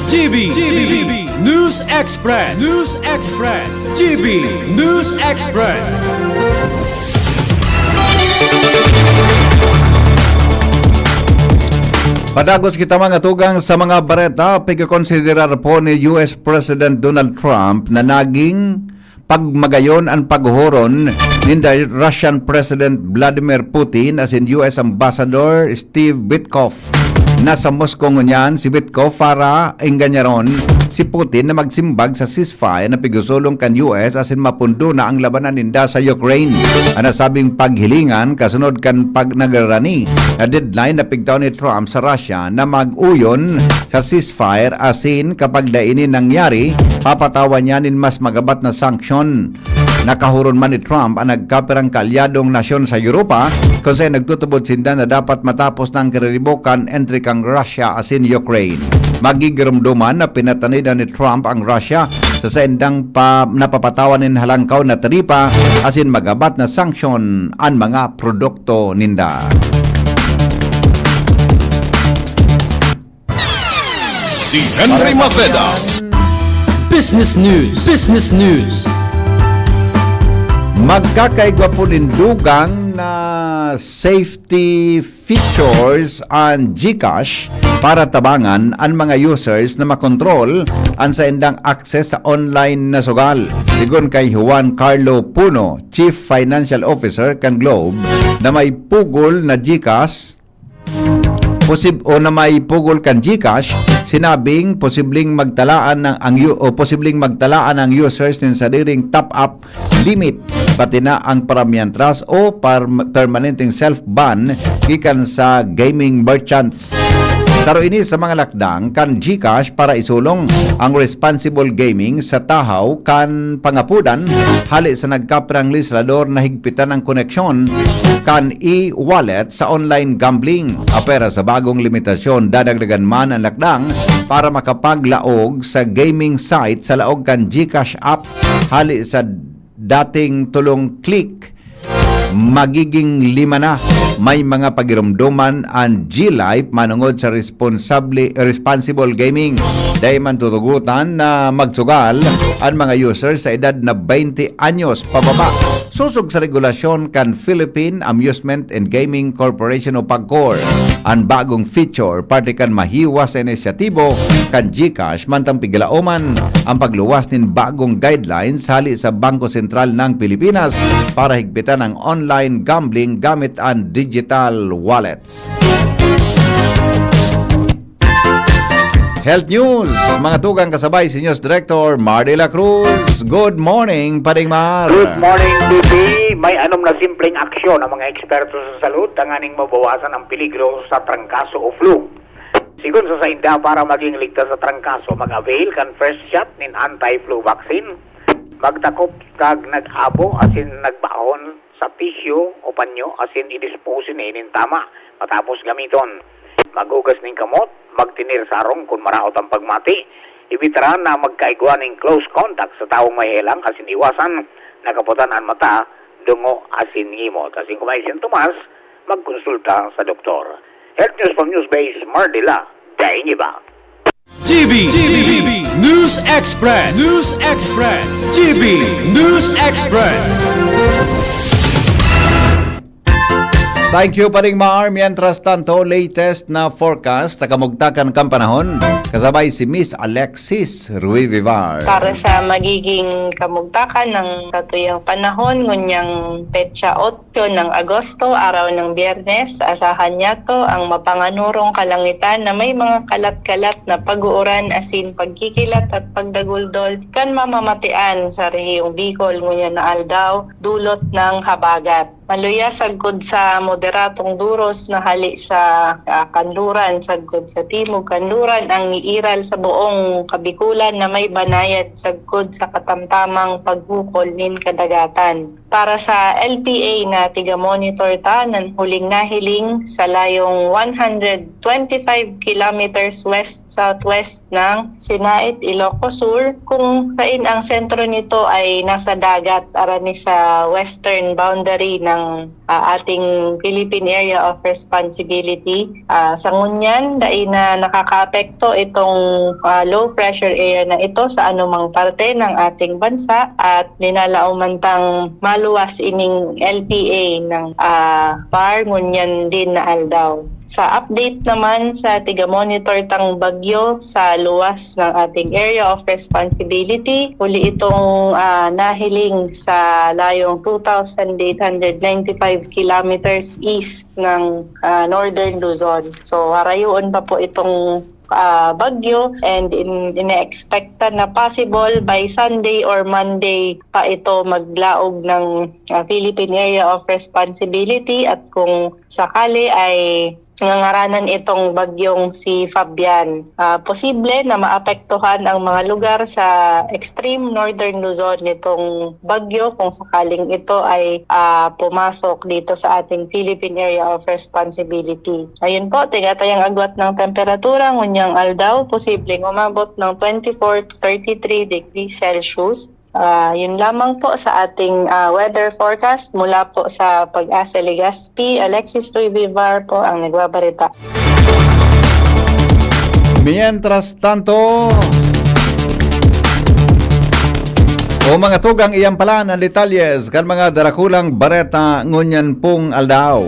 G B, G B, News Express, News Express, G B News Express. Padagos kita, mga tugang, sa mga bareta. Pigkakonsiderar po ni U S President Donald Trump na naging pagmagayon an paghoron ninda Russian President Vladimir Putin asin U S Ambassador Steve Witkoff na sa Moscow. Ngunyan si Witkoff para engganyaron si Putin na magsimbag sa ceasefire na pigsusulong kan U S asin mapundo na ang labanan ninda sa Ukraine. An nasabing paghilingan kasunod kan pag nagrarani na deadline na pigtao ni Trump sa Russia na mag-uyon sa ceasefire asin kapag dai ini nangyari, papatawan niya nin mas magabat na sanksyon. Nakahoron man ni Trump an nagkapirang kaalyadong nasyon sa Europa, kun saen nagtutubod sinda na dapat matapos na ang kariribo kan entry kan Russia asin Ukraine. Magigiromdoman na pinatanidan ni Trump ang Russia sa saindang pa, napapatawan nin halangkaw na taripa asin magabat na sanksyon an mga produkto ninda. Si Henry Maceda. Business News. Business News. Magkakaigwa po nin dugang na safety features an GCash para tabangan an mga users na makontrol an saindang access sa online na sugal. Sigon kay Juan Carlo Puno, Chief Financial Officer kan Globe, na may pugol na GCash, posib o na may pugol kan GCash, sinabing posibleng magtalaan ng ang u- o posibleng magtalaan ang users nin sadiring top up limit, pati na ang paramientras o par- permanenteng self ban gikan sa gaming merchants. Saro ini sa mga lakdang kan GCash para isulong ang responsible gaming sa tahaw kan pangapudan hali sa nagkaprang legislador na higpitan ang koneksyon kan e-wallet sa online gambling. Apwera sa bagong limitasyon, dadagdagan man an lakdang para makapaglaog sa gaming site sa laog kan GCash app hali sa dating tolong click, magiging lima na. May mga pagiromdoman an G-Life manongod sa responsable, responsible gaming. Dai man tutugotan na magsugal an mga user sa edad na baynte anyos pababa. Sosog sa regulasyon kan Philippine Amusement and Gaming Corporation o PAGCOR, an bagong feature parte kan mahiwas na inisyatibo kan GCash, mantang piglaoman ang pagluwas nin bagong guidelines hali sa Bangko Sentral ng Pilipinas para higpitan ang online gambling gamit an digital wallet. Health News, mga tugang, kasabay si News Director Mar de la Cruz. Good morning, Pading Mar. Good morning, B B. May anom na simpleng aksyon ang mga eksperto sa salud tanganing mabawasan ang peligro sa trangkaso o flu. Sigon sa sainda, para magin ligtas sa trangkaso, mag-avail kan first shot nin anti-flu vaccine. Magtakop kag nag-abo asin nagbahon sa tisyu o panyo asin i-dispose ini nin tama matapos gamiton. Maghugas nin kamot, magtinir sa harong kun maraot an pagmati. Ibitaran na magkaigwa nin close contact sa tawong mahelang asin iwasan na kaputan an mata, dungo asin ngimot. Asin kun may sintomas, magkonsulta sa doktor. Health News from Newsbase, Mardila, Dainiba. G B, G B, News Express, News Express, G B, News Express. Thank you, Paring Mar. Mientras tanto, latest na forecast na kamugtakan kan panahon, kasabay si Miss Alexis Ruivivar. Para sa magiging kamugtakan ng satuyang panahon, ngunyang petsa otso ng Agosto, araw ng Biyernes, asahan niyato ang mapanganurong kalangitan na may mga kalat-kalat na pag-uuran asin pagkikilat at pagdaguldol kan mamamatian sa rehiyong Bicol ngunyan na aldaw, dulot ng habagat. Maluya sagkod sa moderatong duros na hali sa ah, kanluran, sagkod sa timog kanluran ang iiral sa buong Kabikulan na may banayad sagkod sa katamtamang paghukol nin kadagatan. Para sa L P A na tiga-monitor ta, nan huling nahiling sa layong one hundred twenty-five kilometers west-southwest ng Sinait, Ilocos Sur, kung sain ang sentro nito ay nasa dagat, arani sa western boundary ng ah, ating Philippine Area of Responsibility. Ah, sa ngunyan, dai na nakakaapekto itong ah, low pressure area na ito sa anumang parte ng ating bansa at linalaoman tang maluwas ining L P A ng ah, PAR ngunyan din na aldaw. Sa update naman sa tiga-monitor tang bagyo sa luwas ng ating area of responsibility, huli itong ah, nahiling sa layong two thousand eight hundred ninety-five kilometers east ng ah, Northern Luzon. So, harayoon pa po itong ah, bagyo and in, ine-expectan na possible by Sunday or Monday pa ito maglaog ng ah, Philippine Area of Responsibility at kung sakali ay ngangaranan itong bagyong si Fabian. Ah, posible na maapektuhan ang mga lugar sa extreme northern Luzon nitong bagyo kung sakaling ito ay ah, pumasok dito sa ating Philippine Area of Responsibility. Ayun po, tigatayang agwat ng temperatura, ngunyang aldaw, posibleng umabot ng twenty-four to thirty-three degrees Celsius. Ah, yun lamang po sa ating ah, weather forecast mula po sa Pag-asa Legazpi. Alexis Ruy Vivar po ang nagbabarita. Mientras tanto, o mga tugang, iyan pala ang detalyes kan mga darakulang bareta ngunyan pong aldaw.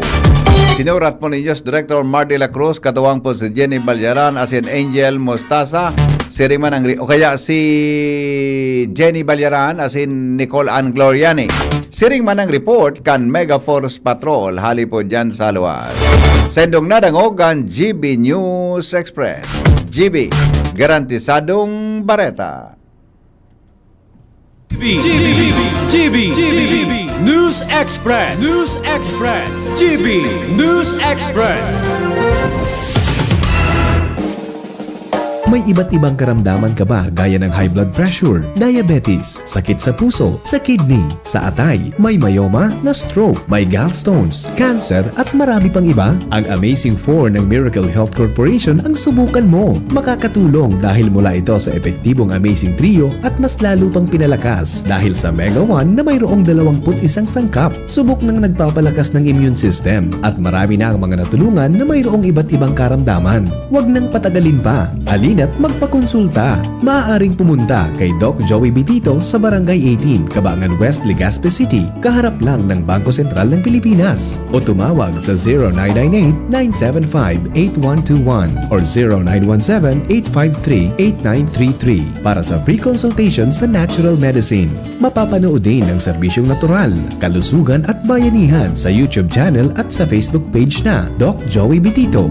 Sinurat po ni News Director Mar de la Cruz, katuwang po si Jenny Balyaran asin Angel Mostaza, siring man ang ri- o kaya si Jenny Balyaran asin Nicole Ann Gloriani. Siring man ang report kan Megaforce Patrol hali po dyan sa luwas. Sendong nadangog ang G B News Express. G B, garantisadong bareta. G B, G B, G B, News Express, News Express, G B, News Express. May iba't ibang karamdaman ka ba gaya ng high blood pressure, diabetes, sakit sa puso, sa kidney, sa atay, may myoma, na-stroke, may gallstones, cancer, at marami pang iba? Ang Amazing four ng Miracle Health Corporation ang subukan mo. Makakatulong dahil mula ito sa epektibong Amazing Trio at mas lalo pang pinalakas dahil sa Mega one na mayroong dalawampu't isang sangkap. Subok ng nagpapalakas ng immune system at marami na ang mga natulungan na mayroong iba't ibang karamdaman. Huwag nang patagalin pa. Halina't magpakonsulta. Maaaring pumunta kay Doc Joey Bitito sa Barangay eighteen, Cabangan West, Legazpi City, kaharap lang ng Bangko Sentral ng Pilipinas. O tumawag sa zero nine nine eight, nine seven five, eight one two one or zero nine one seven, eight five three, eight nine three three para sa free consultation sa natural medicine. Mapapanood din ang serbisyong natural, kalusugan at bayanihan sa YouTube channel at sa Facebook page na Doc Joey Bitito.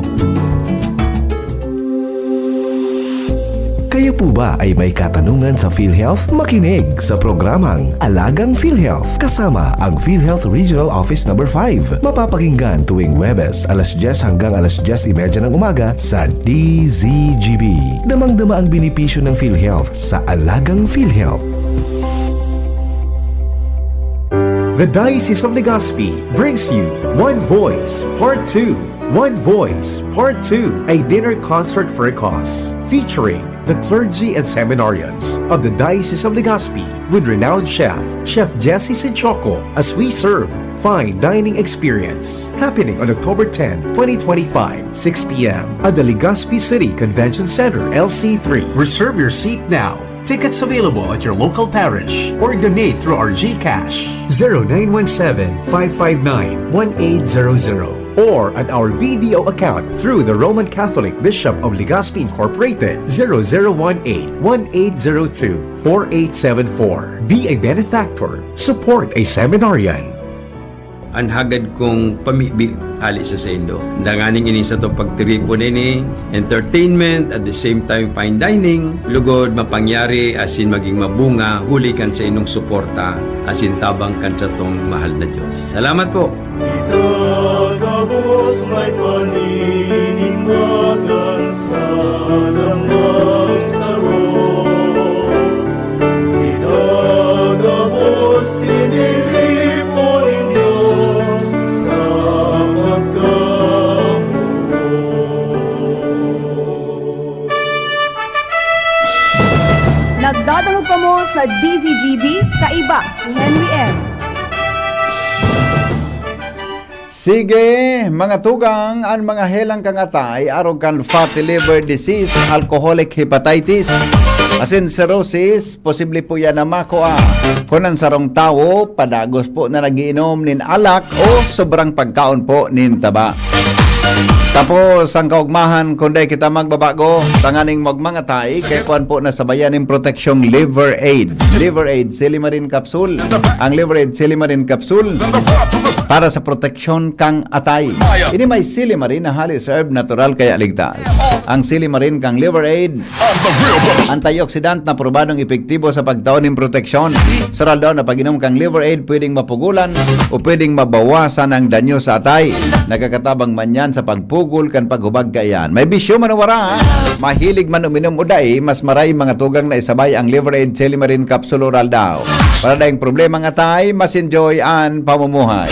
Kayo po ba ay may katanungan sa PhilHealth? Makinig sa programang Alagang PhilHealth kasama ang PhilHealth Regional Office Number five. Mapapakinggan tuwing Huwebes, alas dyes hanggang alas dyes y media ng umaga sa D Z G B. Damang-dama ang benepisyo ng PhilHealth sa Alagang PhilHealth. The Diocese of Legazpi brings you One Voice Part two. One Voice Part two, a dinner concert for a cause, featuring the clergy and seminarians of the Diocese of Legazpi with renowned chef, Chef Jesse Sinchoco, as we serve fine dining experience, happening on October tenth, twenty twenty-five, six p m at the Legazpi City Convention Center, L C three. Reserve your seat now. Tickets available at your local parish or donate through our GCash, zero nine one seven, five five nine, one eight zero zero, or at our B D O account through the Roman Catholic Bishop of Legazpi Incorporated, zero zero one eight, one eight zero two, four eight seven four. Be a benefactor. Support a seminarian. An hagad kong pamibi hali sa saindo. Danganing ini sa to pagtiripon ini, entertainment, at the same time fine dining, lugod mapangyari asin maging mabunga huli kan saindong suporta asin tabang kan satong mahal na Dios. Salamat po! Itagabos may paninigmagan sa lamang saro. Itagabos tiniripo nin Dios sa pagkamuot. Nagdadangog kamo sa D Z G B, kaiba si Henry M. Sige, mga tugang, an mga helang kan atay, arog kan fatty liver disease, alcoholic hepatitis, asin cirrhosis, posible po yan na makua kun an sarong tawo padagos po na nag-iinom nin alak o sobrang pagkaon po nin taba. Tapos, an kaugmahan, kun dai kita magbabago, tanganing magmangatay, kaya kuwan po na sabayan nin proteksyong Liver Aid. Liver Aid, Silimarin Capsule. Ang Liver Aid, Silimarin Capsule, para sa proteksyon kan atay. Ini may silimarin na halis herb natural kaya ligtas. Ang silimarin kan Liver Aid, antioxidant na probadong epektibo sa pagtao nin proteksyon. Sa aldaw na pag-inom kan Liver Aid, pwedeng mapugulan o pwedeng mabawasan ang danyo sa atay. Nakakatabang man yan sa pagpugol kan paghubag kaiyan. May bisyo man o wara, mahilig man uminom o dai, mas maray mga tugang na isabay ang Liver Aid Silimarin Capsule Oral daw. Para daing problema ang atay, mas enjoy an pamumuhay.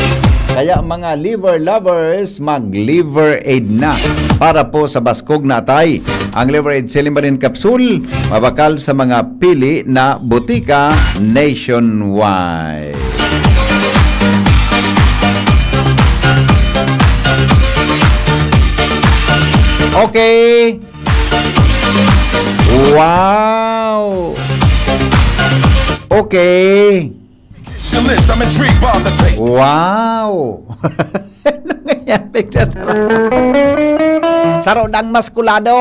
Kaya mga liver lovers, mag-Liver Aid na para po sa baskog na atay. Ang Liver Aid Silimarin Capsule, mabakal sa mga pili na botika nationwide. Okay. Wow. Okay. Wow. Ano nga yan? Saro dang maskulado.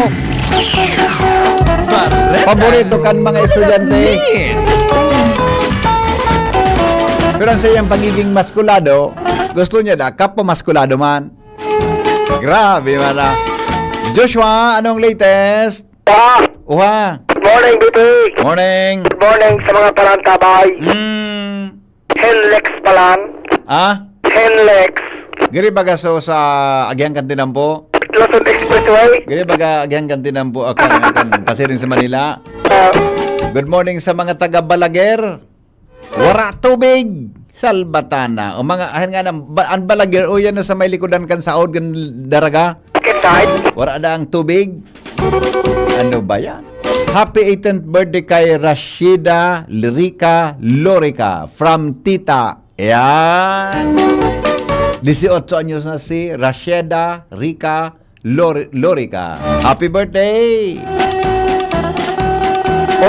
Paborito kan mga estudyante. Pero ang sayang pagiging maskulado, gusto niya da, kapamaskulado man. Grabe man, ah. Joshua, anong latest? Ah, Uha. Good morning, B P. Morning. Good morning sa mga parantabay. Mm. Henlex palan. Ah? Henlex. Giri baga so sa agihan kan tinampo? Luzon Expressway. Giri baga agihan kan tinampo, ah, kan, kan pasiring sa Manila. Ah. Good morning sa mga taga Balaguer. Wara tubig. Salbatana. O mga, ayan nga na, ba-, ang Balaguer, o yan na sa may likodan kan saod, kan daraga. Kitay. Wara na ang tubig. Ano ba yan? Happy eighteenth birthday kay Rashida Lirica Lorica from Tita. Ayan. Dieciocho anyos na si Rashida Rica Lor-, Lorica. Happy birthday!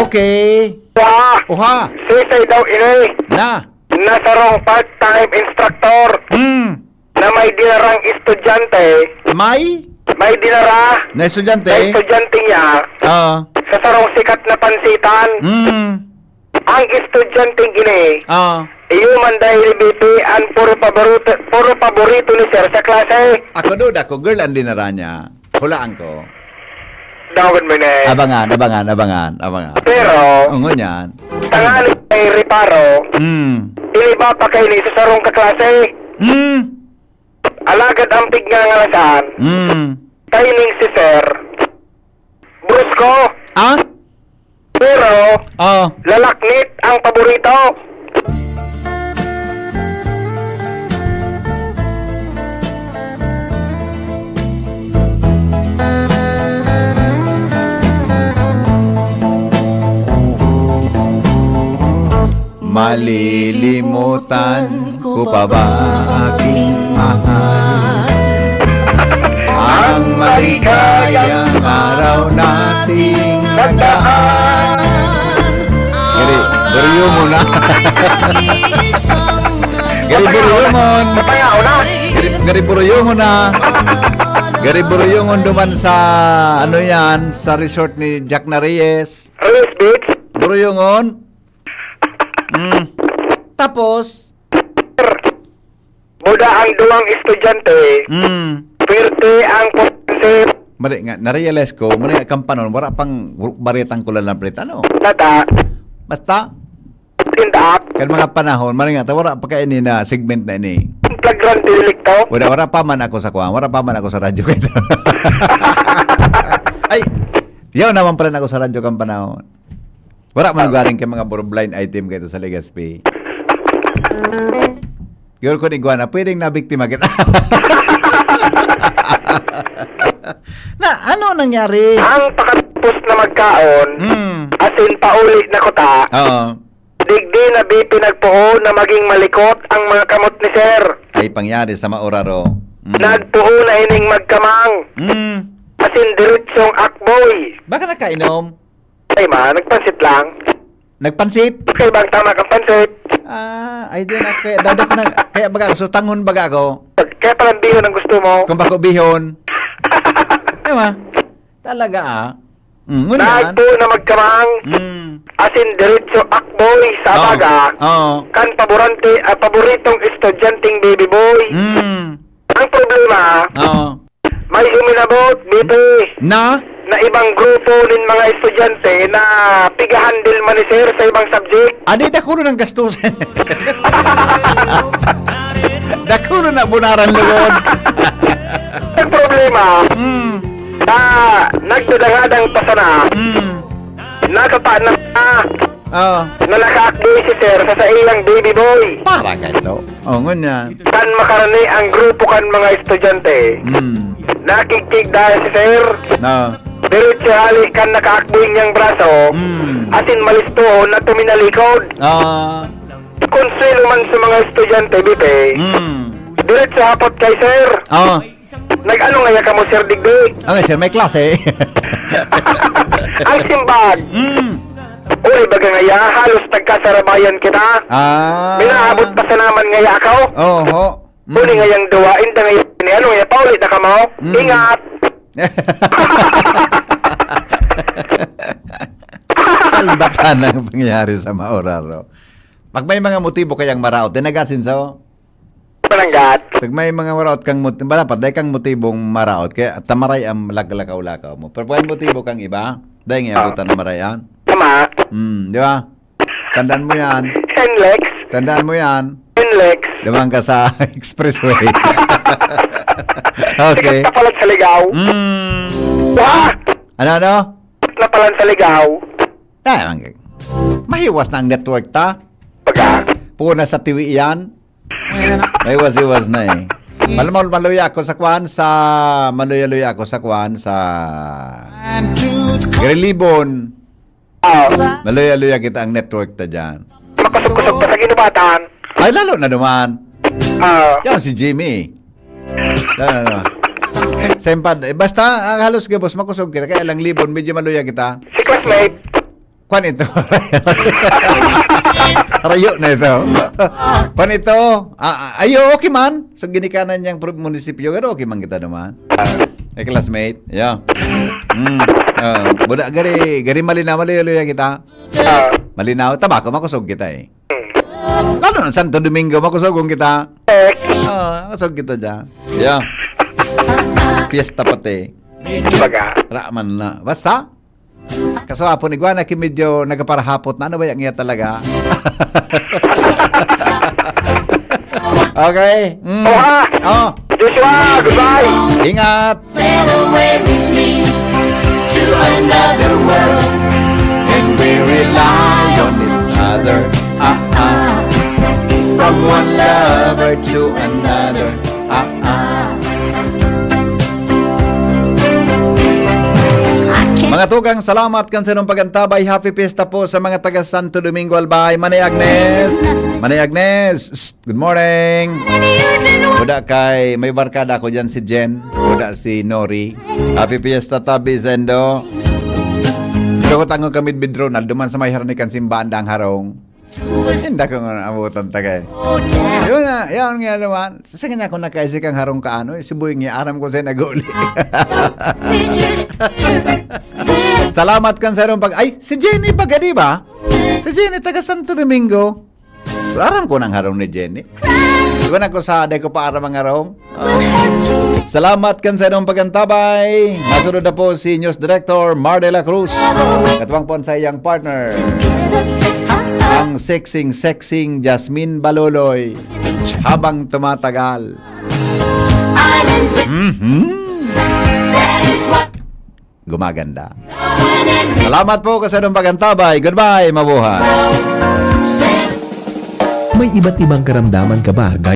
Okay. Wah! Uha! Sisay daw ini? Na? Na sarong part-time instructor Hmm. na may dinarang estudyante. May? May dinara Na estudyante? na estudyante niya Ah. sa sarong sikat na pansitan. Hmm. Ang estudyanteng ini, Ah. iyo man dahil B P, ang puro paborito, puro paborito ni sir sa klase. Ako do, dako, girl ang dinara niya. Hulaan ko. Dawagon mo na eh. Abangan, abangan, abangan, abangan. Pero, Oo, ngunyan. Tangali may reparo, Hmm. iniba pa kayo ni sa sarong kaklase. Hmm. Alagad ang pigngangalasan, Hmm. timing si Sir. Brusko. Ah? Pero, Oh. lalaknit ang paborito. Malilimutan ko pa ba, aking mahal, ang maligayang araw nating nagaan? Gari, buryo mo na. Gari, buryo mo. Gari, gari, buryo mo na. Gari, buryo mo duman sa, ano yan, sa resort ni Jack na Reyes. Reyes Beach? Buryo ngon. Mm. Tapos? Buda ang duwang estudyante. Mm. Pwerte ang pusit. Mali nga, narealize ko, mali nga kampanon, wala pang baretang kulang na prit, ano? Tata. Basta? Tindaak. Kan mga panahon, mali nga, ta, wala pa kaini na segment na ini. Flagrante delikto. Wala, wala pa man ako sa kuwan, wala pa man ako sa radyo kayo. Ay, yaw naman pala na ako sa radyo kan panahon. Wala man galing kay mga borderline item kayo sa Legazpi. Siguro kung igwa na, pwedeng nabiktima kita. Na, ano nangyari? Ang pakatapos na magkaon, Hmm. as in, pauli na kuta, Oo. digdi na bi pinagpuho na maging malikot ang mga kamot ni Sir. Ay, pangyari sa mauraro. Mm. Nagpuho na ining magkamang. Mm. As in, diretsong akboy. Baka nakainom? Ay, ma, nagpansit lang. Nagpansit? Kaya bang tama kang pansit? Ah, ay, di na. Kaya, dada ko na, kaya baga, so tangon baga ako. Kaya palang bihon ang gusto mo. Kung bako bihon. Di ba? Talaga, ah. Mm, ngunyan. Nagpo na magkamang. Mm. As in, diretso akboy sa Oo. baga. Oo. Kan paborante, ah, paboritong estudyanteng baby boy. Mm. Ang problema, Oo. may uminabot, B P, Na? na ibang grupo nin mga estudyante na pigahandle man ni sir sa ibang subject. Adi, dakulo ng gastusan. Dakulo na bunaran lugod. Ang problema, Mm. na nagdadangadang pa sana, Mm. natata na, Oo. na nakaakboy si sir sa saiyang baby boy. Para ka ito. Oh, ngunyan. Kan makarani ang grupo kan mga estudyante. Mm. Nakikig dahil si sir. No. Diretso hali kan nakaakboy niyang braso. Mm. Asin malistohon na tuminalikod. Ah. Konsuelo man sa mga estudyante, Bipe. Mm. Diretso hapot kay sir. Oh. Nag-ano ngaya kamo, Sir Digdig? Okay, sir, may klase. Ang simbag. Mm. Uy, baga ngaya, halos nagkasarabayan kita. Ah. Minaabot pa sa naman ngaya ako. Oho. Mm. Uli ngayang duwa, inda ngaya, ano ngaya, pauli na kamo? Mm. Ingat. Salbatan ang pangyayari sa Mauraro. Pag may mga motibo kayang maraot, din nag-asinso? Palanggat. Pag may mga maraot kang mot-, wala pa, dahil kang motibong maraot, kaya tamaray ang laglakaw-lakaw mo. Pero pag motibo kang iba, dahil nga abutan na marayan. Tama. Hmm, di ba? Tandaan mo yan. Henlex. Tandaan mo yan. Henlex. Dumaan ka sa expressway. Okay. Sikat ka pala sa ligaw. Hmm. Wah! Ano, ano? Na pala sa ligaw. Ah, ang-, mahiwas na ang network ta. Baga? Puna sa tiwi yan. May iwas-iwas na eh. Mal-, mal-, maluya ako sa kwan, sa, maluya-luya ako sa kwan, sa Grilibon. Ah. Maluya-luya kita ang network ta dyan. Makusog-kusog pa sa ginubatan. Ay, lalo na naman. Ah. Yan si Jimmy. Yan, ano. Sempad, eh, basta, ah, halos gabos, makusog kita. Kaya lang Libon, medyo maluya kita. Si classmate. Kwan ito. Rayo na ito. Kwan ito. Ah, ah, ayo, okay man. So, ginikanan niyang pro-, munisipyo, pero okay man kita naman. Eh, classmate. Yeah. Mm. Ah, buda, gari, gari malinaw, maluya-luya kita. Ah. Malinaw, tabako, makusog kita eh. Hmm. Lalo na Santo Domingo, makusog kita. Eh. Ah, makusog kita dyan. Yeah. Fiesta pati. Baga. Raman na. Basta, kaso apo ni Guana, ki medyo nagaparahapot na. Ano ba yan nga talaga? Okay. Mm. Oha! Oh, Joshua, goodbye! Ingat. Sail away with me to another world, and we rely on each other. Ah, ah. From one lover to another. Ah, ah. Mga tugang, salamat kan sarong pagantabay. Happy Fiesta po sa mga taga Santo Domingo, Albay. Manay Agnes. Manay Agnes. Good morning. Buda kay, may barkada ako dyan, si Jen. Buda si Nori. Happy Fiesta, Tabi, Zendo. Pero ko tangon kami, Bidro, nalduman sa may harani kan simbahan dang harong. Hindi ko nga abutan tagay. Yun na, yun nga naman. Sige niya kung nakaisik ang harong kaano, eh, sibuy niya, aram ko sa nag-uli. Salamat kan sa pag... Ay, si Jenny baga, di ba? Si Jenny, taga Santo Domingo. Aram ko nang harong ni Jenny. Iwan ako sa, di ko pa aram ang harong. Salamat kan sa inyong pagantabay. Masunod na po si News Director Mar de la Cruz. Katuwang po ang sa iyang partner. Ang sexing-sexing Jasmine Baloloy. Habang tumatagal. Mhm. Gumaganda. Salamat po kasadong pagantabay. Goodbye, mabuhay. May iba't ibang karamdaman ka ba